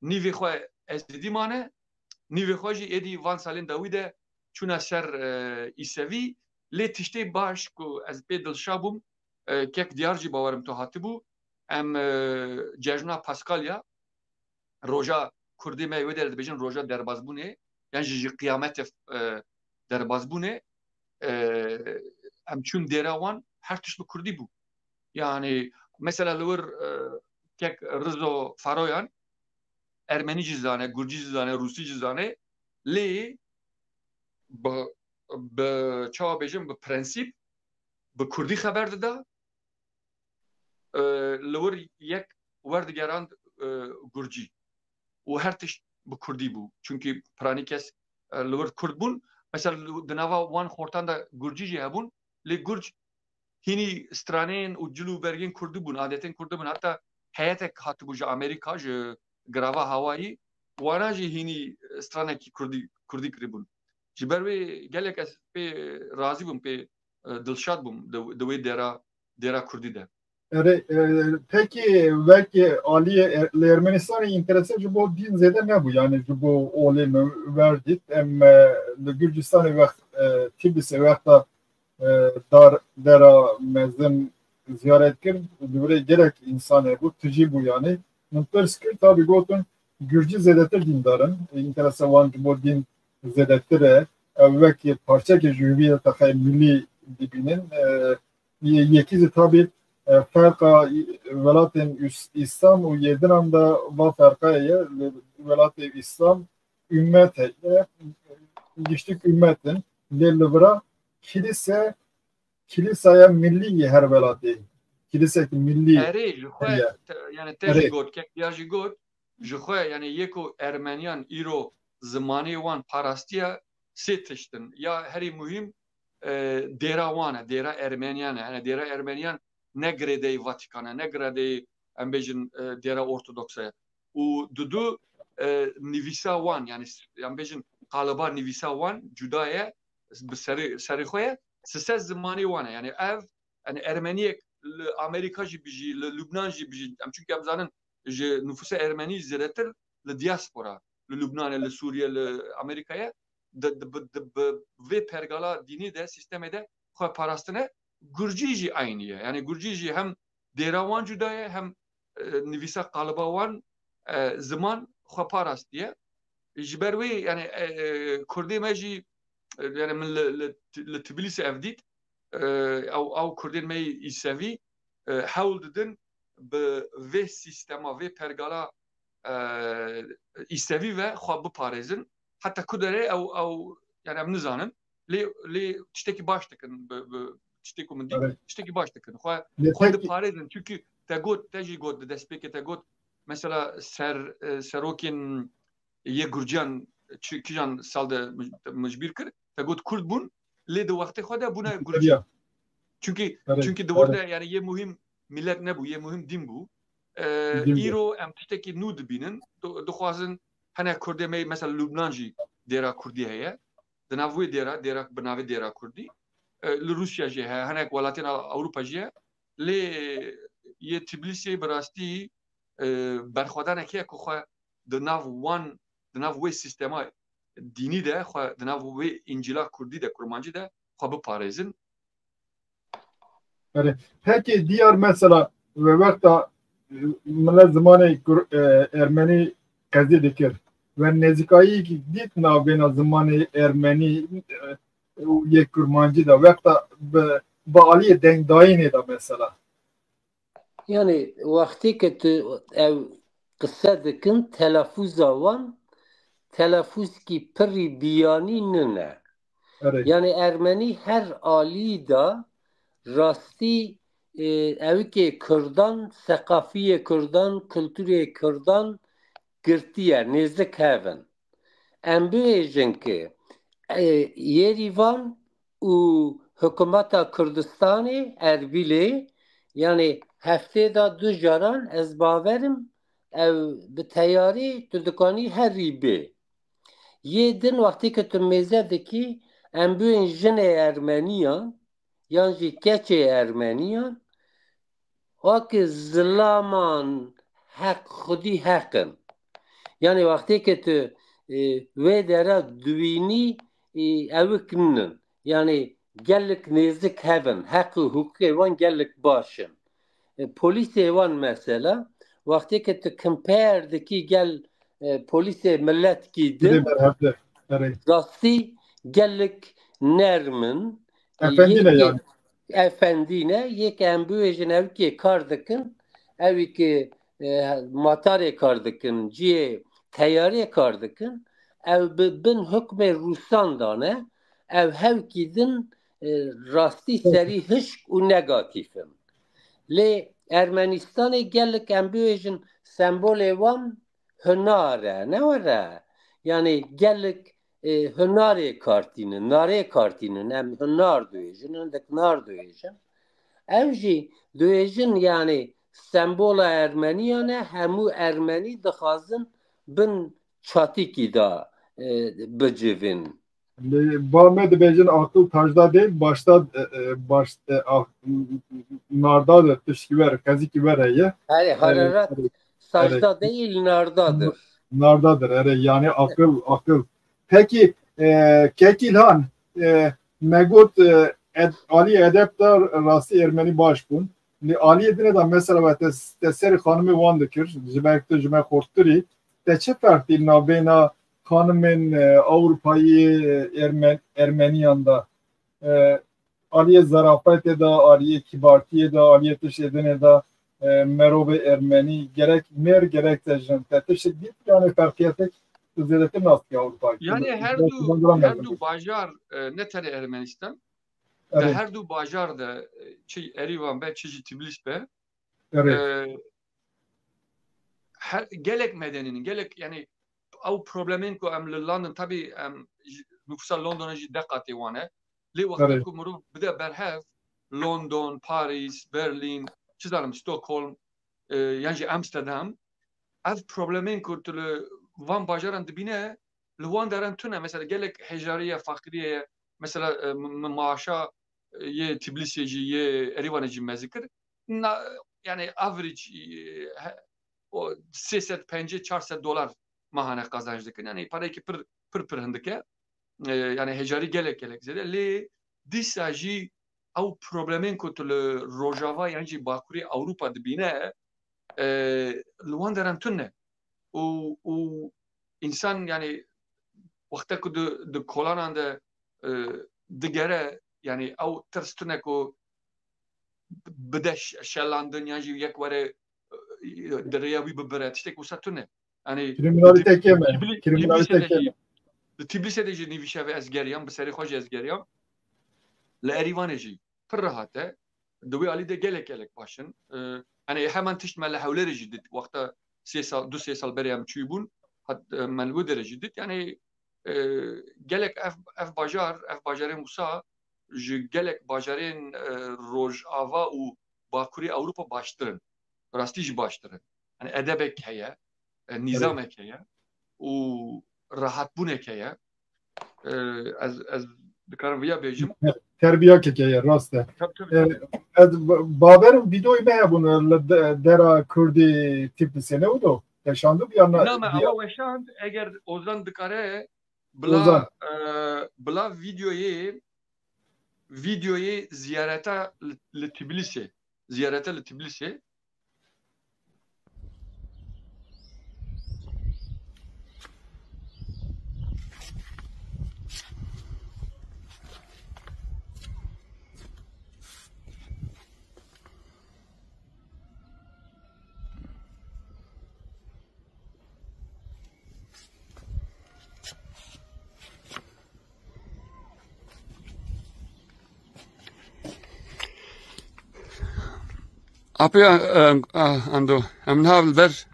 nîvê xwe Ezîdî mane, nîvê xwe jî êdî van salên dawî de çûne ser, e, Îsevî. Lê tiştê baş ku ez pê dilşa bûm, e, kek Diyar jî bawerim tu hatibû. Em, e, cejna Paskalya, roja Kurdê me wê derê dibêjin roja derbazbûnê, yan jî ji qiyametê, e, derbazbûnê, e, em çûn dêra wan, her tişt bi kurdî bû. Yani mesela li wir, e, kek Rizo Faroyan, ermenî jî zane, gurcî jî zane, rûsî jî zane, lê bi, bi çawa bêjim, bi prensîp, bi kurdî xeber dida. E, li wir yek werdigerand, e, gurcî. Û her tişt bi kurdî bû. Çunkî piranî kes, e, li wir kurd bûn. Mesela li, di nava wan xortan de gurcî jî hebûn. Lê gurc hînî stranên û cil û bergên kurdî bûn, adetên kurdî bûn. Heta heyetek hatibû ji Amerîka, ji girava Hawaii, wana jî hînî stranekî kurdî, kurdî kiribûn. Ji ber wê gelek ez pê razî bûm, pê, e, dilşad bûm di, di wê dêra, dêra kurdî de. Erê, e, pekî wekî aliyê Er-, li Ermenistanê înterese ji bo dîn zêde nebû, yani ji bo olê min wer dît. Em, e, li Gurcistanê wext, e, Tiblisê wexta, e, dar dera mezin ziyaret kir, li wirê gelek însan hebû, tijî bû yani. Min pirs kir, tabî gotin, Gurcî zêdetir dîndar in, înterese wan ji bo dîn zêdetir e. Ew wekî parçekê ji hûviyê teqey milî dibînin. E, Yê-, yekî jî tabî, e, ferqa î-, welatên Îs-, Îslam û yê dinan de va ferqayê ye. Li welatê Îslam ümmet heye, giştik ümmet in. Lê li vira kilîse, kilîsaya millî yê her welatê. Kilîsek millî Erê, ji xwe heye. Te-, yani te Erê. jî got, kek diya jî got, ji xwe, yani yê ku Ermeniyan îro zimanê wan parastiye sê tişt in. Ya herî muhîm, e, dêra wan e, dêra Ermeniyan e. Yani dêra Ermeniyan ne girêdeyî Vatikan e, ne girêdeyî, em bêjin, e, dêra Ortodoks e. Û dudu, e, nivîsa wan, yani s-, em bêjin qaliba nivîsa wan cuda ye, bi serê, serê xwe ye. Sise zimanê wan e. Yani ev, yani Ermeniyek li Amerîka jî bijî, li Lubnan jî bijî. Em, çünkü em zanin ji nüfusa Ermenî zêdetir li diaspora, li Lubnanê, li Sûriye, li Amerîkayê, di, di, bi, di, bi vê pergala dînî de, sîstemê de xwe parastine. Gurcî jî eynî ye. Yani Gurcî jî hem dêra wan cuda ye, hem, e, nivîsa qaliba wan, e, ziman xwe parastiye. Ji ber wê, yani, e, Kurdê me jî, e, yani min li, li, li Tbilîsê ev dît, e, ew, ew Kurdên me yî Îsevî, e, hewl didin bi vê sîstema, vê pergala, e, Îsevî ve xwe biparêzin. Heta ku derê ew, ew, yani em nizanin. Lê, lê tiştekî baş dikin, bi, bi tiştê ku min dît, Evet. tiştekî baş dikin. Xwe, Lê xwe peki diparêzin. Çünkü te got, te jî got, di destpêkê te got, mesela ser, e, serokên yê Gurciyan çi, kîjan sal de mij-, mijbîr kir, te got Kurd bûn, lê di wextê xwe de bûne Gurcî. Ya. Çünkü, Erê, çünkü di erê. wir de yani yê muhîm millet nebû, yê muhîm dîn bû. E, Dîn bû. îro em tiştekî nû dibînin, di-, dixwazin hinek Kurdê me, mesela Lubnan jî dêra Kurdî heye. Di nav wê dêra, dêra bi navê dêra Kurdî. E, li Rûsya jî heye, hinek welatên Ewropa jî heye. Lê yê Tbilîsê bi rastî, e, berxwedanekê ye ku xwe di nav wan, di nav wê sîstema dînî de, xwe di nav wê Încîla Kurdî de, Kurmancî de xwe biparêzin. Erê. Pekê diyar mesela we wexta, e, millet zimanê Kur-, e, Ermenî qezî dikir. We nêzîkayî dît navbêna zimanê Ermenî, e, û yê Kurmancî de wexta bi, bi aliyê dengdayînê de mesela. Yani wextê ke tu ew qise dikin, telafûza wan telafûzkî pirî biyanî nine. Erê. Yani Ermenî her alî de rastî, e, ewikê Kurdan, seqafiyê Kurdan, kulturê Kurdan girtiye, nêzik hev in. Em bibêjin ki, e, Yêrîvan û hikûmeta Kurdistanê, Erbîlê, yani heftê de du caran ez bawerim ew bi teyarî tu dikanî herî bê. Yê din wextê ke tu mêze dikî, em bibên jinê Ermeniyan, yan jî keçê Ermeniyan, wekî zilaman heq, xwedî heq in. Yani wextê ke tu, e, wê dera dibînî, e, ewik nin. Yani gelek nêzik hev in. Heq û hukukê wan gelek baş in. E, polîsê wan mesela, wextê ke tu compare dikî gel, e, polîsê miletkî din, Bidê berhevde. Erê. rastî gelek nerm in. Efendî ne Yekê yani? efendî ne, yek em bibêjin ew kê kar dikin, ew ki, e, matarê kar dikin, cihê teyarê kar dikin, ew bi bin hukmê Rûsan de ne, ew hewkî din, e, rastî serî hişk û negatîf in. Lê Ermenistanê gelek em bibêjin sembolê wan hunar e, ne were. Yani gelek, e, hunarê kartînin, narê kartînin, em hunar dibêjin, hindik nar dibêjin. Ew jî dibêjin yani sembola Ermeniyan e, hemû Ermenî dixwazin bin çatîkî de, e, bicivin. Lê ba me dibêjin aqil tajda değil, başta, e, e, baş, e, ah, narda de tişkî wer, qezîkî wer heye. Erê, E, hararet erê, sajda değil, nardadır. Nardadır, erê, yani akıl, akıl. Peki, e, Kekî Îlhan, e, me got, e, ed-, alî edeb de rastî ermenî baş bûn. Lê aliyê din de mesela we te, te serê xanimê wan dikir, ji ber tu ji me xorttirî, te çi ferq dî navbêna xanimên, e, Ewropayî, e, Erme-, Ermeniyan de? E, aliyê zerafetê de, aliyê kibartiyê de, aliyê tiştê dinê de, e, merovê ermenî, gerek mêr, gerek de jin. Te tiştek dît, yani ferqiyetek zêdetir nas dike Ewropa? Yani her du, her du bajar, e, ne tenê Ermenistan, di Evet. her du bajar de, e, çi Erîvan be, çi jî Tiblis be, Evet. e, her, gelek medenî ne, gelek, yani ew problemên ku em li London, tabî em ji, nifûsa Londonê jî deh qatê wan e. Lê wexta Evet. ku mirov bide berhev, London, Paris, Berlin, çi zanim, Stockholm, e, yan jî Amsterdam, ev problemên ku tu li van bajaran dibîne, li wan deran tune. Mesela gelek hejariye, faqiriye ye. Mesela, e, m-, m-, maaşa, e, yê Tiblisê jî, yê Erîvanê jî mezikir. Na, yani average, e, he, o sê sed pencî, çar sed dolar mahane qazanç dikin. Yani parayekî pir, pir, pir hindik e. E, yani hejarî gelek, gelek zêde. Lê dîsa jî ew problemên ku tu li Rojava yan jî Bakurê Ewropa dibîne, e, li wan deran tune. Û, û însan, yani, wexta ku di, di kolanan de, e, digere, yani, ew tirs tune ku bide ş-, şelandin yan jî yek were, e, di rêya wî bibire. Tiştek wisa tune. Yani, Kriminalite di kêm e. Tibli-, Kriminalite Tiblisê de kêm jî, e. Di Tiblisê de jî nîvî şevê ez geriyam, bi serê xwe jî ez geriyam. Li Erîvanê jî pir rehat e. Di wê alî de gelek gelek baş in. E, yani heman tişt me li Hewlêrê jî dît. Wexta sê sal, du sê sal berê em çûyî bûn, hat, e, me li wê derê jî dît. Yani, e, gelek ev, ev bajar, ev bajarên wisa ji gelek bajarên, e, Rojava û Bakurê Ewropa baştir in. Rastî jî baştir in. Yani edebek heye, e, Evet. nîzamek heye û rehatbûnek heye. E, ez, ez dikarim viya bêjim. Terbiyakek heye, rast e. Tabii, tabii, E, tabii. ez b-, bawerim vîdeoyê me hebûn, e, li de-, dera Kurdî Tiflisê ne wilo? Te şandibû ya na? Na, me awa weşand, eger Ozan dikare, bila, Ozan. e, bila vîdeoyê, vîdeoyê ziyareta li, li Tiblisê. Ziyareta li Tiblisê. Apê, e, e, Ando, em niha li ber,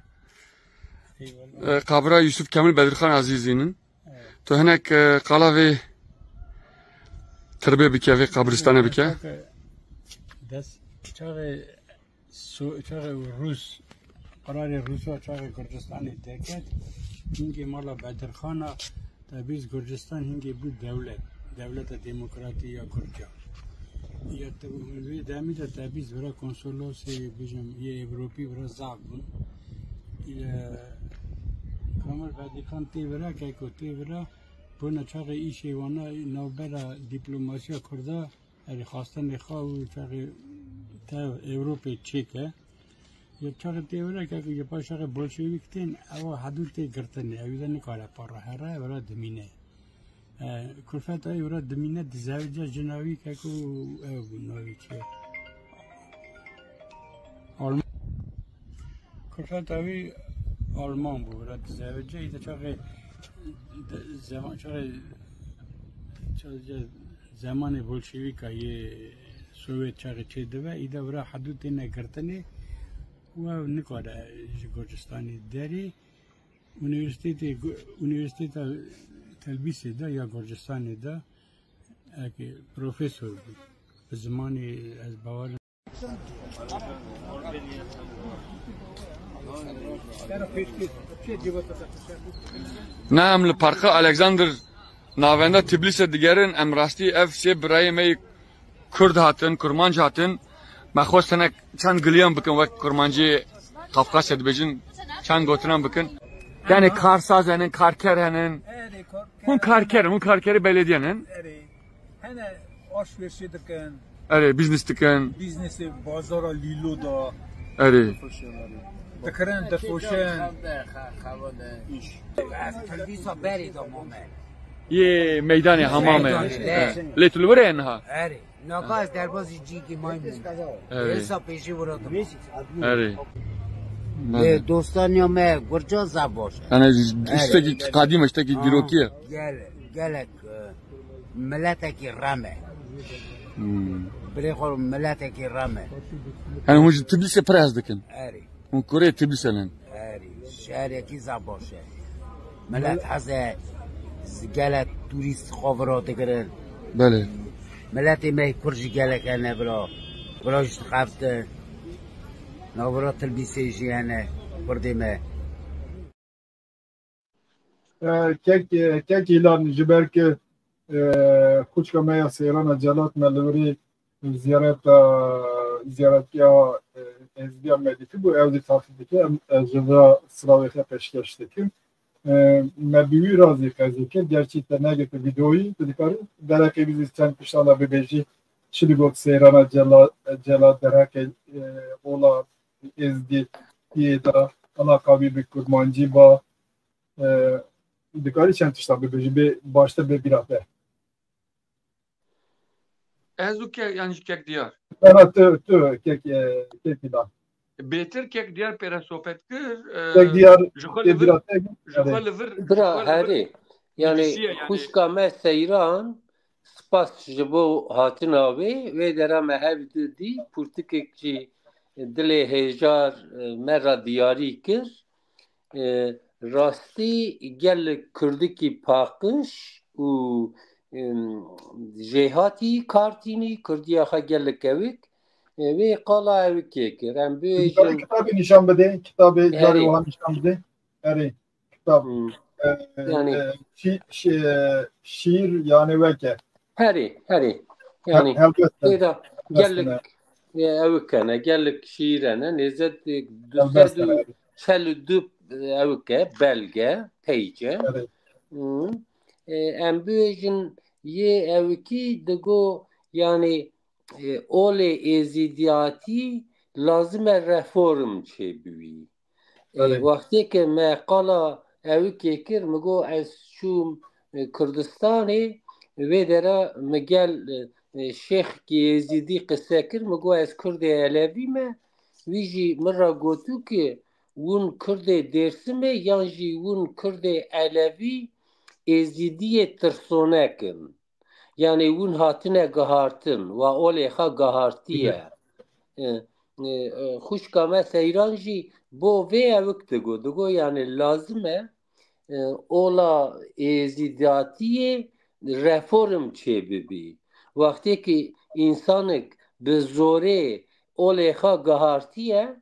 e, qabira Yusuf Kemil Bedirxan Azîzî nin. Tu hinek, e, qala vê tirbê bike, vê qabristanê bike. Çaxê des-, çaxê So-, çaxê Rûs, qirarê Rûsa çaxê Gurcistanê derket, hingê mala Bedirxana, te bîst Gurcistan hingê bû dewlet, dewleta demokratî ya Kurdiya. Ya te, hûn vê demî de te bîst vira konsolosê, bijim, yê Ewropî vira zaf bûn. Ya Kemal Bedirxan tê vira, keko tê vira, bona çaxê îşê wana navbera dîplomasiya Kurda, Erê xwestinê xwe û çaxê tev Ewropê çêke. Ya çaxê tê were ke ya paş çaxê bolşevîk tên, ewa hedû tê girtinê. Ew de nikare para here, were dimîne. E, kulfeta wî were dimîne, dizewice jina wî ke ku ew navî çi ye? Alman. Kulfeta wî Alman bû, were dizewice. Î de çaxê de-, zeman, çaxê, çaxê zemanê bolşevîka yê Sowêt çaxê çêdibe, î de wira hedû têne girtinê û ew nikare ji Gurcistanê derê. Unîversîtetê, unîversîteta Telbîsê de ya Gurcistanê de eke profesor bû. Bi zimanê ez bawer Ne em li Parka Alexander Navenda Tbilîsê digerin, em rastî ev sê birayê me yê Kurd hatin, Kurmanc hatin. Me xwest hinek çend giliyan bikin wek Kurmancî Qafqasya dibêjin, çend gotinan bikin. Yani karsaz henin, karker henin. Erê, kar-, Hûn karker in, hûn karkerê belediyen in. Erê, hene alışverişê dikin. Erê, biznes dikin. Biznesi bazara lîlo da. Erê. Dikirin, difoşin. Xev de, xe-, xewa de. Îş. Ez telvîsa berê da mame. Yê meydanê hamamê. Meydanê, Evet. Lê tu li wir e niha? Erê. Naka ez derbazî cîkî may bûm. Erê. Êsa pêşî wira dibe. Erê. Lê dostaniya me gurca zaf baş e. Yani Erê. Tiştekî qedîm e, tiştekî dîrokî ye. Gel, gelek, e, miletekî rem e. Hmm. Birê xwe miletekî rem e. Yani hûn ji Tbilîsê pir hez dikin. Erê. Hûn kurê Tbilîsê nin. Erê, şehrekî zaf baş e. Milet hez e, z-, gelek turîst xwe vira digirin. Belê. Miletê me kur jî gelek hene vira. Vira jî dixeftin. Navira Tilbîsê jî hene, kurdê me. E, kek, e, kek Îlan, ji ber ku, e, xwişka me ya Seyrana Celat me li wirî ziyareta, ziyaretiya, e, Êzidiya me dîtibû, ew dî taqîb dike, em, e, ji vira silavê xwe pêşkeş dikin. E, me bi wî razî qezî kir, gerçî te negirtî vîdeoyî, tu dikarî derheqê wî zî çend tiştan de bibêjî, çi digot Seyrana Cela-, Celat derheqê, e, ola Êzdîtiyê de, alaqa wî bi kurmancî ba, e, dikarî çend tiştan bibêjî, bê baştir bê bîra te. Ez û ke-, yanî kek Diyar. Bera tu, tu kek, e, kek Îlan. Bêtir kek Diyar pê re sohbet kir, e, Kek Diyar ji xwe tê li vir, bîra te, ji xwe erê. Li vir, ji Bira xwe li vir herê. Yani didişiye, yani. Xwişka me Seyran, spas ji bo hatina wê. Wê dera me hev du dî, pirtûkek jî dilê hêjar, e, me re diyarî kir. E, rastî gelek kurdikî paqij û, em, jêhatî kartînî, kurdiya xwe gelek ewik, e, wê qala ewikê kir. Em bibêjin. Kitabê nîşan bidê, kitabê carê Erê. Wiha nîşan bidê. Erê, kitab. Hmm. E, Yani e, şî-, şî-, şîr yani weke. Herê, herê. He-, Yani helbet, têda helbet gelek, hene. E, ewik hene, gelek şîr hene. Nêzet, e, Helbet hene. Du sed û çel û du, e, ewik e, belge, page. Erê. Hmm. E, em bibêjin yê ewikî digo, yani, e, olê êzîdiyatî lazim e reform çêbûyî. E, Belê. Wextê ke me qala ewikê kir, min got ez çûm, e, Kurdistanê, wê dera min gel, e, e, şêxkî êzîdî qise kir, min got ez kurdê elevî me. Wî jî min re gotû ki hûn kurdê Dêrsimê yan jî hûn kurdê elevî êzîdiyê tirsonek in. Yani hûn hatine gihartin, wa olê xwe gihartiye. E, e, e, xwişka me Seyran jî bo vê ewik digo. Digo yani lazim e, e, ola êzîdatiyê reform çêbibî. Wextê ki însanek bi zorê olê xwe gihartiye,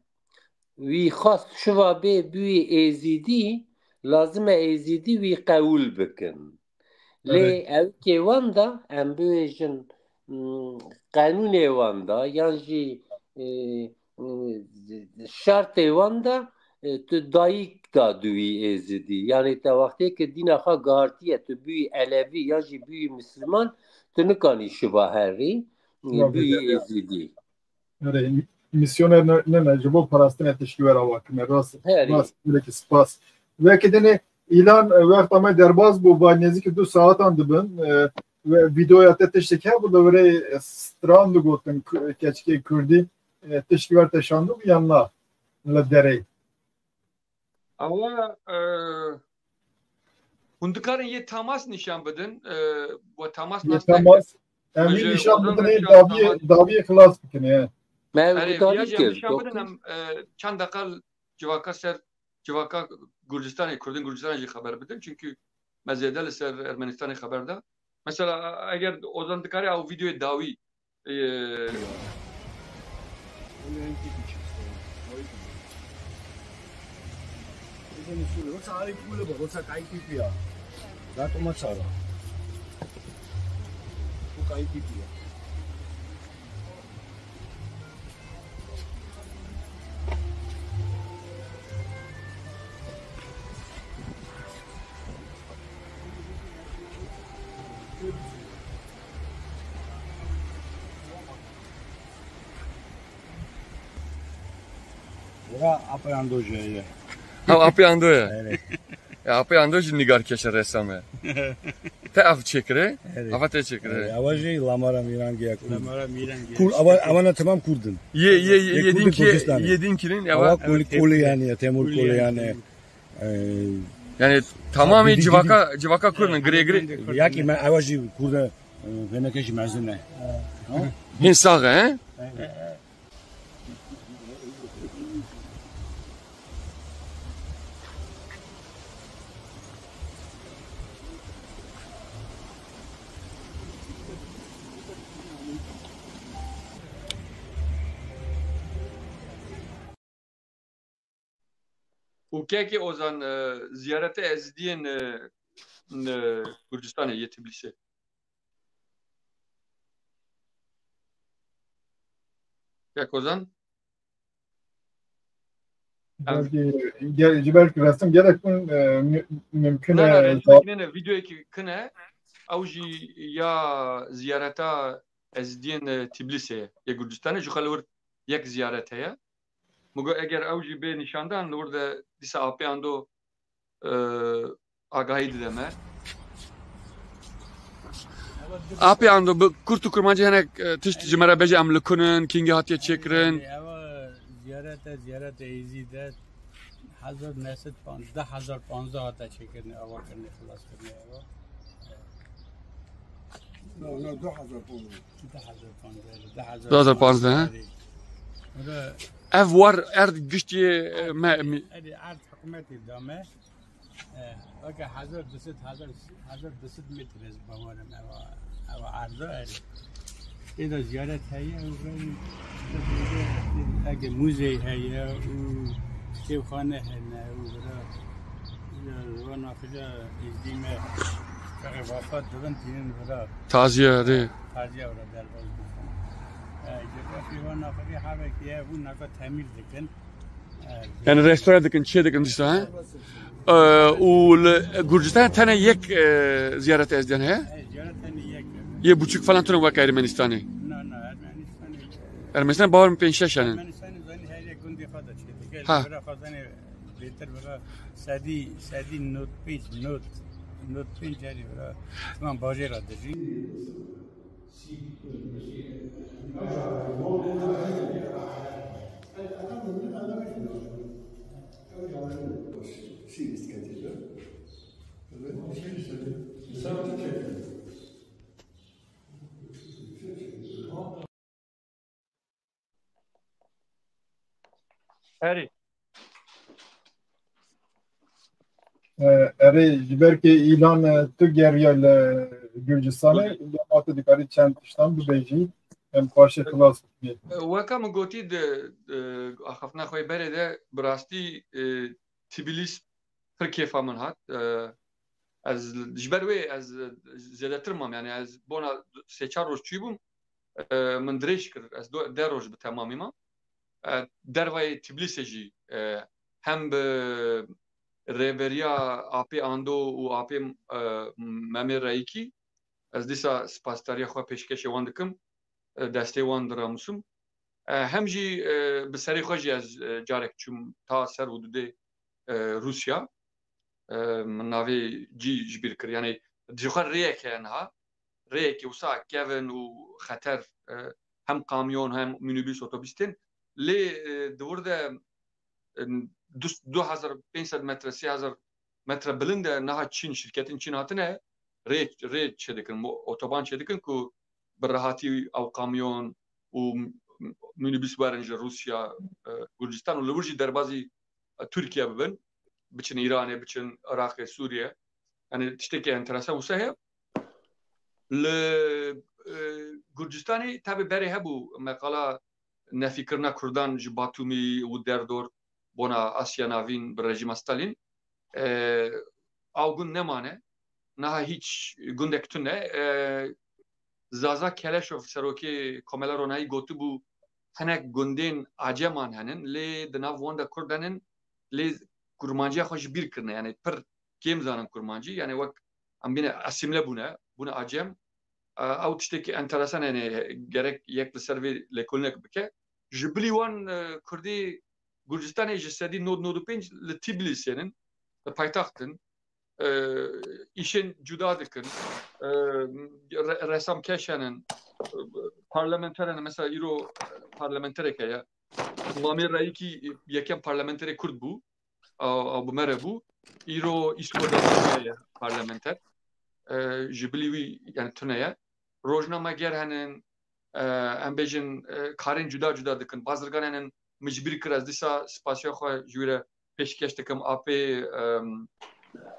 wî xwest şiva bê bûyî êzîdî, lazim e êzîdî wî qewûl bikin. Lê Evet. ewkê wan de, em bibêjin, mm, qenûnê wan de, yan jî, e, mm, şertê wan de, e, tu dayik da dûyî êzidî. Yani te wextê ki dîna xwe gihartiye, tu bûyî elevî yan jî bûyî misliman, tu nikanî şiva herî, e, Tabii, bûyî tabii. êzidî. Erê, mîsyonê ne, ne, ne, ji bo parastinê tişkî were ava kime. Rast, Herî. Rast, gelekî spas. Wekî dinê Îlan, e, wexta me derbas bû, va nêzîkî du saetan dibin, e, ve vîdeoya te tiştek hebû, li virê, e, stran digotin, ku-, keçikê Kurdî, e, tişkî wer te şandibû yan na? Li derê. Awa, e, hûn dikarin yê temas nîşan bidin, e, we temas Yê nas temas, nekin. em Min yê ji nîşan Ozan bidin, re ê kira daviyê, temas. Daviyê xilas bikin, he. Me Erê, viya jî em kir, nîşan bidin, doktor. Em, e, çend deqa civaka ser, civaka Gurcistanê, Kurdên Gurcistanê jî xeber bidin. Çünkü me zêde li ser Ermenistanê xeber da. Mesela, eger Ozan dikare ew vîdeoyê dawî Ee, Roça ai pule, bă, roça ca ai pipi ya. Da, cum ți-ară? Bura Apê Ando jî heye. Ha, Apê Ando ye. Evet. Ya, Apê Ando jî nîgarkeş e, ressam e. Te ev çêkire? Evet. Ava te çêkire? Evet, ava jî Lamara Mîrangê ya Kurd. Lamara Mîrangê. Kur, ava, avana tamam Kurd in. Ye, ye, ye, Kurd Yedin ki, Kurdistanê. Yedin kirin, ava Ava Kol-, Koleyanê ya, Temur Koleyanê. Ee, Yani tamamê Bîdî, civaka, civaka Kurd in, girê girê. Ya ki me, ava jî Kurd e, e, veneke jî mezin e. Hîn sax e, he? Û kekê Ozan, e, ziyareta Ezidiyên, e, n-, Gurcistanê yê Tiblîsê. Kek Ozan? Em Belkî, ge-, ji ber ku resim gelek hûn, e, mü-, mümkün Na, na, e, rejîmekî ne, ne, vîdeoyekî kin e. Ew jî ya ziyareta Ezidiyên, e, Tiblîsê ye, yê Gurcistanê. Ji xwe li wir yek ziyaret heye. Min got, eger ew jî bê nîşandan, li wir de dîsa Apê Ando, e, agahî dide me. Apê Ando, bi kurt û kurmancî hinek, e, tişt ji me re bêje, em li ku ne, kîngî hatiye çêkirin? Ev ziyaret e, ziyaret e Êzîd e. Hezar neh sed pan-, du hezar panzdeh hate çêkirinê, avakirinê, xilaskirinê eva. No, no, du hezar panzdeh. Du hezar panzdeh, du hezar panzdeh, he? Erê. Ev war erd giştî, e, me, mi- Erê, erd hikûmetê da me. E, weke hezar du sed, hezar, hezar du sed metre ez bawerim eva, eva erda erê. Tê de ziyaret heye û belê ege muzey heye û kitêbxane hene û bira, bira, vana xija êzdî me çaxê wefat dibin tînin bira. Taziye, erê. Taziye bira derbas dikin. E, coğrafya vana xija havekî ye, bû naka temîr dikin. Yani restore dikin, çê dikin dîsa, he? Ee, û li Gurcistan tenê yek, e, ziyaret Ezdiyan heye? Ziyaret tenê yek. Yê buçuk falan tune wek Ermenistanê. Na, na, Ermenistanê. Ermenistan bawer min pênc şeş yani. Ermenistanê zanî her yek gundê xwe de çê dike. Ha. Bira xwe zanî bêtir bira sedî, sedî nod pênc, nod, nod pênc herî bira. Tamam, bajêra dijî. Herî. E, erê, ji ber ku Îlan, e, tu geriya li Gurcistanê, ya ma tu dikarî çend tiştan bibêjî, em paşê xilas bikî. Weka min gotî di, e, axaftina xwe yê berê de, bi rastî, e, Tbilîs pir kêfa min hat. E, ez ji ber wê ez zêdetir mam, yani ez bona sê çar roj çûyî bûm, e, min dirêj kir. Ez do-, deh roj bi temamî mam. E, dervayê Tbilîsê jî, e, hem bi rêveriya Apê Ando û Apê, e, Memê Reyîkî, ez dîsa spasdariya xwe pêşkêşê wan dikim, e, destê wan diramusim. E, hem jî, e, bi serê xwe jî ez, e, carek çûm ta ser hududê, e, Rûsya. E, min navê cî ji bîr kir. Yani, ji xwe rêyek heye niha. Rêyekî wisa kevin û xeter, e, hem kamyon hem minibus, otobus tên. Lê, e, di wir de, e, du, du hezar pênc sed metre, sê hezar metre bilind e, niha Çîn, şirketên Çîn hatine rê, rê çêdikin, mo-, otoban çêdikin ku bi rehatî ew kamyon û m-, minibus werin ji Rûsya, e, Gurcistan û li wir jî derbazî, e, Tirkiye bibin, biçin Îranê, biçin Iraqê, Sûriye. Yani tiştekî enteresan wisa heye. Li, e, Gurcistanê tabi berê hebû meqala nefîkirina Kurdan ji Batûmî û derdor bona Asya Navîn bi rejîma Stalin. E, ew gund nemane. Niha hîç gundek tune. E, Zaza Keleşov, serokê Komela Ronahî, gotibû, hinek gundên aceman henin, lê di nav wan de kurd henin, lê kurmanciya xwe ji bîr kirine. Yani pir kêm zanin kurmancî. Yani wek em bîne asîmle bûne, bûne acem. E, ew tiştekî enteresan, yani gerek yek li ser vê lêkolînek bike. Ji bilî wan, e, kurdî Gurcistanê ji sedî nod nod û pênc li Tbilîsê nin, li paytaxt in. E, îşên cuda dikin. E, re-, resamkeş henin, e, parlamenter henin. Mesela îro parlamenterek heye. Mamê Reyikî yekem parlamenterê kurd bû. A, a bi me re bû. Îro Îskoda ye parlamenter. E, ji bilî wî, yani tune ye. Rojnameger henin, e, em bêjin, e, karên cuda cuda dikin. Bazirgan henin, min ji bîr kir, ez dîsa spasiya xwe ji wî re pêşkeş dikim. Apê, em,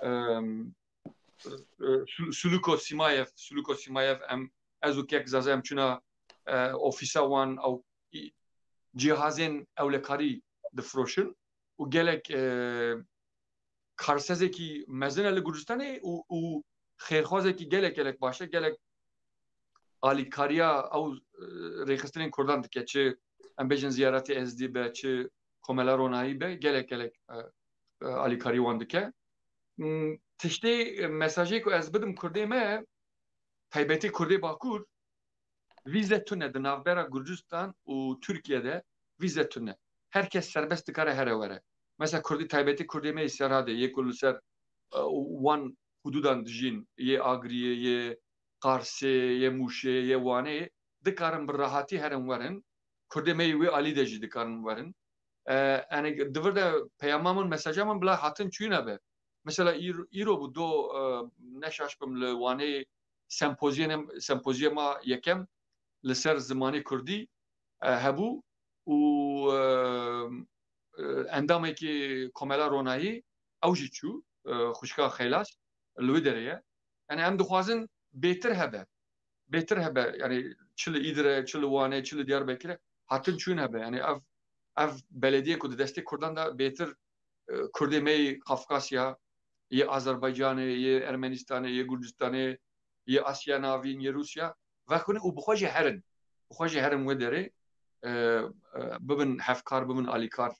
em, e, Su-, Suluko Simayev, Suluko Simayev, em, ez û kek Zaza em çûna, e, ofîsa wan, ew î-, cihazên ewlekarî difroşin û gelek, e, karsezekî mezin e li Gurcistanê û, û xêrxwazekî gelek, gelek baş e, gelek alîkariya ew, e, rêxistinên Kurdan dike, çi em bêjin ziyaretê Ezdî be, çi Komela Ronahî be, gelek, gelek, e, e, alîkarî wan dike. Hmm, tiştê, e, mesajê ku ez bidim Kurdê me, taybetî Kurdê Bakur, vîze tune di navbera Gurcistan û Tirkiye de, vîze tune. Her kes serbest dikare here were. Mesela Kurdî, taybetî Kurdê me yê Serhadê, yê ku li ser, e, wan hudûdan dijîn, yê Agriyê, yê Qarsê, yê Mûşê, yê Wanê, dikarin bi rehatî herin werin. Kurdê me yê wê alî de jî dikarin werin. E, yani di vir de peyama min, mesaja min bila hatin çûyî nebe. Mesela îr-, îro bû do, e, ne şaş bim, li Wanê sempoziyene-, sempoziyema yekem li ser zimanê kurdî, e, hebû û, e, e, endamekî Komela Ronahî ew jî çû, e, xwişka Xeylas li wê derê ye. Yani em dixwazin bêtir hebe. Bêtir hebe. Yani çi li Îdirê, çi li Wanê, çi li Diyarbekirê hatin çûn hebe. Yani ev, ev belediyê ku di destê Kurdan de bêtir, e, Kurdê me yê Kafkasya, yê Azerbaycanê, yê Ermenistanê, yê Gurcistanê, yê Asya Navîn, yê Rûsya vexwin û bi xwe jî herin. Bi xwe jî herin wê derê, e, e, bibin hevkar, bibin alîkar.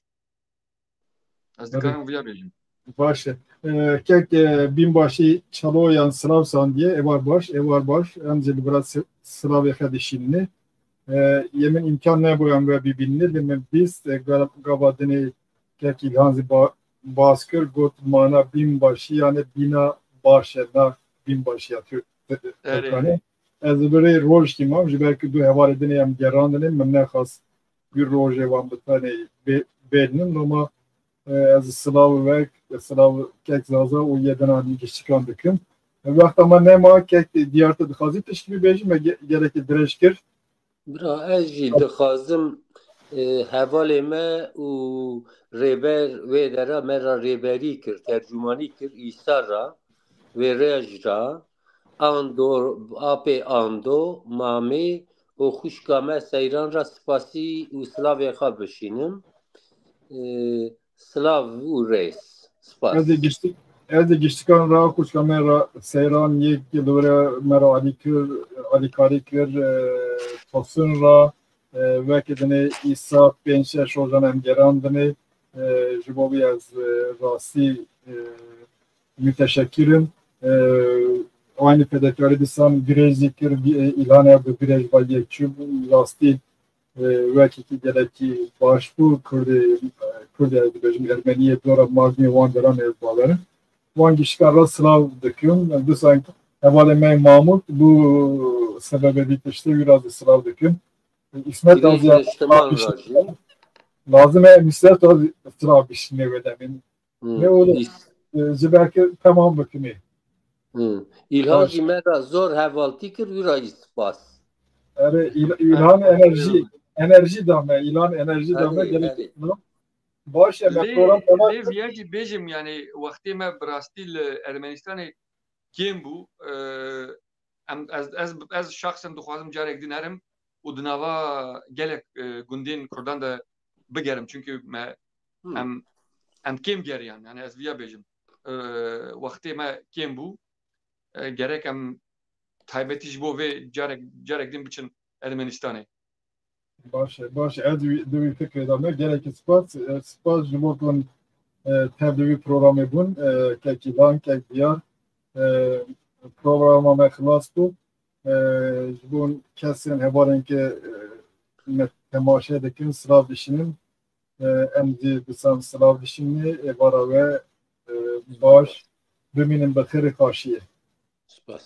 Ez dikarim viya bêjim. Baş e. E, kek, e, Bînbaşî Çaloyan silav sandiye, êvar baş, êvar baş. Em jî li vir si-, silavê xwe dişînine. E, yê min îmkan nebû em we bibînine, lê min bîst, e, ga-, gava dinê kek Îlhan zî ba-, bas kir, got mana bînbaşî, yani bîna baş e, na bînbaşiya Tirk-, Erê. Tirkanê. Ez li virê rojkî mam, ji ber ku du hevalê dinê em gerandinê, min nexwest ku rojê wan bi tenê bê-, bêdinin. Loma, e, ez silav wek, silav kek Zaza û yê dina giştikan dikim. E, wexta me nema, kek Diyar, tu dixwazî tiştî bibêjî, me ge-, gelekî dirêj kir. Bira, ez jî dixwazim, e, hevalê me û rêber wê dera me ra rêberî kir, tercûmanî kir, Îsa ra, wê rêj ra, Ando, apê Ando, mamê û xwişka me Seyran ra spasî û silavê xwe bişînim. E, silav û rêz. Spas. Ez ê giştik, ez ê giştikan ra, xwişka me ra Seyran yek li were me ra alî kir, alîkarî kir, e, Tosun ra, e, weke dinê Îsa pênc şeş rojan em gerandinê. E, ji bo wî ez, e, rastî, e, müteşekkirim. E, aynî fedekarî dîsan girêj zî kir, e, Îlhan ev bi girêj ba yek çû, rastî, e, wekî gelekî baş bû. Kurdê, e, Kurdê, ez dibêjim, Ermeniyê dora mardinê wan deran ez bawerim. Wan giştikan ra silav dikim. Dîsan hevalê me Mahmut bû sebebê vî tiştê, wî ra zî silav dikim. Îsmet Azî, lazim e Îsmet Azî silav bişîne wê demê. Hmm. Ne oğlum? Îs- E, ji ber ke temam bikimê. Hmm. Îlhan Baş. Jî me ra zor hevaltî kir, wî ra jî spas. Erê, Îl-, Îlhan enerjî, enerjî da me, Îlhan enerjî da me, erê, gerek erê. Baş e, me program temam. Lê viya jî bêjim, yani wextê me bi rastî li Ermenistanê kêm bû. E, em, ez, ez, ez şexsen dixwazim carek din herim û di nava gelek, e, gundên Kurdan de bigerim. Çünkü me, Hmm. em, em kêm geriyan. Yani ez viya bêjim. E, wextê me kêm bû. E, gerek em taybetî ji bo vê carek, carek din biçin Ermenistanê. Baş e, baş e. Ez di wî fikrê de me. Gelekî spas. E, spas ji bo ku e, tev di wî programê bûn. E, kekî Lan, kek Diyar. E, programa me xilas bû. E, ji bo kesên hevalên ke e, me temaşe dikin, silav dişînin. E, em zî disan silav dişînê. Êvara we e, baş. Bimînin bi xêrê xaşiyê. Spas.